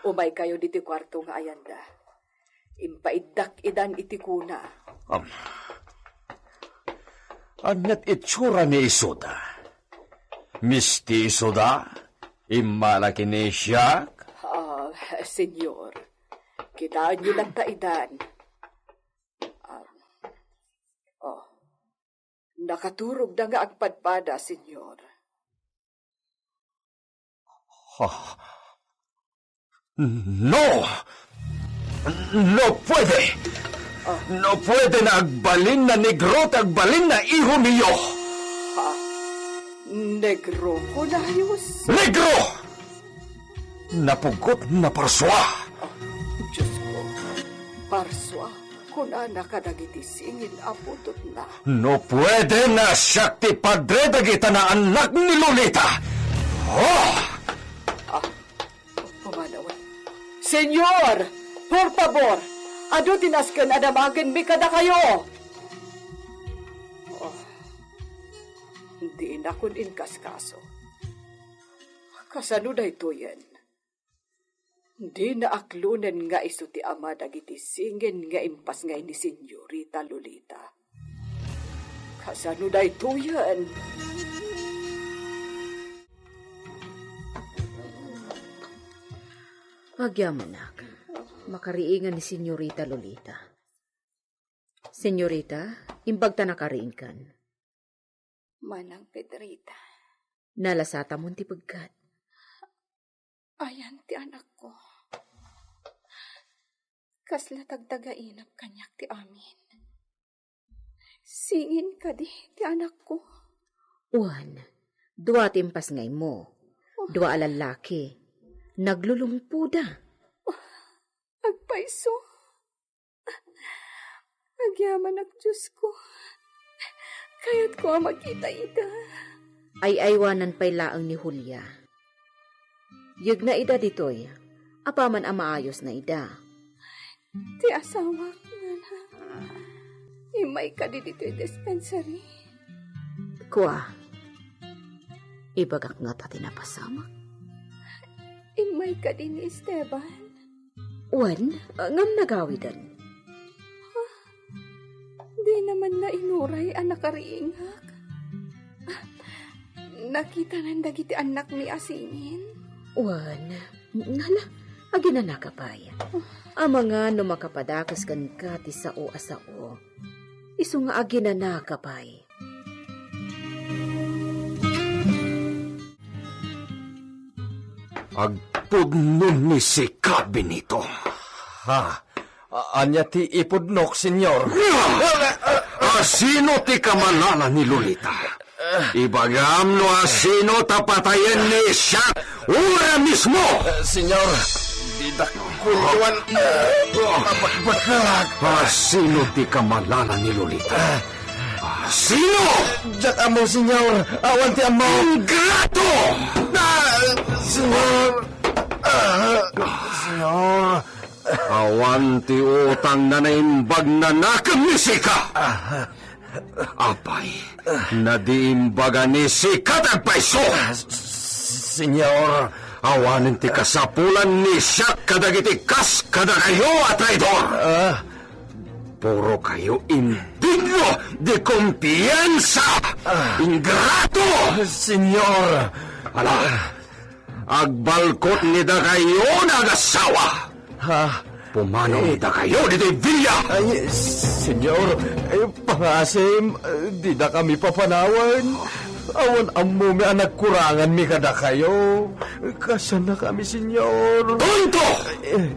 Umaykayo ditoy kuarto nga ayanda. Impaiddak idan iti kuna. Um, aniat itsura ni isuda? Mistisoda? Immala ken ni siak? Ah, Senyor, kitaenyo latta idan. Ah, oh, nakaturogda nga agpadpada, Senyor. Ah. No! No puede! No puede nga agbalin nga negro ti agbalin nga iho mio! Ha? Negro, kunayos? Negro! Napugot, naparsua! Ah, Diyos ko, parsua. Kunana kadagiti singin a putotna. No puede nga siak ti padre dagita nga annak ni Lolita. Oh! Ah, pumanaw. Senyor! Por pabor! Adu ti nasken a damagenmi kadakayo! Oh, dinakon inkaskaso. Kasano daytoyen? Dina aklonen nga isu ti ama dagiti singin nga impasngay ni Senyorita Lolita. Kasano daytoyen? Agyamanak, makariingan ni Senyorita Lolita. Senyorita, imbagta nakariingkan. Manang Pedrita. Nalasatamon ti pegkat. Ayan ti anakko. Kasla tagtagainep kaniak ti amin. Singin kadi ti anakko? Wen, dua ti impasngaymo. Oh. Dua a lallaki. Naglulungpoda. Oh, agpayso. Agyamanak, Diosko. Kayatko a makita ida. Ay-aywanan pay laeng ni Julia. Yegna ida ditoy, apaman a maayosna ida. Ti asawak, ngana. Immay kadi ditoy dispensary. Kua, ibagak ngata ti napasamak. Immay kadi ni Esteban. Wen, ngem nagawiden. Ha? Dina man nainuray a nakariingak. Nakitanan dagiti annakmi a singin. Wen, hala, aginanaka pay. Amangan no makapadakes kenka ti sao a sao. Isu nga aginanaka pay. Agpudno ni sika, Benito. Ha? A-, ania ti ipudnok, Senyor? Asino ti kamalala ni Lolita? Ibagam no asino ta patayen ni siak ura mismo! Eh, Senyor, didak kunkuan, eh, mabakbakak. Asino ti kamalala ni Lolita? Asino? Diak ammo, Senyor. Awan ti ammo. Ingrato! Ah, Senyor. Ah, Senyor. Awan ti utang nga naimbag nga nakem ni sika. Ah. Apay, naimbag a ni sika ti agpayso. Ah, s-, s-, Senyor. Awanen ti kasapulan ni siak kadagiti kas kadakayo a traidor. Ah. Puro kayo indigno de kumpiyansa. Ah. Ingrato! Senyor. Ala, agbalkot ni dakayo nga agasawa. Ha? Pumanaw Eh. ni dakayo ditoy villa. Ay, Senyor, eh, pangasim, eh, dida kami papanawen. Awan ammomi a nagkuranganmi kadakayo. Kasana kami, Senyor. Tonto! Eh.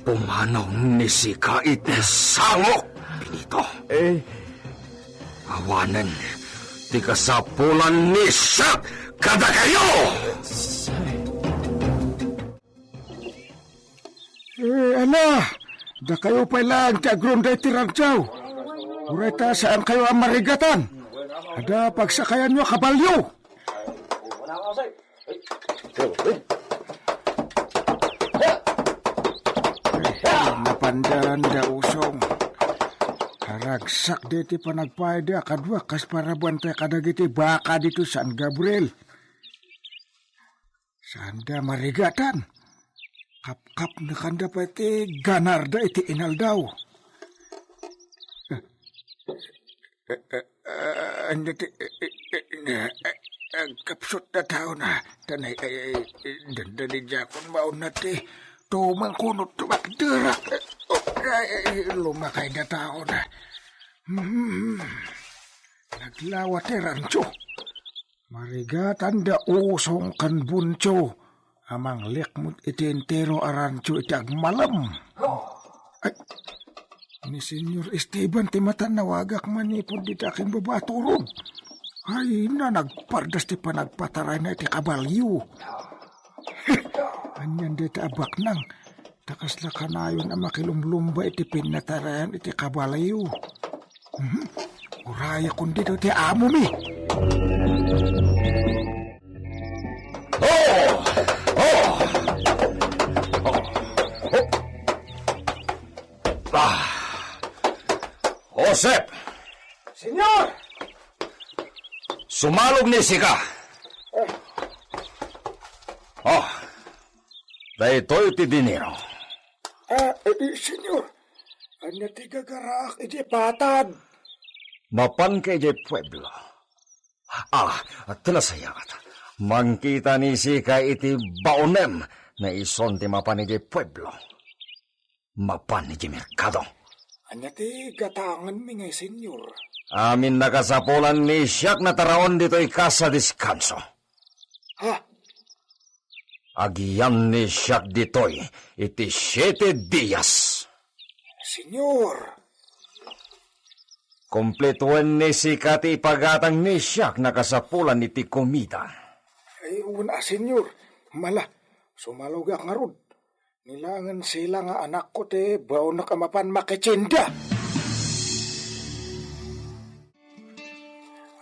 Pumanaw ni sika iti sangok, Benito. Eh. Awanen ti kasapulan ni siak kadakayo! S-, Eh, ala, dakayo pay laeng ti agrunda iti rancho. Uray ta saankayo a marigatan. Adda pagsakayanyo a kabalio. Ay, napandan da usong. Karagsak deti panagpayda a kaduak kas parabuan tay kadagiti baka dito San Gabriel. Saanda marigatan. Kapkapnekanda pay ti ganarda iti inaldaw. Eh, eh, eh, ania ti, eh, eh, eh, eh, eh, agkapsut da taona. Tanay, eh, eh, eh, dandani diakon mauna ti tumang kuno tumakderak. Eh, oh, eh, eh, lumakay da taona. Hmm. Naglawa ti rancho. Marigatan da Usong ken Buncho a manglikmut iti entero a rancho iti agmalem. Ay, ni Senyor Esteban ti matan nawagak manipud dita ken baba a turod. Ay, na nagpardas ti panagpatarayna iti kabalio. Anian dayta a baknang? Ta kasla kanayon a makilumlumba iti pinnatarayan iti kabalio. Mhm. Urayakon dito ti amomi. Oh! Oh! Oh! Oh! Ah! Josep! Senyor! Sumalog ni sika. Oh. Daytoy ti dinero. Ah, eh, eh, Senyor, ania ti gagaraak idiay patad? Mapanka idiay pueblo. Ah, ta nasayaat. Mangkita ni sika iti baonem nga ison ti mapan idiay pueblo. Mapan idiay merkado. Ania ti gatangenmi ngay, Senyor? Amin nakasapulan ni siak nataraon ditoy kas a deskanso. Ha? Agian ni siak ditoy iti siete dias. Senyor! Kumpletuen ni sika ti ipagatang ni siak nakasapulan iti komida. Ay, wen a, Senyor. Mala, sumalogak ngarud. Nilangen sila nga anakko ti baonek a mapan makitienda.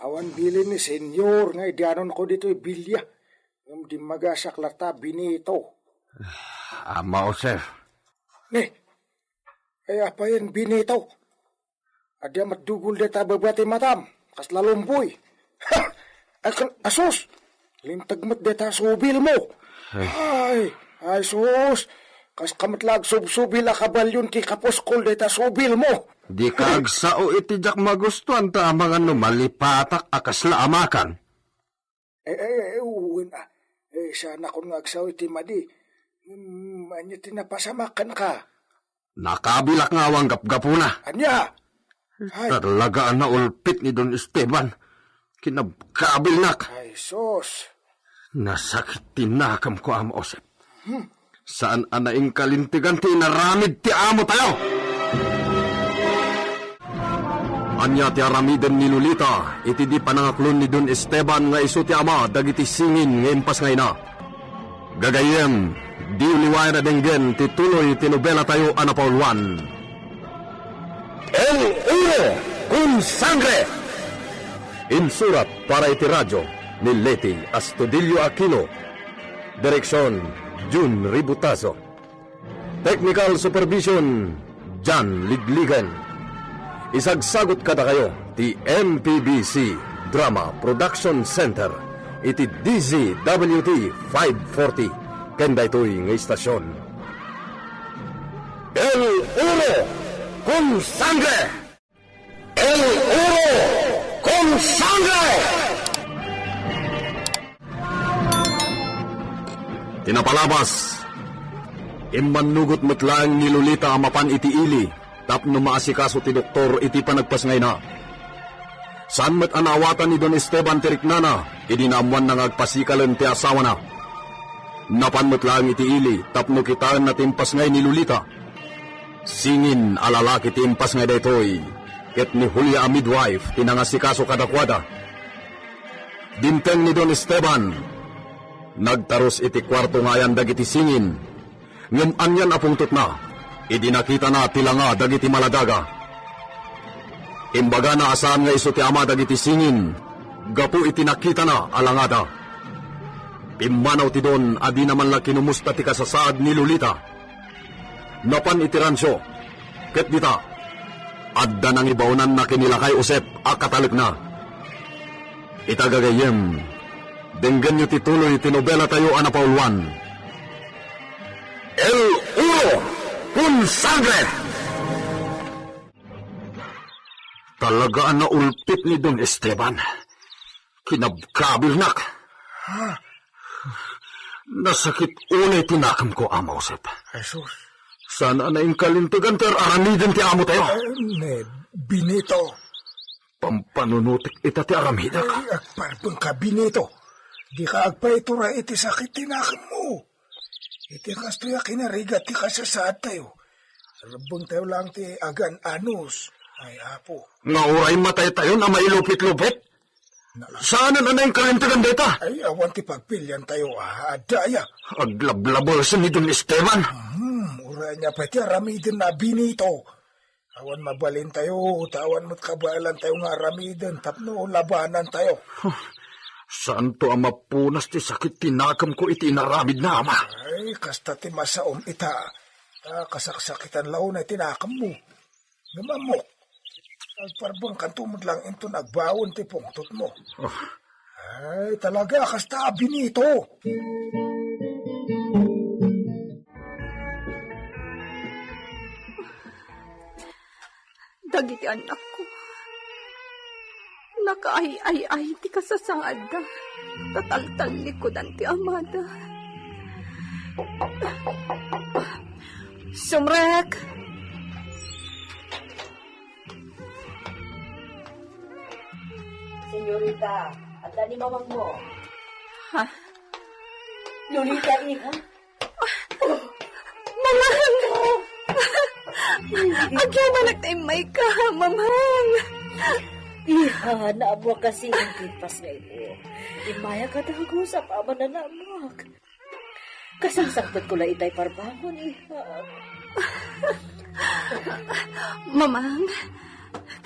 Awan bilin ni Senyor nga idianonko ditoy bilia. Ngem dimmagasak latta binito. Ama Josef. Ne, ay apayen binito? Adda met dugol dayta a baba ti matam, kasla lumboy. Ha! Ay, kan-, asus! Linteg met dayta a subilmo. Ay. Ay, ay, sus! Kaska met la agsubsubil a kabalyon ti kapuskol dayta a subilmo. Dika agsao iti diak magustuan ta amangan no malipatak a kasla amakan. Eh, eh, eh, wen, ah. Eh, saanakon nga agsao iti madi. Hmm, ania ti napasamak kenka? Nakabilak nga awan gapgapuna. Ania? Ay. Talaga a naulpit ni Don Esteban. Kinabkabilnak. Ay, sus. Nasakit ti nakemko, Ama Josep. Hmm. Saan a naingkalintegan ti inaramid ti amo tayo. Ania ti aramiden ni Lolita iti di panangaklon ni Don Esteban nga isu ti ama dagiti singin nga impasngayna? Gagayyem, diyo liwayan a denggen ti tuloy ti nobela tayo a napauluan, El Oro con Sangre. Insurat para iti radio ni Leti Astudillo Aquino. Direksion, Jun Ributazo. Technical supervision, John Ligligan. Isagsagut kadakayo ti M P B C Drama Production Center iti D Z W T five forty ken daytoy nga istasyon. El Oro con Sangre! El Oro con Sangre! Ti napalabas, immannugot met laeng ni Lolita a mapan iti ili tapno maasikaso ti doktor iti panagpasngayna. Saan met a naawatan ni Don Esteban ti riknana idi naammoanna nga agpasikalen ti asawana. Napan met laeng iti ili tapno kitaenna ti impasngay ni Lolita. Singin a lalaki ti impasngay daytoy, ket ni Julia a midwife ti nangasikaso kadakuada. Dimteng ni Don Esteban, nagtarus iti kuarto nga ayan dagiti singin. Ngem anian a pungtotna, idi nakitana ti langa dagiti maladaga. Imbagana a saan nga isu ti ama dagiti singin gapu iti nakitana a langada. Pimmanaw ti don a dina man la kinumusta ti kasasaad ni Lolita. Napan iti rancho, ket dita, adda nangibaonanna ken ni Lakay Josep a katalekna. Ita gagayyem, denggenyo ti tuloy ti nobelatayo a napauluan, El Oro con Sangre! Talaga a naulpit ni Don Esteban. Kinabkabilnak. Ha? Nasakit unay ti nakemko, Ama Josep. Jesus. Saan a nainkalintegan ti ar-aramiden ti amo tayo. Eh, ne, Benito. Pampanunotek ita ti aramidek. Ay, agparbeng ka, Benito. Di ka agpaitura iti sakit ti nakemmo. Iti kastoy a kinarigat ti kasasaad tayo. Rebbeng tayo lang ti agan-anos. Ay, Apo. Nga uray matay tayo a mailupit-lupit? Saanen a nainkalintegan dayta? Ay, awan ti pagpilian tayo, ah, adda aya. Aglablabesen ni Don Esteban. Hmm, uray ania pay ti aramiden na, Benito. Awan mabalin tayo, ta awan met kabaelan tayo nga aramiden tapno labanan tayo. Saanto a mapunas ti sakit ti nakemko iti inaramid na ama. Ay, kasta ti masaom ita. Ta kasaksakitan la unay ti nakemmo. Ngem ammok, agparbengkanto met lang inton agbaon ti pungtotmo. Oh. Ay, talaga, kasta, Benito. Dagiti annakko, nakaay-ay-ay ti kasasaadda, ta taltallikudan ti amada. Sumrek! Senyorita, adda ni mamangmo. Ha? Lolita, iha? Mamang! Agyamanak ta immayka, Mamang! Iha, naammoak a singin ti impasngaymo. Immayak a dagus apaman a naammoak. Kasangsangpetko la itay parbangon, iha. Mamang,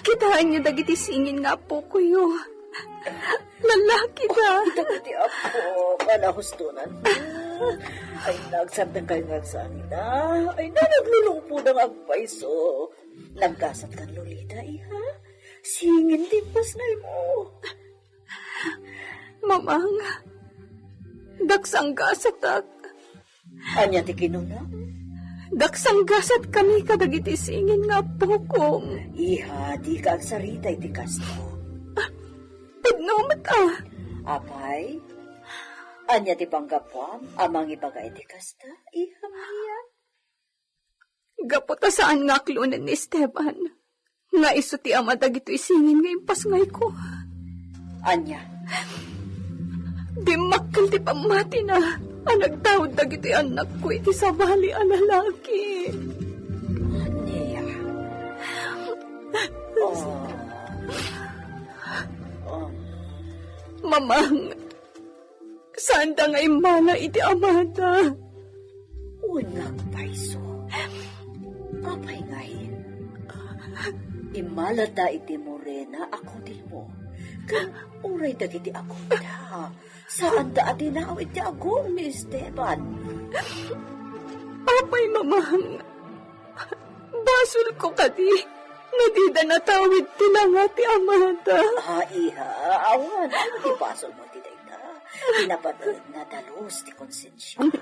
kitaenyo dagiti singin nga appokoyo. Lalakida. Oh, dagiti appo, a nahustonan. Ay, nagsardengkayo nga agsangita. Ay, na, naglulungpodang agpayso. Naggasatkan, Lolita, iha. Singin ti impasngaymo. Mamang, daksanggasatak. Ania ti kinunam? Daksanggasatkami kadagiti singin nga appokom. Iha, dika agsarita iti kasta. Pudno met a. Apay, ania ti panggapuam a mangibaga iti kasta, iha Mia? Gapu ta saan nga aklonen ni Esteban nga isu ti ama dagitoy singin nga impasngayko. Ania? Dimmakkel ti pammatina a nagtaud dagitoy annakko iti sabali a lalaki. Ania? Oh. Oh. Mamang, saanda nga immala iti amada. Wen nga agpayso. Apay ngay? Immalada iti Morena a kudirmo. Ken uray dagiti agumda, saanda a dinao iti agum ni Esteban. Apay, Mamang? Basolko kadi nga dida natawid ti langa ti amada? Ah, iha, awan. Ano ti basolmo iti dayta? Napateg, nadalus ti konsensiam.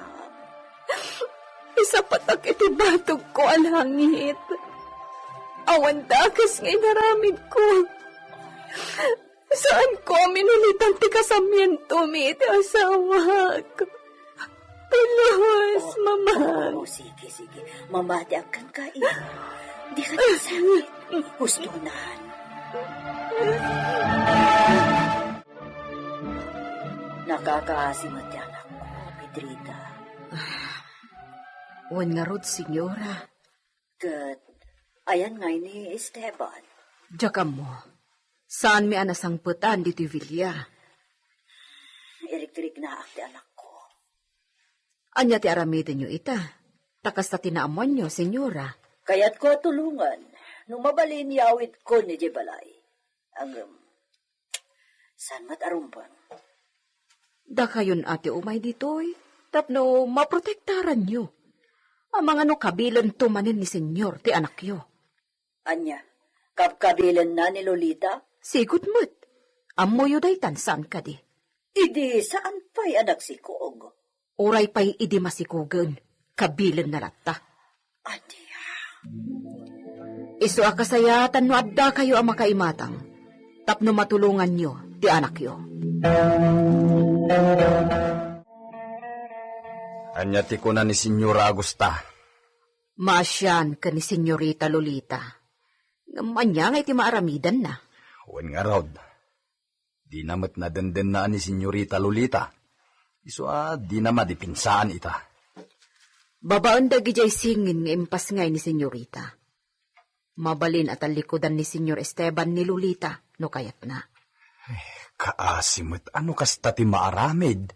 Isapatak iti batogko a langit. Awan dakes nga inaramidko. Saanko a minulitan ti kasamiantomi iti asawak. Pulos, oh, Mamang. Oh, sige, sige. Mamatiak kenka, iha. Dika ti sakit. Hustonan. Nakakaasi met ti anakko, Pedrita. Wen ngarud, Senyora. Ket ayan ngay ni Esteban? Diak ammo. Saanmi a nasangpetan ditoy bilia. Irigtirignaak ti anakko. Ania ti aramidenyo ita? Ta kasta ti naammoanyo, Senyora. Kayatko a tulongan no mabalin nga awidkon idiay balay. Ngem, saan met a rumbeng. Dakayon a ti umay ditoy, tapno maprotektaranyo. Amangan no kabilento manen ni Senyor ti anakyo. Ania, kabkabilenna ni Lolita? Sigud met. Ammoyo daytan, saan kadi? Idi saan pay a nagsikog. Uray pay idi masikogen, kabilenna latta. Ania? Isu a kasayaatan no addakayo a makaimatang, tapno matulonganyo ti anakyo. Ania ti kuna ni Senyora Augusta? Maasian ken ni Senyorita Lolita. Ngem ania ngay ti maaramidanna? Wen ngarud, dina met nadendennaan ni Senyorita Lolita. Isu a dina madi pinsaan ita. Babaen dagidiay singin nga impasngay ni Senyorita. Mabalin a tallikudan ni Senyor Esteban ni Lolita no kayatna. Kaasi met a no kasta ti maaramid.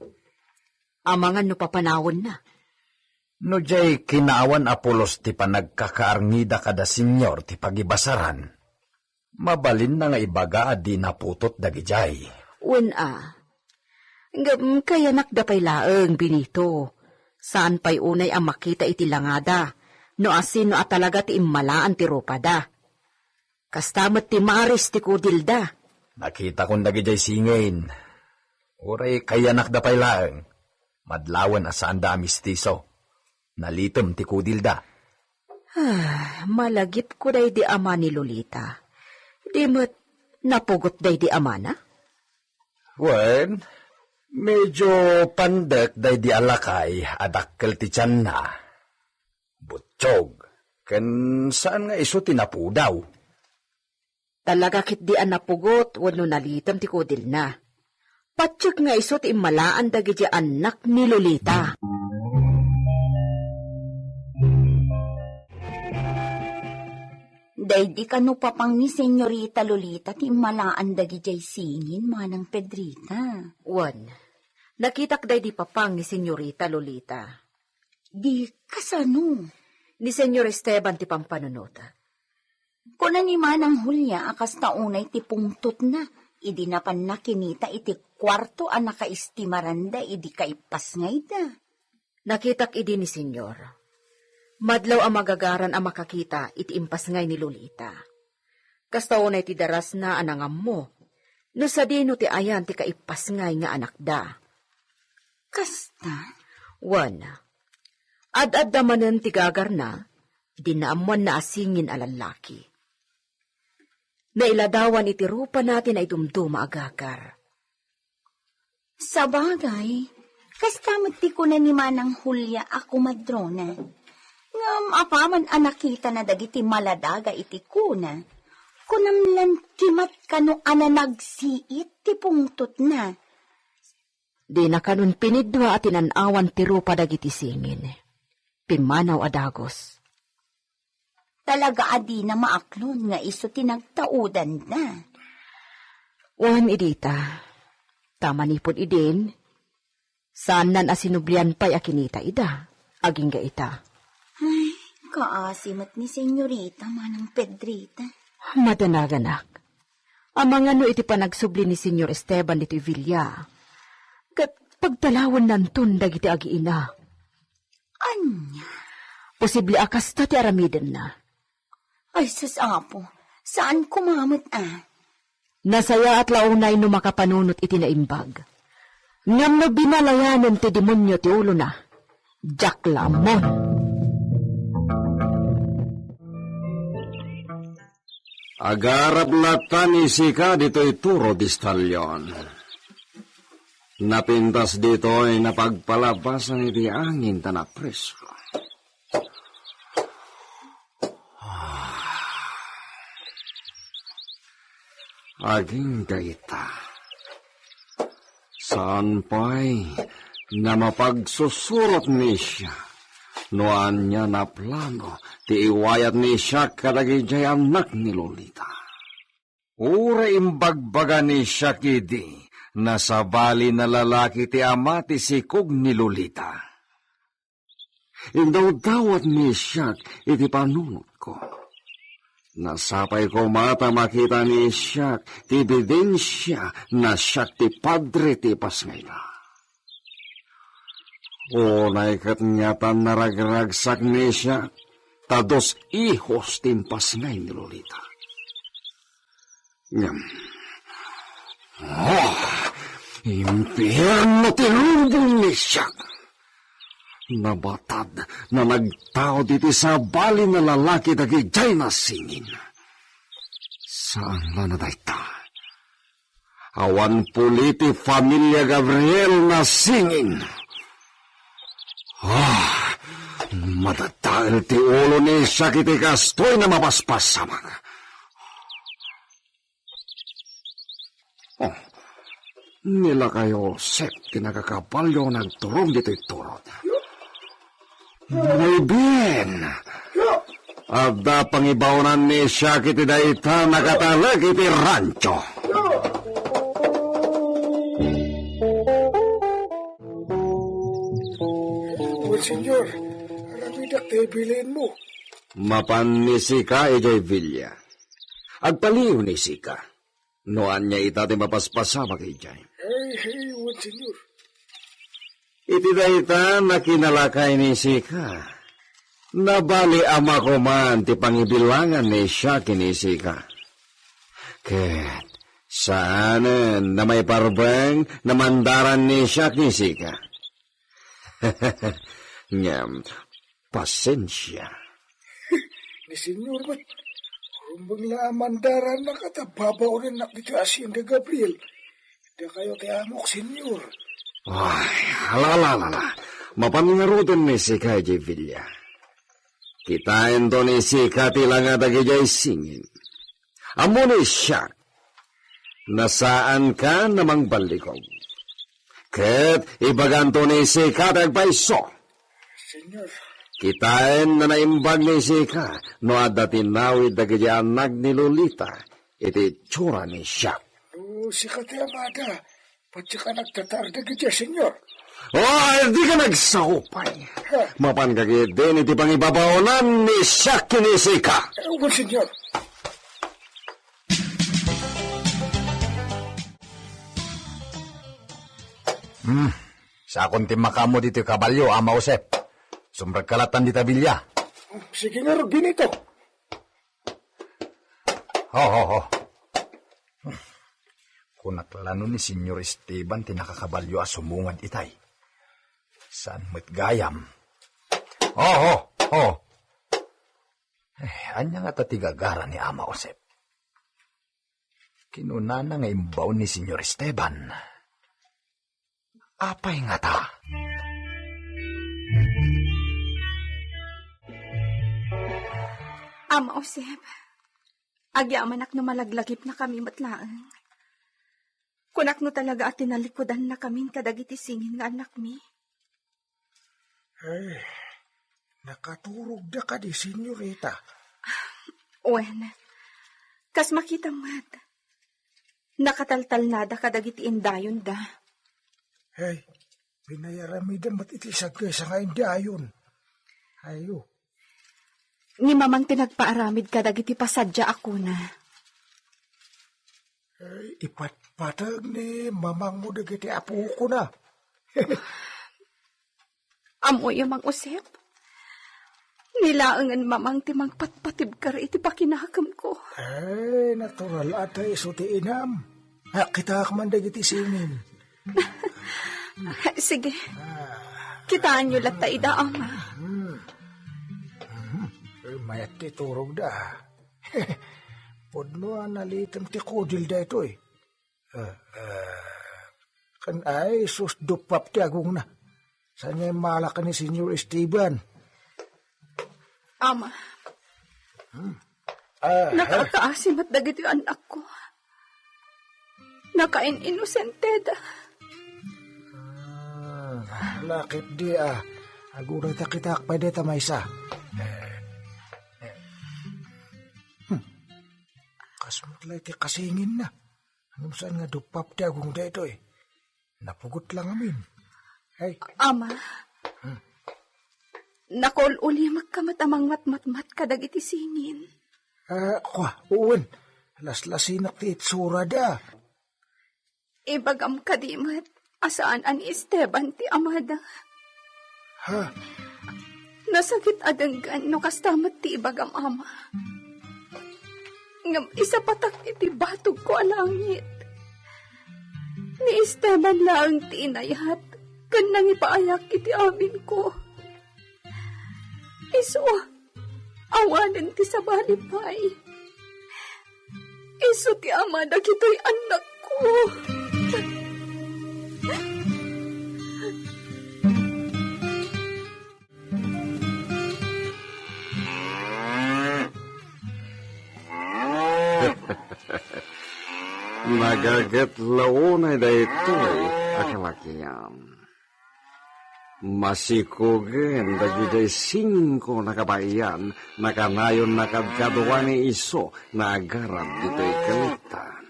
Amangan no papanawenna. No diay kinaawan a pulos ti panagkakaarngida kada Senyor ti pagibasaran, mabalinna nga ibaga a di naputot dagidiay. Wen a. Ngem kayanakda pay laeng, Benito. Saan pay unay a makita iti langada no asino a talaga ti immalaan ti rupada. Kasta met ti maris ti kudilda. Nakitakon dagidiay singin. Uray kayanakda pay laeng. Madlawen a saanda a mistiso. Nalitem ti kudilda. Ah, malagipko daydi ama ni Lolita. Di met napugot daydi amana? Wen, medyo pandek daydi a lakay a dakkel ti tianna. Buttiog, ken saan nga isu ti napudaw. Talaga ketdi a napugot wenno nalitem ti kudilna. Patiek nga isu ti immalaan dagiti annak ni Lolita. Daydi kano papang ni Senyorita Lolita ti immalaan dagidiay singin, Manang Pedrita? Wen, nakitak daydi papang ni Senyorita Lolita. Di kasano? Ni Senyor Esteban ti pampanunotak. Kuna ni Manang Julia a kasta unay ti pungtotna idi napanna kinita iti kuarto a nakaestimaranda idi kaipasngayda. Nakitak idi ni Senyor. Madlaw a magagaran a makakita iti impasngay ni Lolita. Kasta unay ti darasna a nangammo no sadino ti ayan ti kaipasngay nga anakda. Kasta? Wen, ad-adda manen ti gagarna, idi naammoanna a singin a lallaki. Nailadawan iti rupana ti naidumduma a gagar. Sabagay, kasta met ti kuna ni Manang Julia a kumadrona. Ngem apaman a nakitana dagiti maladaga iti kuna, kunam lan kimat kano a nanagsiit ti pungtotna. Dina kanon pinidua a tinan-awan ti rupa dagiti singin. Pimmanaw a dagus. Talaga a dina maaklon nga isu ti nagtaudanda. Wen, idi ta, ta manipud idin, saannan a sinublian pay a kinita ida, agingga ita. Ay, kaasi met ni Senyorita, Manang Pedrita. Madanaganak. Amangan no iti panagsubli ni Senyor Esteban ditoy villa, ket pagtalawennanton dagiti agiina. Ania? Posible a kasta ti aramidenna. Ay, sus, Apo, saan koma met a. Nasayaat la unay no makapanunot iti naimbag. Ngem no binalayanen ti demonio ti ulona, diak la ammon. Agarap latta ni sika ditoy turo di stallion. Napintas ditoy napagpalabasan iti angin ta napresko. Ah. Agingga ita. Saan pay nga mapagsusurot ni siak no ania a plano ti iwayat ni siak kadagiti annak ni Lolita. Uray imbagbaga ni siak idi, nasabalin a lalaki ti ama ti sikog ni Lolita. Indawdawat ni Siak iti panunotko. Nasapay koma ta makita ni Siak ti ebidensia na siak ti padre ti ipasngayna. Unay ket ngatan naragragsak ni Siak ta dos ihos ti impasngay ni Lolita. Ngem, oh, impierno ti lubong ni Siak. Nabatad, nanagtaud iti sabali na lalaki dagidiay nasingin. Saan la na dayta. Awan puli ti familia Gabriel nasingin. Ah, madadael ti ulo ni Siak iti kastoy na mapaspasamak. Oh, ni lakay Josep ti nakakabalio nga agturong ditoy turod. Muy bien. Adda pangibaonan ni Siak iti dayta nakatalek iti rancho. Well, Senyor, aramidak ti bilinmo. Mapan ni Sika idiay villa. Agpaliw ni Sika. No ania ita ti mapaspasamak idiay. Ay, ay, wen, Senyor. Iti dayta nakinalakay ni Sika. Nabali a makuman ti pangibilangan ni Siak ken ni Sika. Ket saanen a maiparbeng a mandaran ni Siak ken ni Sika. Ngem, pasensia. Ni Senyor met, rumbeng la a mandaranna ket babaonennak ditoy hacienda Gabriel. Dakayo ti amok, Senyor. Ay, ala, ala, ala, ala. Mapan ngaruden ni Sika idiay villa. Kitaento ni Sika ti langa dagidiay singin. Ammo ni Siak, nasaanka a mangballikog. Ket ibaganto ni Sika ti agpayso. Senyor. Kitaen a naimbag ni Sika no adda tinawid dagiti annak ni Lolita iti itsura ni Siak. No sika ti amada, patyak a nagtatar dagiti, Senyor. Oh, dika nagsao pay. Ha? Mapanka ketdin iti pangibabaonan ni Siak ken ni Sika. Eh, wen, Senyor. Hmm. Sakon ti makaammo ditoy kabalio, Ama Josep. Sumrekka lattan dita villa. Sige ngarud, Benito. Ho, ho, ho. Kunak la no ni Senyor Esteban ti nakakabalio a sumungad itay. Saan met gayam? Ho, ho, ho. Eh, ania ngata ti gagara ni Ama Josep? Kinunana nga imbaon ni Senyor Esteban. Apay ngata? Ama Josep, agyamanak no malaglagipnakami met laeng. Kunak no talaga a tinalikudanna kamin kadagiti singin nga annakmi. Ay, nakaturogda kadi, senyorita? Wen, kas makitam met, nakataltalnada kadagiti indayonda. Ay, pinayaramida met iti sagkaysa nga indayon. Ayo. Ni Mamang ti nagpaaramid kadagiti pasadia a kuna. Ay, ipatpateg ni Mamangmo dagiti apokona. Ammoyo, Mang Josep, ni laengen Mamang ti mangpatpatibker iti pakinakemko. Ay, natural a ta isu ti inam. Akitaak man dagiti singin. Sige. Kitaenyo latta ida, Ama. Hmm. Hmm. Mayat ti turogda. Pudno a nalitem ti kudil daytoy. Ah, ah, ken ay, sus, duppap ti agongna. Saan nga immala ken ni Senyor Esteban? Ama, hmm? Ah, nakakaasi met dagiti annakko. Nakain-inosenteda. Hmm, lakip di, ah. Agunay ta kitaak pay dayta maysa. Hmm. Kas met la iti kasinginna. Ngem saan nga duppap ti agong daytoy? Napugot la ngamin. Ay. Ama. Hmm. Nakaul-ulimek ka met a mangmatmatmat kadagiti singin. Ah, kua, wen, laslasinak ti itsurada. Ibagam kadi met a saan a ni Esteban ti amada. Ha? Nasakit a denggen no kasta met ti ibagam, Ama. Ngem isapatak iti batogko a langit. Ni Esteban laeng ti inayat ken nangipaayak iti aminko. Isu, awanen ti sabali pay. Isu ti ama dagitoy annakko. Nagaget la unay daytoy a kalakian. Masikogen dagiti singinko a kabaelan, nakanayon nakadkadua ni isu nga agarab ditoy kaliktan.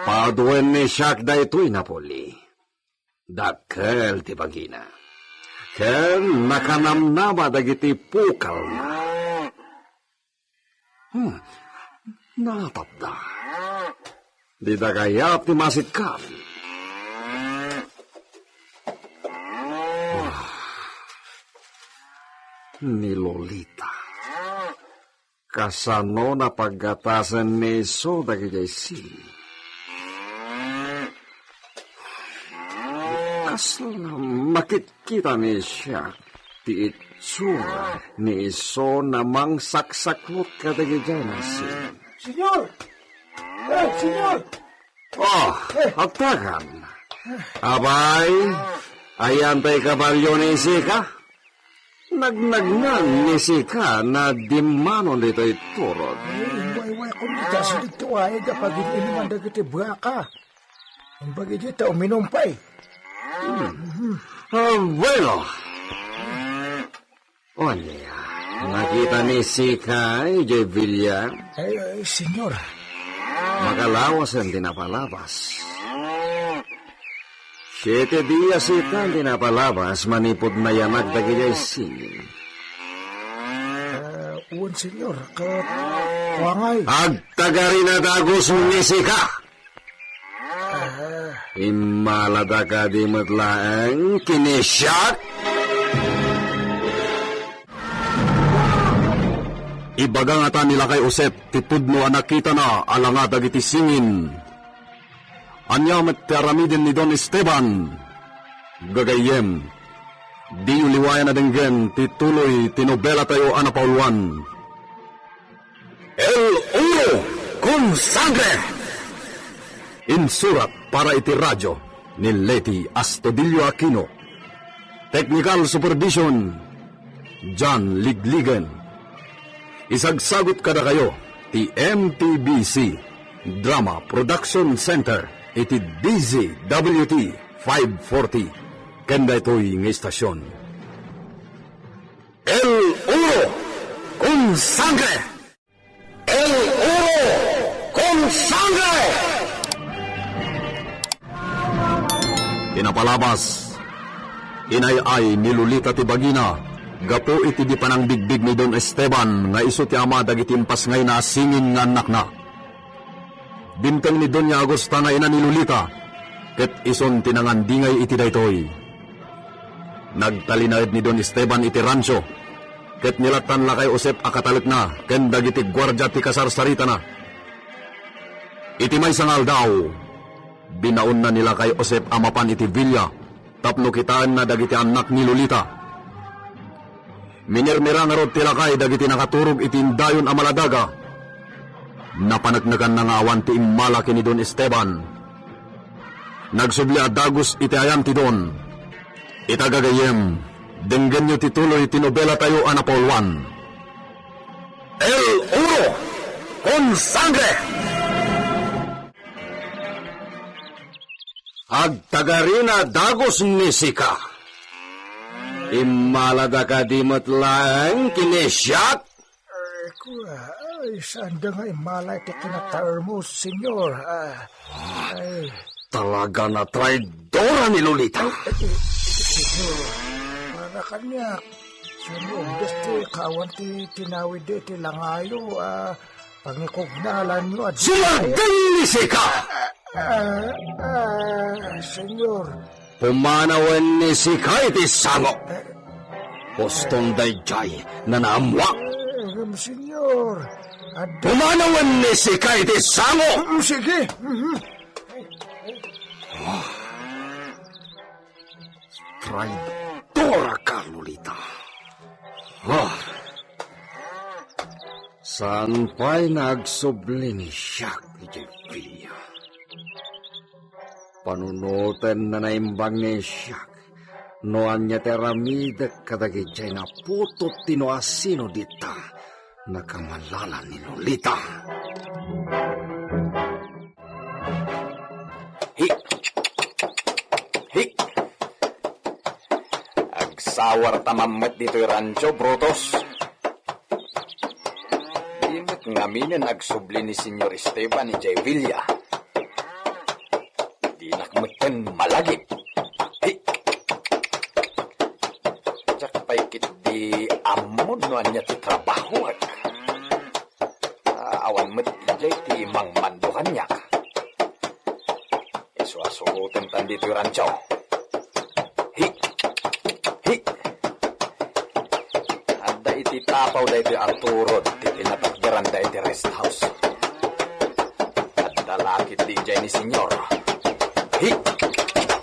Paduenna siak daytoy napuli. Dakkel ti bagina. Ken nakanamnama dagiti pukalna. Hmm, natapda. Dida kayat ti masikkan. Ah, ni Lolita. Kasano napaggatasen ni isu dagiti singin? Kasla makitkita ni siak ti itsura ni isu a mangsaksaklot kadagiti nasing. Senyor! Eh, senyor! Oh, agtakan. Apay, ayan tay kabalio ni Sika? Nagnagnan ni Sika a dimmanon ditoy turod. Ay, way-way, kung ita, siligto ay, kapag-inuman dagiti buaka. Ang bagay dito, uminom pa eh. Hmm. Ah, bueno. O ania, nakita ni Sika idiay villa? Ay, ay, senyor. Makalawasen ti napalabas. Siete dias ita ti napalabas manipud nayanak dagiti singin. Ah, wen, senyor, ket kuangay. Agtagari na dagus ni Sika. Ah. Immalada kadi met laeng ken ni siak? Ibaga ngata ni Lakay Josep ti pudno a nakitana a langa dagiti singin. Ania met ti aramiden ni Don Esteban? Gagayyem, diyo liwayan a denggen ti tuloy ti nobelatayo a napauluan. El Oro con Sangre! Insurat para iti radio ni Leti Astudillo Aquino. Technical supervision, John Ligligen. Isagsagut kadakayo ti M T B C Drama Production Center iti D Z W T five forty ken daytoy nga istasyon. El Oro con Sangre! El Oro con Sangre! Ti napalabas, inay-ay ni Lolita ti bagina gapu iti di panangbigbig ni Don Esteban nga isu ti ama dagiti impasngayna a singin nga annakna. Dimteng ni Doña Agusta nga ina ni Lolita, ket isun ti nangandingay iti daytoy. Nagtalinaed ni Don Esteban iti ransio, ket nilattan Lakay Josep a katalekna ken dagiti guardia ti kasarsaritana. Iti maysa nga aldaw, binaonna ni Lakay Josep a mapan iti villa tapno kitaenna dagiti annak ni Lolita. Minirmira ngarud ti lakay dagiti nakaturog iti indayon a maladaga. Napaneknekanna nga awan ti immala ken ni Don Esteban. Nagsubli a dagus iti ayan ti Don. Ita gagayyem, denggenyo ti tuloy ti nobelatayo a napauluan. El Oro con Sangre! Agtagarina dagus ni Sika. Immalada kadi met laeng ken ni siak? Ay, kua, ay, saanda nga immala iti kinataermo, senyor. Ah, ay. Talaga nga traidora ni Lolita. Ay, ay, Senyor, para kaniak, senyor, desti kawan ti tinawid iti langayo, a pangikugnalanyo a Senyor Dennis, ika! Ah, ah, senyor. Pumanawen ni sika iti sango. Huston daydiay, nanaammuak. Em, senyor. Ad- Pumanawen ni sika iti sango. Mm, sige. Mhm. Traidora ka, Lolita. Ah. Saan pay nga agsubli ni siak idiay villa? Panunoten a naimbag ni siak no ania ti aramidek kadagiti naputot ti no asino dita nakamalala ni Lolita. Hi! Hi! Agsawar ta mammet ditoy rancho, Brutus. Di met ngaminen agsubli ni Senyor Esteban idiay villa. Dinak metten malagip. Hi! Diak pay ketdi ammon no ania ti trabahoek. Ah, awan met idiay ti mangmando kaniak. Isu a suroten tan ditoy rancho. Hi! Hi! Adda iti tapaw daytoy a turod ti pinatakderanda iti rest house. Adda la ketdi idiay ni Senyor. Hi!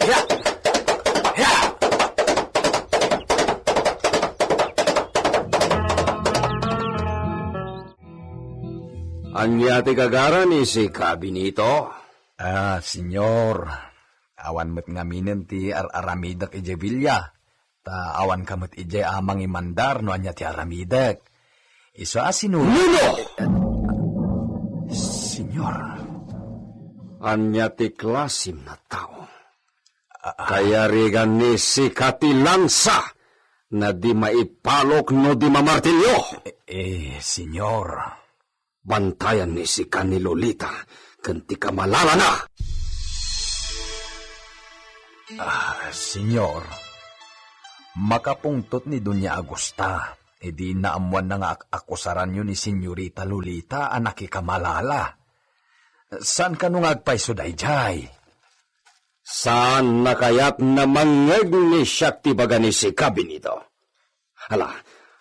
Hiya! Hiya! Ania ti gagaran, isika, Benito? Ah, Senyor, awan met ngaminen ti ar-aramidek idiay villa, ta awanka met idiay a mangimandar no ania ti aramidek. Isu a sinu- Nuno! Senyor. Ania ti klasim a tao? Ah, ah. Kayarigan ni sika ti lansa na di maipalok no di mamartilyo. Eh, eh, Senyor. Bantayan ni sika ni Lolita ken ti kamalalana. Ah, Senyor, makapungtot ni Doña Agusta, idi naammoanna nga ak-akusaranyo ni Senyorita Lolita a nakikamalala. Saan kano nga agpayso daydiay? Saan na kayat na mangngeg ni siak ti baga ni sika, Benito? Ala,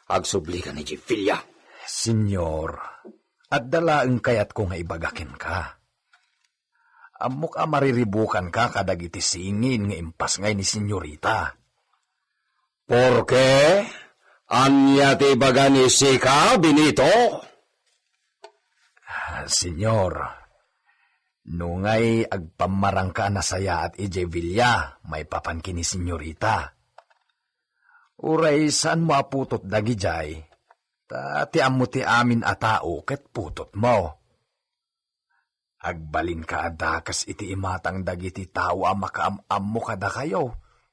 agsublika ni Jevilla. Senyor, adda laeng kayatko nga ibaga kenka. Ammok a mariribukanka kadagiti singin nga impasngay ni Senyorita. Porke, ania ti ibaga ni sika, Benito? Ah, Senyor, nungay agpammarangka a nasayaat idiay villa maipapan ken ni Senyorita. Uray saanmo a putot dagidiay, ta ti ammo ti amin a tao ket putotmo. Agbalinka a dakes iti imatang dagiti tao a makaam-ammo kadakayo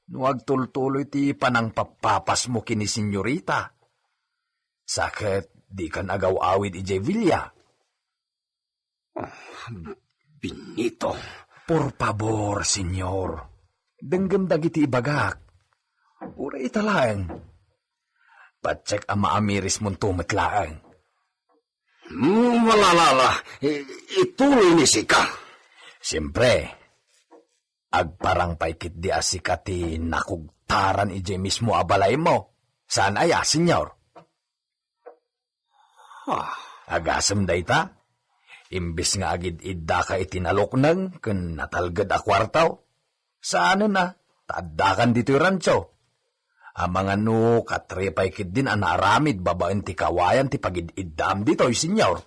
no agtultuloy ti panangpappapasmo ken ni Senyorita. Sa ket dikan agaw-awid idiay villa. Ah, Benito. Por pabor, Senyor. Denggem dagiti ibagak. Uray ita laeng. Patiek a maamirismonto met laeng. Hmm, wala, wala, wala. I-, ituloy ni sika. Siempre, agparang pay ketdi a sika ti nakugtaran idiay mismo a balaymo. Saan aya, Senyor? Ah. Agasem dayta? Imbes nga agid-iddaka iti nalukneng ken natalged a kuarto, saanen a, ta addakan ditoy rancho. Amangan no katri pay ketdin a naaramid babaen ti kawayan ti pagid-iddaam ditoy, Senyor.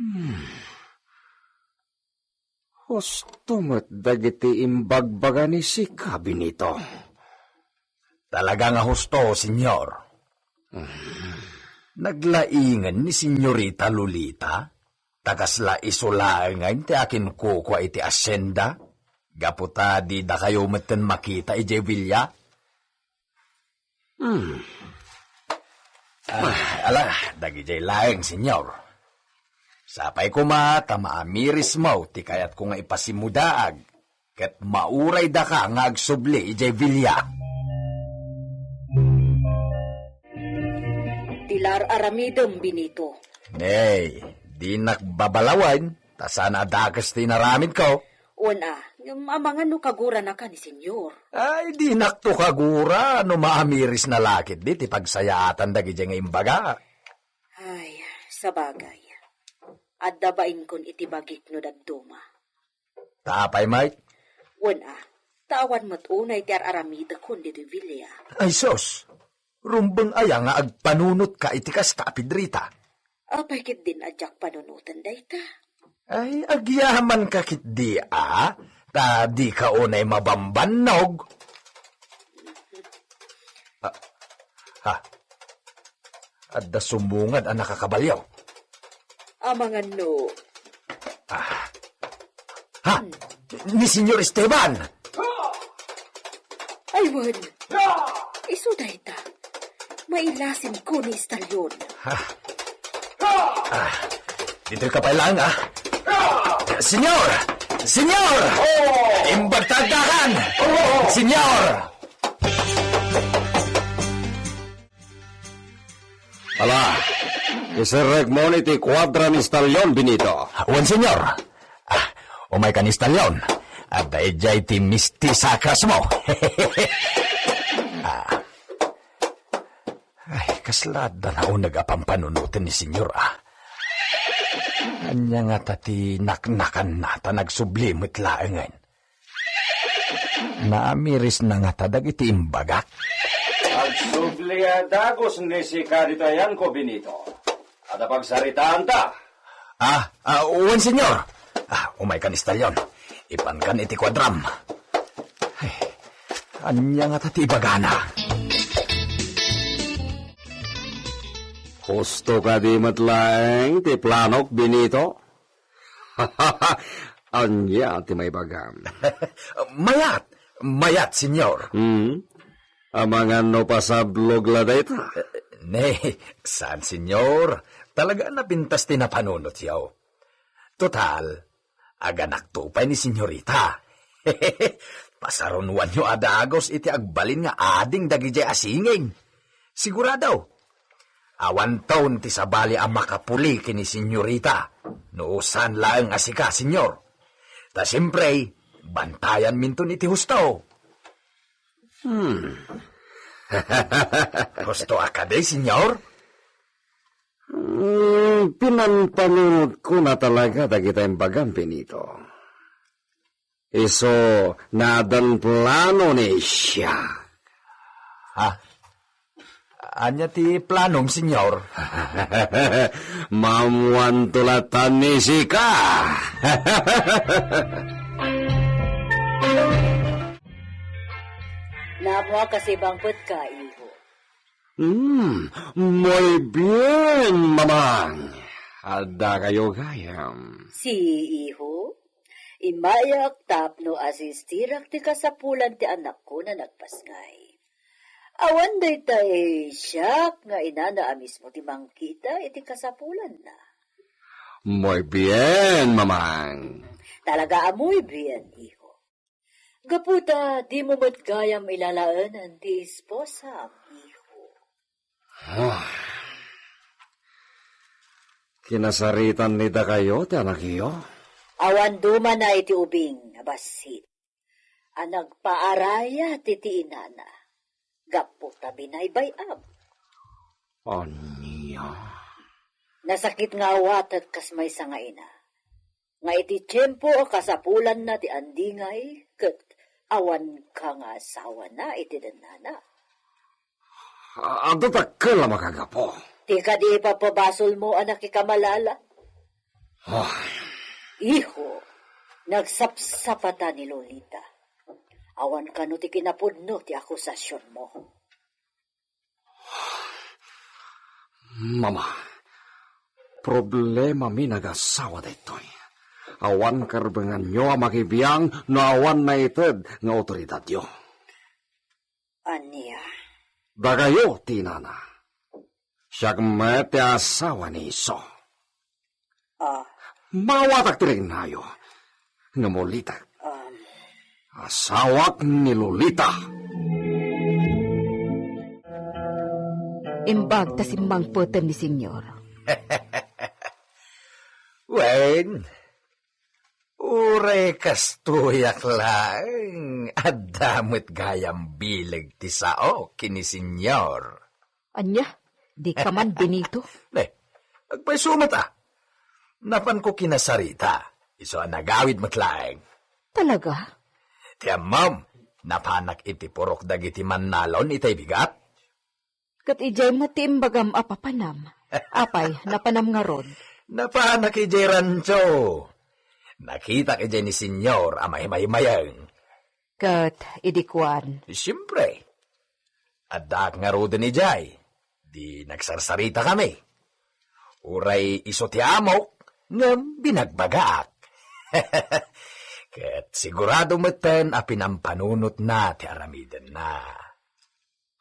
Hmm. Husto met dagiti imbagbaga ni sika, Benito. Talaga nga husto, Senyor. Hmm. Naglaingen ni Senyorita Lolita, ta kasla isu laengen ti akinkukua iti asienda, gapu ta didakayo metten makita idiay villa. Hmm. Ah, ala, dagidiay laeng, Senyor. Sapay koma ta maamirismo ti kayatko nga ipasimudaag. ket mauray daka nga agsubli idiay Villa. Ti ar-aramidem, Benito. Nay, dinak babalawen, ta saan a dakes ti inaramidko. Wen a, ngem amangan no kaguranaka ni Senyor. Ay, dinakto kagura no maamirisna la ketdi ti pagsayaatan dagidiay nga imbaga. Ay, sabagay. Adda bainkon iti bagik no dadduma. Ta apay met? Wen a, ta awan met unay ti ar-aramidekon ditoy Villa. Ay sus, rumbeng aya nga agpanunotka iti kasta a Pedrita? Apay ketdin a diak panunoten dayta? Ay, agyamanka ketdi a, ta dika unay mabambannog. Ah, ha? Adda sumungad a nakakabalio. Amangan no. Ah. Ha? Ni Senyor Esteban! Ay, wen. Isu dayta. Mailasinko ni Estalion. Ha? Ah. Ditoyka pay laeng, ah. Senyor! Senyor! Imbagta agdakan! Senyor! Ala, iserrekmon iti kuadra ni Estalion, Benito. Wen, Senyor. Ah, umayka ni Estalion. Adda idiay ti mistisa a krasmo. Ah. Ay, kasla adda nauneg a pampanunoten ni Senyor a. Ania ngata ti naknakanna ta nagsubli met laengen? Naamirisna ngata dagiti imbagak? Agsubli a dagus ni sika ditoy ayanko, Benito. Adda pagsaritaanta. Ah, ah, wen, Senyor. Ah, umaykan, Estalion. Ipankan iti kuadram. Ay, ania ngata ti ibagana? Husto kadi met laeng ti planok, Benito? Ania ti maibagam? Mayat, mayat, Senyor. Hmm? Amangan no pasablog la dayta? Ne, saan, Senyor. Talaga a napintas ti napanunotyo. Total, aganakto pay ni Senyorita. Pasarunoanyo a dagus iti agbalin nga ading dagidiay a singing. Sigurado, awanton ti sabali a makapuli ken ni Senyorita no saan laeng a sika, Senyor. Ta siempre, bantayanminton iti husto. Hmm. Husto a kadi, Senyor? Hmm, pinampanunotko na talaga dagita imbagam, Benito. Isu, naadan plano ni siak. Ha? Ania ti planom, Senyor? Maammoanto latta ni sika. Naammoak a sibangpetka, iho. Hmm, muy bien, mamang. Adda kayo gayam. Si iho? Immayak tapno asistirak ti kasapulan ti anakko a nagpasngay. Awan daytay siak nga inana a mismo ti mangkita iti kasapulanna. Muy bien, mamang. Talaga a muy bien, iho. Gapu ta dimo met gayam ilalaenan ti esposam, iho. Ah. Kinasaritan ni dakayo ti anakyo? Awan dumana iti ubing a bassit a nagpaarayat iti inana gapu ta binaybay-am. Ania? Nasakit nga awatek kas maysa nga ina, nga iti tiempo a kasapulanna ti andingay ket awan ka nga asawana iti dennana. A-, adda dakkel a makagapu. Ti kadi ipapabasolmo a nakikamalala. Ah. Iho, nagsapsapata ni Lolita. Awan kano ti kinapudno ti akusasionmo. Mama, problemami nagasawa daytoy. Awan karbenganyo a makibiang no awan naited nga awtoridadyo. Ania? Dakayo ti inana. Siak met ti asawa ni Iso. Ah. Maawatak ti riknayo. Ngem ulitek. Um. Asawak ni Lolita. Imbag ta simmangpeten ni Senyor. Wen, uray kastoyak laeng, adda met gayam bileg ti saok ken ni Senyor. Ania? Dika man, Benito? Ne, agpayso met a. Napanko kinasarita, isu a nagawid met laeng. Talaga? Ti ammom, napanak iti purok dagiti mannalon itay bigat. Ket idiay met ti imbagam a papanam. Apay, napanam ngarud? Napanak idiay rancho. Nakitak idiay ni Senyor a maimaymayeng. Ket idi kuan? Siempre. Addaak ngaruden idiay. Di nagsarsarita kami. Uray isu ti amok, ngem binagbagaak. Ket sigurado metten a pinampanunotna ti aramidenna.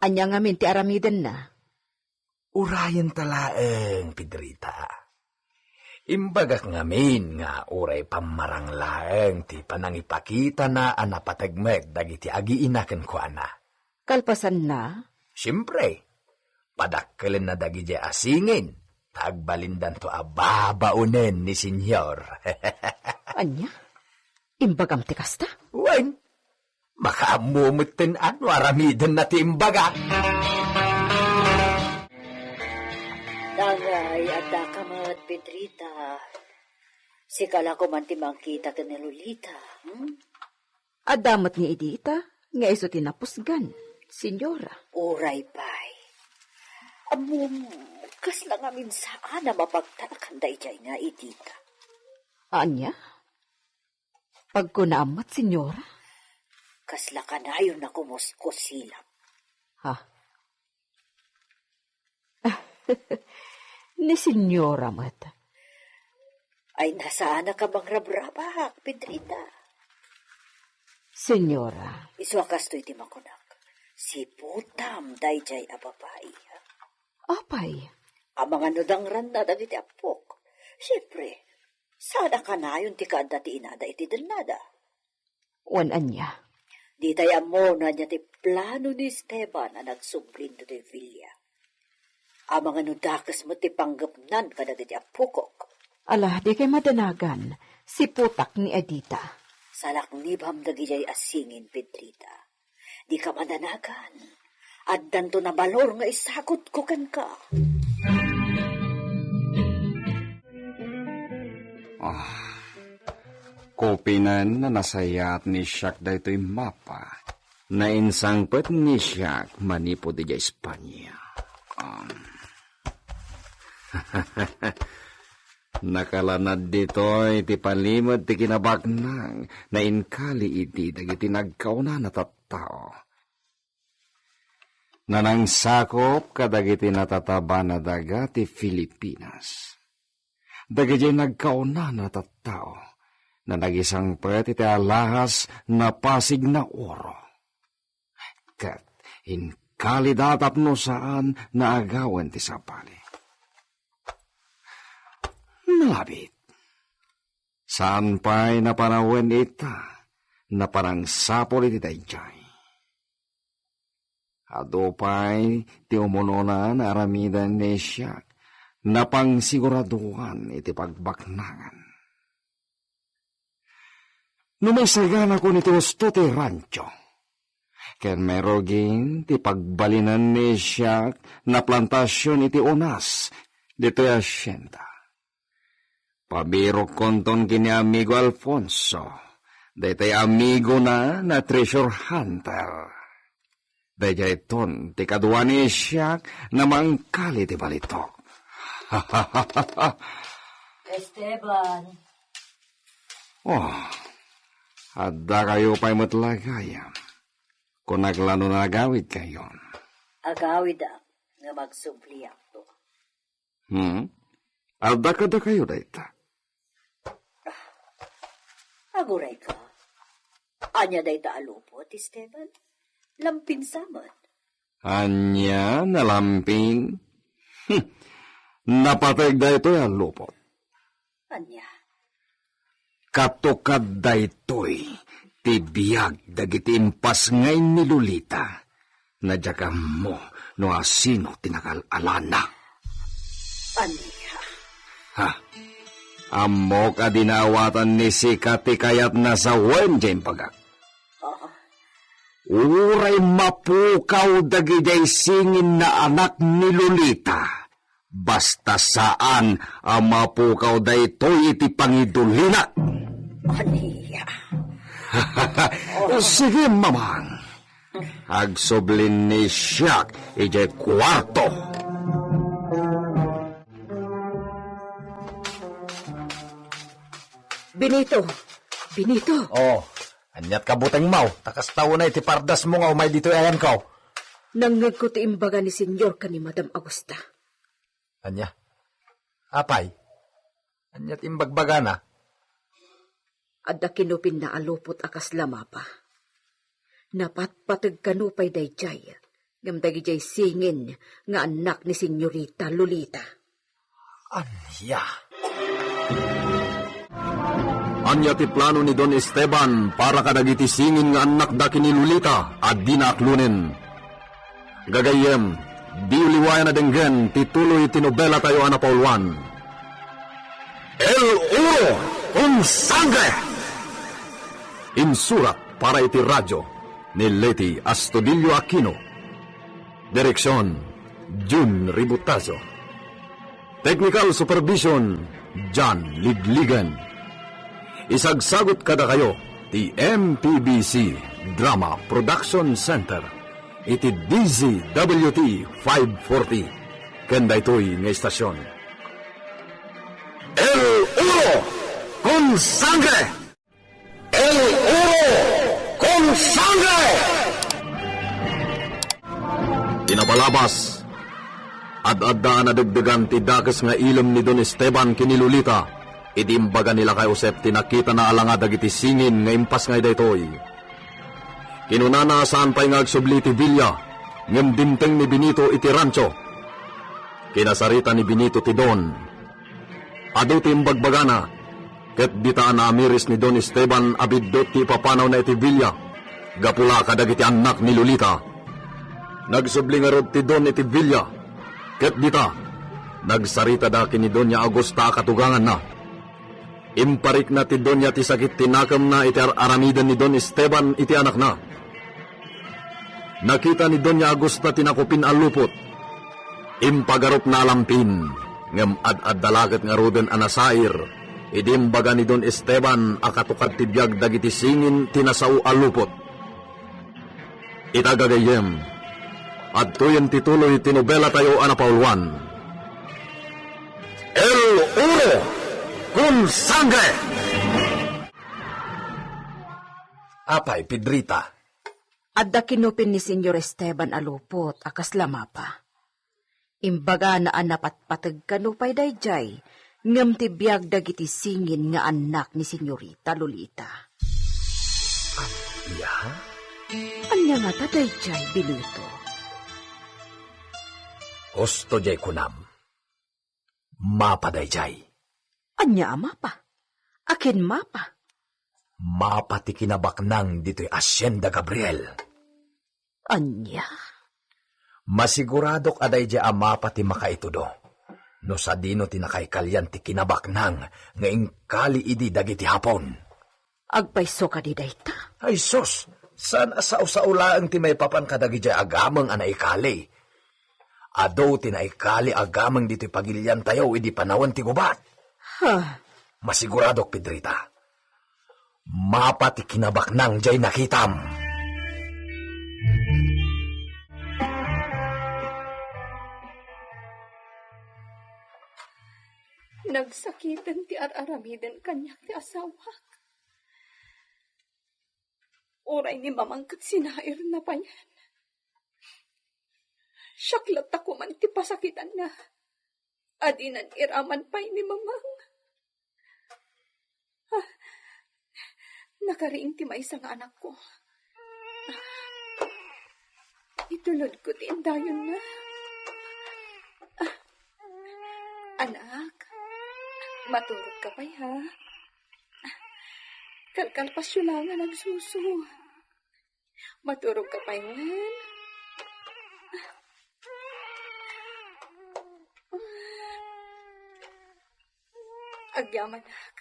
Ania ngamin ti aramidenna? Urayenta laeng, Pedrita. Imbagak ngamin nga uray pammarang laeng ti panangipakitana a napateg met dagiti agiina kenkuana. Kalpasanna? Siempre, padakkelenna dagidiay a singin, ta agbalindanto a babaonen ni Senyor. Ania? Imbagam ti kasta? Wen, makaammo metten a no aramidenna ti imbagak. Dangay, addaka met, Pedrita. Sika la koman ti mangkita ken ni Lolita, hmm? Adda met ni Edita nga isu ti napusgan, Senyora. Uray pay. Ammom, kasla ngamin saan a mapagtalkan daydiay nga Edita. Ania? Pagkunaam met, Senyora? Kasla kanayon a kumuskusilak. Ha? Ni Senyora met. Ay, nasaanak a mangrabrabak, Pedrita. Senyora. Isu a kastoy ti makunak. Siputam daydiay a babai, ha? Apay? Amangan no dangranna dagiti appok. Siempre, saan a kanayon ti kaadda ti inada iti dennada. Wen ania? Ditay ammo no ania ti plano ni Esteban a nagsublin ditoy villa. Amangan no dakes met ti panggepnan kadagiti appokok. Ala, dikay madanagan. Siputak ni Edita. Salaknibam dagidiay a singin, Pedrita. Dika madanagan. Addanto a balor nga isagutko kenka. Ah, kupinen a nasayaat ni Siak daytoy mapa. Nainsangpet ni Siak manipud idiay Espania. Um, nakalanad ditoy ti palimed ti kinabaknang nainkali idi dagiti nagkaunana tattao. Nanangsakop kadagiti natatabana daga ti Filipinas. Dagidiay nagkaunana tattao, nanagisangpet iti alahas napasig na oro. Ket inkalida tapno saan naagawen ti sabali. Nalabit. Saan pay napanawen ita, napanangsapul iti daydiay. Adu pay ti umunona nga aramiden ni Siak, napangsiguraduan iti pagbaknangan. No maisaganakon iti husto ti rancho, ken mairugin ti pagbalinen ni Siak nga plantasion iti unas ditoy hasienda. Pabirokkonton ken ni amigo Alfonso, daytoy amigona nga treasure hunter. Daydiayton ti kadua ni Siak nga mangkali ti balitok. Esteban. Oh, addakayo pay met la gayam. Kunak la no nagawidkayon. Agawidak nga magsubliakto. Hmm? Adda kadakayo dayta? Agurayka. Ania dayta a lupot, Esteban? Lampin sa met. Ania, nalampin? Hmm. Napateg daytoy a lupot. Ania? Katukad daytoy, ti biag dagiti impas nga ni Lolita. Diak ammo no asino ti nakal-alana. Ania? Ha? Ammok a dinawatan ni Sika ti kayatna sawen diay imbagak. Ah. Uray mapukaw dagidiay singin nga anak ni Lolita. Basta saan a mapukaw daytoy iti pangidulina. Ania? Sige, Mamang. Agsubli ni siak idiay kuarto. Benito! Benito! Oh, aniat ka butengmo? Ta kasta unay ti pardasmo nga umay ditoy ayanko. Nangngegko ti imbaga ni Senyor ken ni Madam Augusta. Ania? Apay? Ania ti imbagbagana? Adda kinupinna a lupot a kasla mapa. Napatpateg kano pay daydiay, ngem dagidiay singin nga annak ni Senyorita Lolita. Ania? Ania ti plano ni Don Esteban para kadagiti singin nga annakda ken ni Lolita a dina aklonen? Gagayyem, diyo liwayan a denggen ti tuloy ti nobelatayo a napauluan, El Oro con Sangre! Insurat para iti radio ni Leti Astudillo Aquino. Direksion, Jun Ributazo. Technical supervision, John Ligligan. Isagsagut kadakayo ti M P B C Drama Production Center iti D Z W T five forty ken daytoy nga istasion. El Oro con Sangre! El Oro con Sangre! Ti nabalabas, ad-adda a nadegdegan ti dakes nga ilem ni Don Esteban ken ni Lolita, idi imbaga ni Lakay Josep ti nakitana a langa dagiti singin nga impas nga daytoy. Kinunana a saan pay nga agsubli ti bilia, ngem dimteng ni Benito iti rancho. Kinasarita ni Benito ti Don. Adu ti imbagbagana, ket dita a naamiris ni Don Esteban a biddut ti ipapanawna iti bilia, gapu la kadagiti annak ni Lolita. Nagsubli ngarud ti Don iti bilia, ket dita, nagsaritada ken ni Doña Augusta a katuganganna. Imparikna ti Doña ti sakit ti nakemna iti ar-aramiden ni Don Esteban iti anakna. Nakita ni Doña Augusta ti nakupin a lupot. Impagarupna a lampin, ngem ad-adda la ket ngaruden a nasair idi imbaga ni Don Esteban a katukad ti biag dagiti singin ti nasao a lupot. Ita gagayyem, adtoyen ti tuloy ti nobelatayo a napauluan, El Oro con Sangre! Apay, Pedrita? Adda kinupin ni Senyor Esteban a lupot a kasla mapa. Imbagana a napatpateg kano pay daydiay, ngem ti biag dagiti singin nga annak ni Senyorita Lolita. Ania? Ania ngata daydiay, Benito? Husto diay kunam. Mapa daydiay. Ania a mapa? Akin mapa? Mapa ti kinabaknang ditoy Hacienda Gabriel. Ania? Masiguradok a daydiay a mapa ti makaitudo no sadino ti nakaikalian ti kinabaknang nga inkali idi dagiti Hapon. Agpayso kadi dayta? Ay sus, saan a sao-sao laeng ti maipapan kadagidiay a gameng a naikali. Adu ti naikali a gameng ditoy pagiliantayo idi panawen ti gubat. Ha? Masiguradok, Pedrita. Mapa ti kinabaknang diay nakitam. Nagsakiten ti ar-aramiden kaniak ti asawak. Uray ni Mamang ket sinairna payen. Siak latta koman ti pasakitanna. Adinan iraman pay ni Mamang. Ah, nakariing ti maysa nga anakko. Itulodko ti indayonna. Ah, anak, maturog ka pay, ha? Kalkalpasyo la nga nagsuso. Maturog ka pay wen? Agyamanak.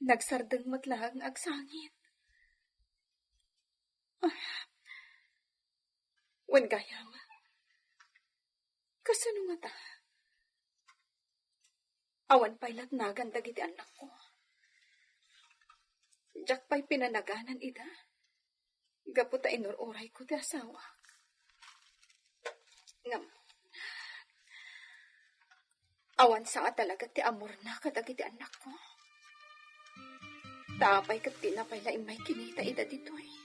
Nagsardeng met laeng nga agsangit. Wen gayam, kasano ngata? Awan pay latnagan dagiti annakko. Diak pay pinanaganan ida gapu ta inur-urayko ti asawak. Ngem, awan sanga talaga ti amorna kadagiti annakko. Ta apay ket dina pay la immay kinita ida ditoy.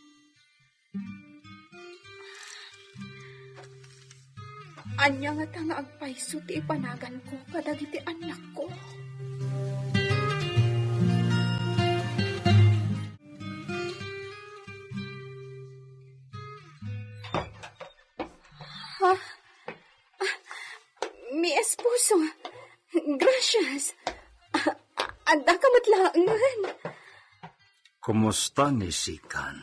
Ania ngata nga agpayso ti ipanaganko kadagiti annakko? Ha? Ah, mi esposo. Gracias. Ah, adda ka met laengen. Kumusta ni Sikan?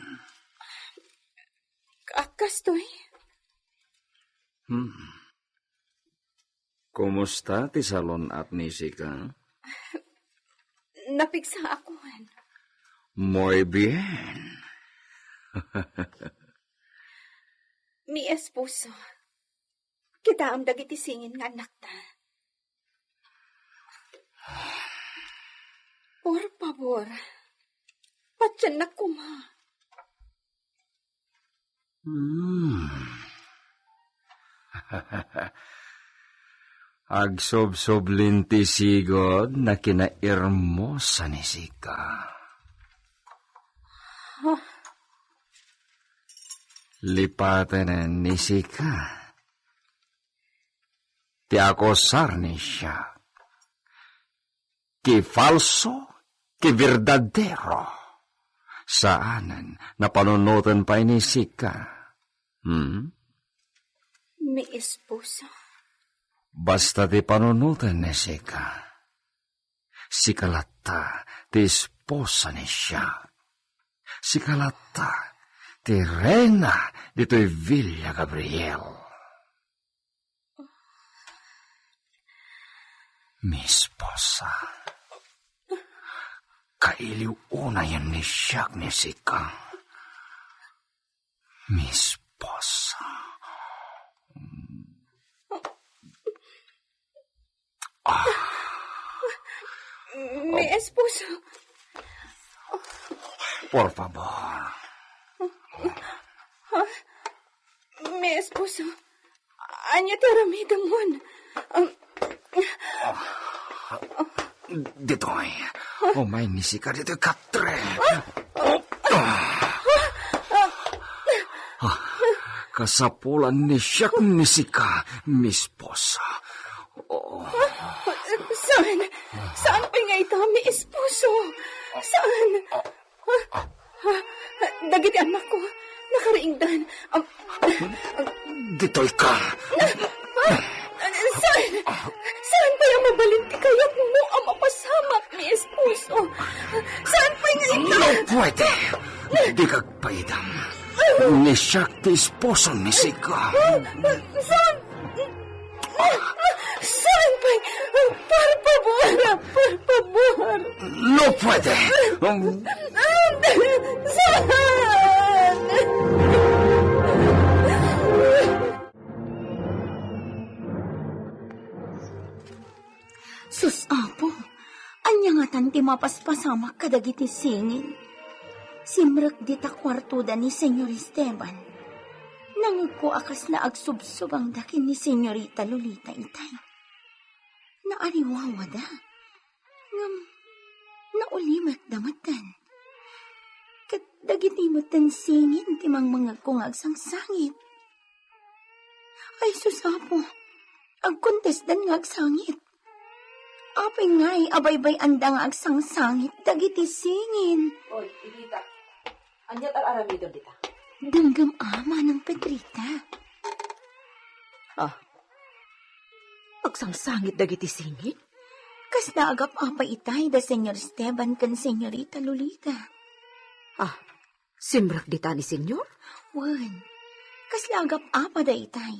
Ka-, kastoy? Hmm. Kumusta ti salun-at ni Sika? Napigsa akon. Muy bien. Mi esposo, kitaem dagiti singin nga annakta. Por pabor, patiennak koma. Hmm. Agsubsublin ti sigud na kinairmosa ni Sika. Huh? Lipaten ni Sika ti akusar ni Siak. Ki falso, ki berdadero. Saanen, napanunoten pay ni Sika. Hmm? Mi esposo. Basta ti panunoten ni Sika. Sika latta ti esposa ni Siak. Sika latta ti reyna ditoy Villa Gabriel. Mi esposa, kailiw unayen ni Siak ni Sika. Mi esposa. Ah. Mi esposo. Por favor. Mi esposo. Ania ti aramidemon? Um, Ditoy. Umay ni Sika ditoy katre. Ah, kasapulan ni Siak ni Sika, mi esposa. Oh. Saan? Saan pay nga ita, mi esposo? Saan? Dagiti annakko, nakariingdan. Am, Ditoy ka. Saan? Saan pay a mabalin ti kayatmo a mapasamak, mi esposo? Saan pay nga ita? No puede. Dika agpaidam. Ni Siak ti esposo ni Sika. Saan? Saan pay? Por pabor, por pabor. No puede. Saan? Sus, Apo, ania ngatan ti mapaspasamak kadagiti singin? Simrek dita kuartoda ni Señor Esteban. Nangegko a kasla agsubsubangda ken ni Señorita Lolita itay. Naariwawada. Ngem, naulimekda metten. Ket dagiti metten singin ti mangmangegko nga agsangsangit. Ay, sus, Apo, agkontesdan nga agsangit. Apay ngay a baybay-anda nga agsangsangit dagiti singin? Oy, Edita, ania ti ar-aramidem dita? Denggem a, Manang Pedrita. Ah, agsangsangit dagiti singin? Kasla agap-apa itay da Senyor Esteban ken Senyorita Lolita? Ah, simrek dita ni Senyor? Wen, kasla agap-apa daytay.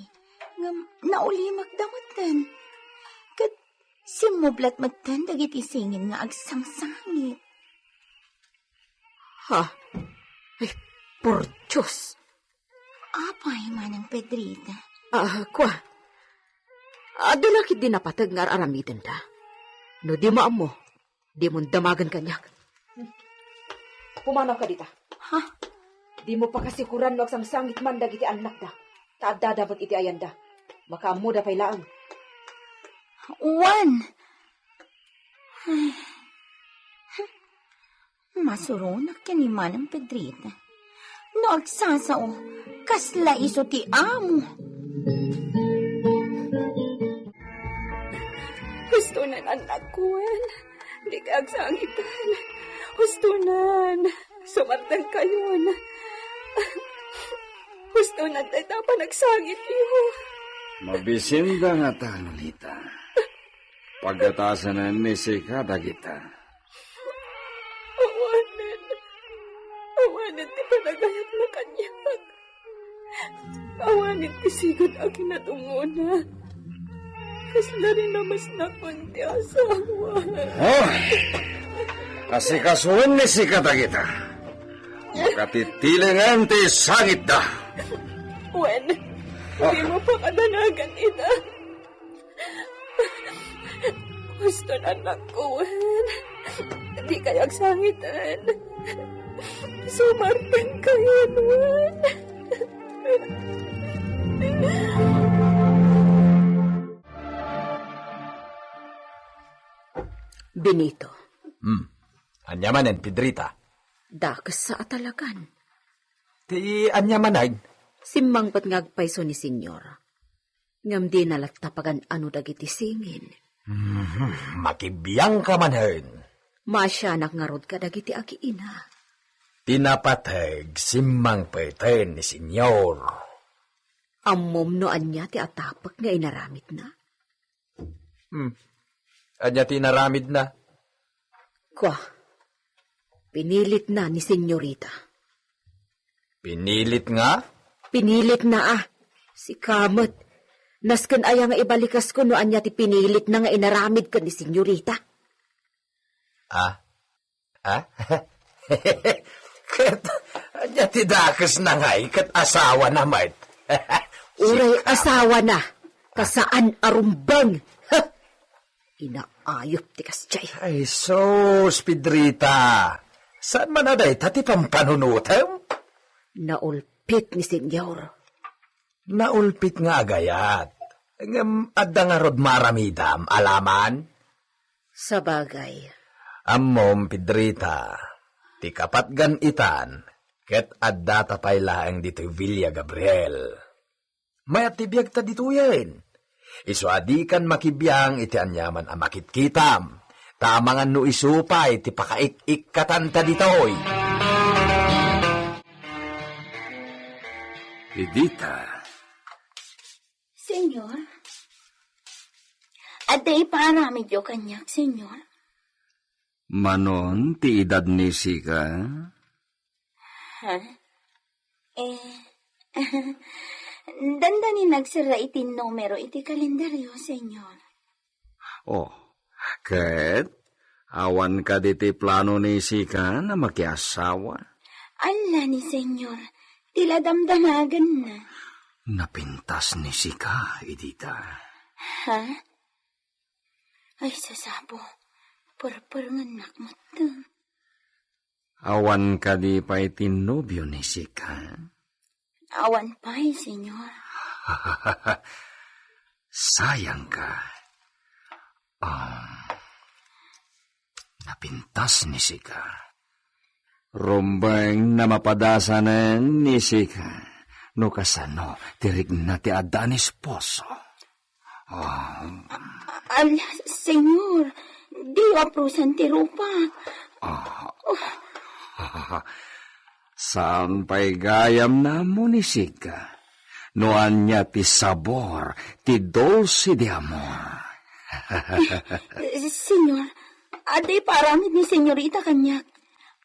Ngem naulimek da metten. Ket simmublat metten dagiti singin nga agsangsangit. Ha? Ay, por Dios! Apay, Manang Pedrita? Ah, kua. Adda la ketdi napateg nga ar-aramidenda? No dimo ammo, dimon damagen kaniak. Pumanawka dita. Ha? Dimo pakasikoran no agsangsangit man dagiti annakda. Ta addada met iti ayanda. Makaammoda pay laeng. Wen! Ay. Masuronak ken ni Manang Pedrita. No agsasao, kasla isu ti amo. Hustonan, annakko, wen. Dika agsangiten. Hustonan. Sumartengkayon. Hustonan dayta panagsangityo. Mabisinda ngata, Lolita. Pagatasanen ni sika dagita. Awanen. Awanen ti panagayatna kaniak. Awanen ti sigud a kinatungona. Kasla rinamasnakon ti asawa. Oh! Asikasuen ni sika dagita. Makatitilingen ti sangitda. Wen, dimo pakadanagan ita. Husto, annakko, wen. Dikay agsangiten. Sumartengkayon, wen. Benito. Hmm. Ania manen, Pedrita? Dakes sa atalagan. Ti ania manen? Simmangpet nga agpayso ni Senyor. Ngem dina latta pagan-ano dagiti singin. Mhm, makibiangka manen. Maasianak ngarud kadagiti agiina. Ti napateg, simmangpeten ni Senyor. Ammom no ania ti atapek nga inaramidna? Hmm. Ania ti inaramidna? Kua, pinilitna ni Senyorita. Pinilit nga? Pinilitna, a. Sika met. Nasken aya nga ibalikasko no ania ti pinilitna nga inaramid ken ni Senyorita? Ah? Ah? Ket, ania ti dakesna ngay ket asawana met? Uray asawana, ta saan a rumbeng. Ha! Inaayop ti kasdiay. Ay, sus, Pedrita. Saan man a dayta ti pampanunotem? Naulpit ni Senyor. Naulpit nga agayat. Ngem adda ngarud maaramidam, alaman? Sabagay. Ammom, Pedrita, ti kapatgan itan, ket addata pay laeng ditoy Villa Gabriel. Mayat ti biagta ditoyen. Isu a dikan makibiang iti aniaman a makitkitam, ta amangan no isu pay ti pakaik-ikkatanta ditoy. Pedrita. Senyor? Adda ipaaramidyo kaniak, Senyor? Manon ti edad ni sika? Ha? Eh, dandani nagserra iti numero iti kalendario, Senyor. Oh, ket awan kadi ti plano ni sika na makiasawa? Ala ni Senyor, ti la damdamagenna. Napintas ni sika, Edita. Ha? Ay, sasapo, perperengennak metten. Awan kadi pay ti nobio ni sika? Awan pay, Senyor. Sayangka. Ah, napintas ni sika. Rumbeng na mapadasanen ni sika. No kasano, ti rikna ti adda ni esposo. Ah. Ala, Senyor, di aprusan ti rupa. Ah. Saan pay gayam na ammo ni sika? No ania ti sabor, ti dulce de amor. Señor, adda ipaaramid ni Señorita kaniak.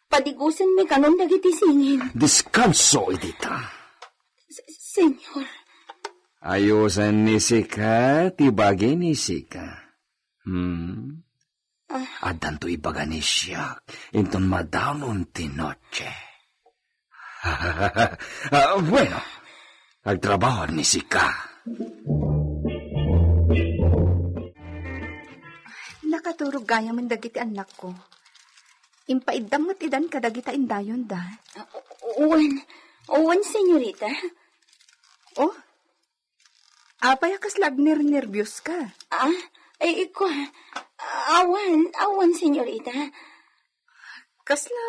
Padigosenmi kanon dagiti singin. Deskanso iti ta. S-, Señor. Ayosen ni sika ti bagi ni sika. Hmm? Ah. Addanto ibaga ni siak, inton madanon ti noche. Ah, bueno, agtrabaho ni sika. Nakaturog gayamen dagiti annakko. Impaiddam met idan kadagita indayonda. Ah, wen, wen, señorita. Oh, apay a kasla agnernerbios ka? Ah, ay, iko, awan, awan, señorita. Kasla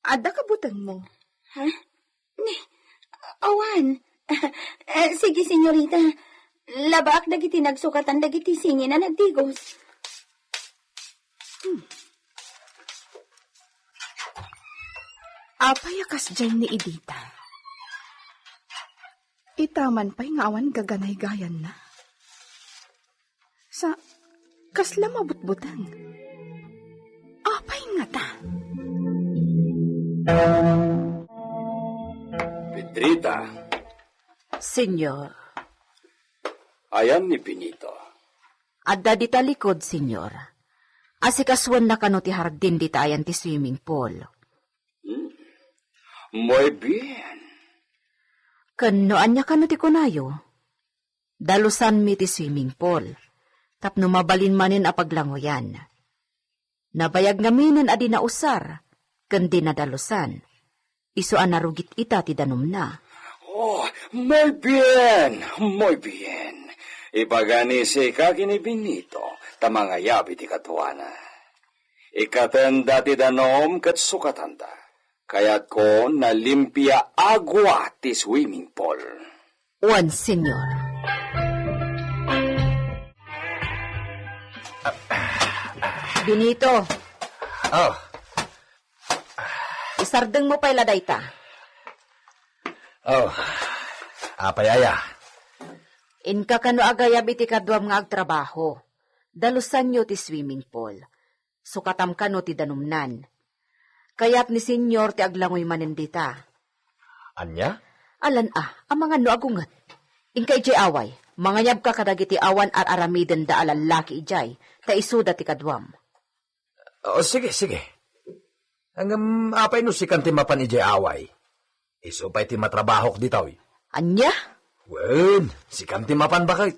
adda kabutengmo? Ha? Ni, awan. Eh, sige, señorita. Labaak dagiti nagsukatan dagiti singin a nagdigos. Hmm. Apay a kasdiay ni Edita? Ita man pay nga awan gaganaygayanna. Sa, kasla mabutbuteng. Apay ngata? Pedrita. Señor. Ayan ni Benito? Adda dita likod, señor. Asikasuenna kano ti hardin dita ayan ti swimming pool. Hmm. Muy bien. Ken no ania kano ti kunayo? Dalusanmi ti swimming pool, tapno mabalin manen a paglangoyan. Nabayag ngaminen a di nausar, ken di nadalusan. Isu a narugit ita ti danumna. Oh, muy bien, muy bien. Ibaga ni sika ken ni Benito, ta mangayab iti kaduana. Ikkatenda ti danum ket sukatanda. Kayatko nalimpia agua ti swimming pool. Wen, señor. Benito. Oh. Isardengmo pay la dayta. Oh. Apay aya? Inka kano agayab iti kaduam nga agtrabaho. Dalusanyo ti swimming pool. Sukatam kano ti danumnan. Kayat ni Señor ti aglangoy manen dita. Ania? Alan a, amangan no agunget. Inka idiay away, mangayabka kadagiti awan ar-aramidenda a lallaki idiay, ta isuda ti kaduam. Oh, sige, sige. Ngem apay no sikan ti mapan idiay away? Isu pay ti matrabahok ditoy. Ania? Wen, sikan ti mapan baket.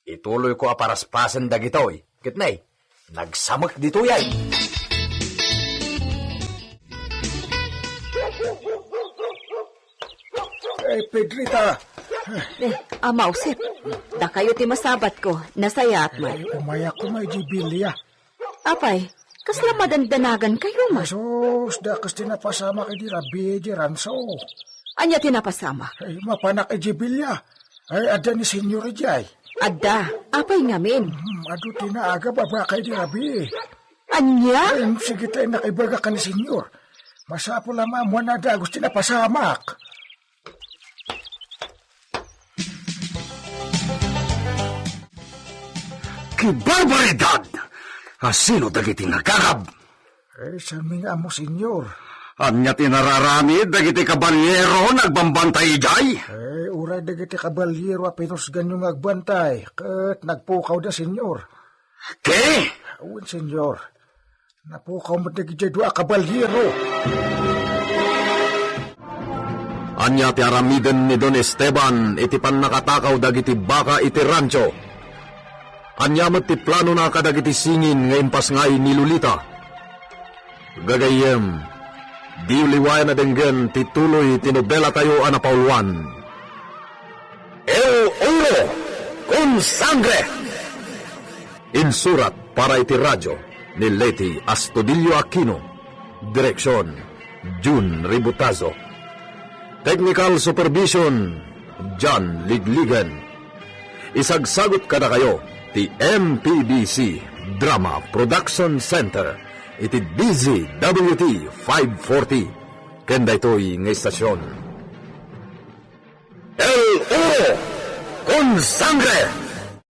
Ituloyko a paraspasen dagitoy. Ket nay, nagsamek ditoy ay. Ay, Pedrita. Eh, Ama Josep, dakayo ti masabatko, nasayaat met. Ay, umayak koma idiay bilia. Apay, kasla madandanagan kayo man? Asus, dakes ti napasamak idi rabii di ranso. Ania ti napasamak? Ay, mapanak idi bilia. Ay, adda ni Senyor idiay. Adda, apay ngamin? Hmm, adu ti naaga babaka idi rabii. Ania? Ay, sige tayo nakibaga ka ni Senyor. Masapul a maammuan a dagus ti napasamak. Ki barbaridad! Asino dagiti nagagab? Eh, saan mi nga ammo, Senyor? Ania ti nararamid dagiti kabalyero nga agbambantay idiay? Eh, uray dagiti kabalyero a pinusganyo nga agbantay, ket nagpukawda, Senyor. Ke? Wen, Senyor. Napukaw met dagiti dua a kabalyero. Ania ti aramiden ni Don Esteban iti pannakatakaw dagiti baka iti rancho? Ania met ti planona kadagiti singin nga impasngay ni Lolita? Gagayyem, diyo liwayan a denggen ti tuloy ti nobelatayo a napauluan. El Oro con Sangre. Insurat para iti radio ni Leti Astudillo Aquino. Direksion, Jun Ributazo. Technical supervision, John Ligligan. Isagsagut kadakayo ti M P B C Drama Production Center iti D Z W T five forty. Ken daytoy nga istasion. El Oro con Sangre!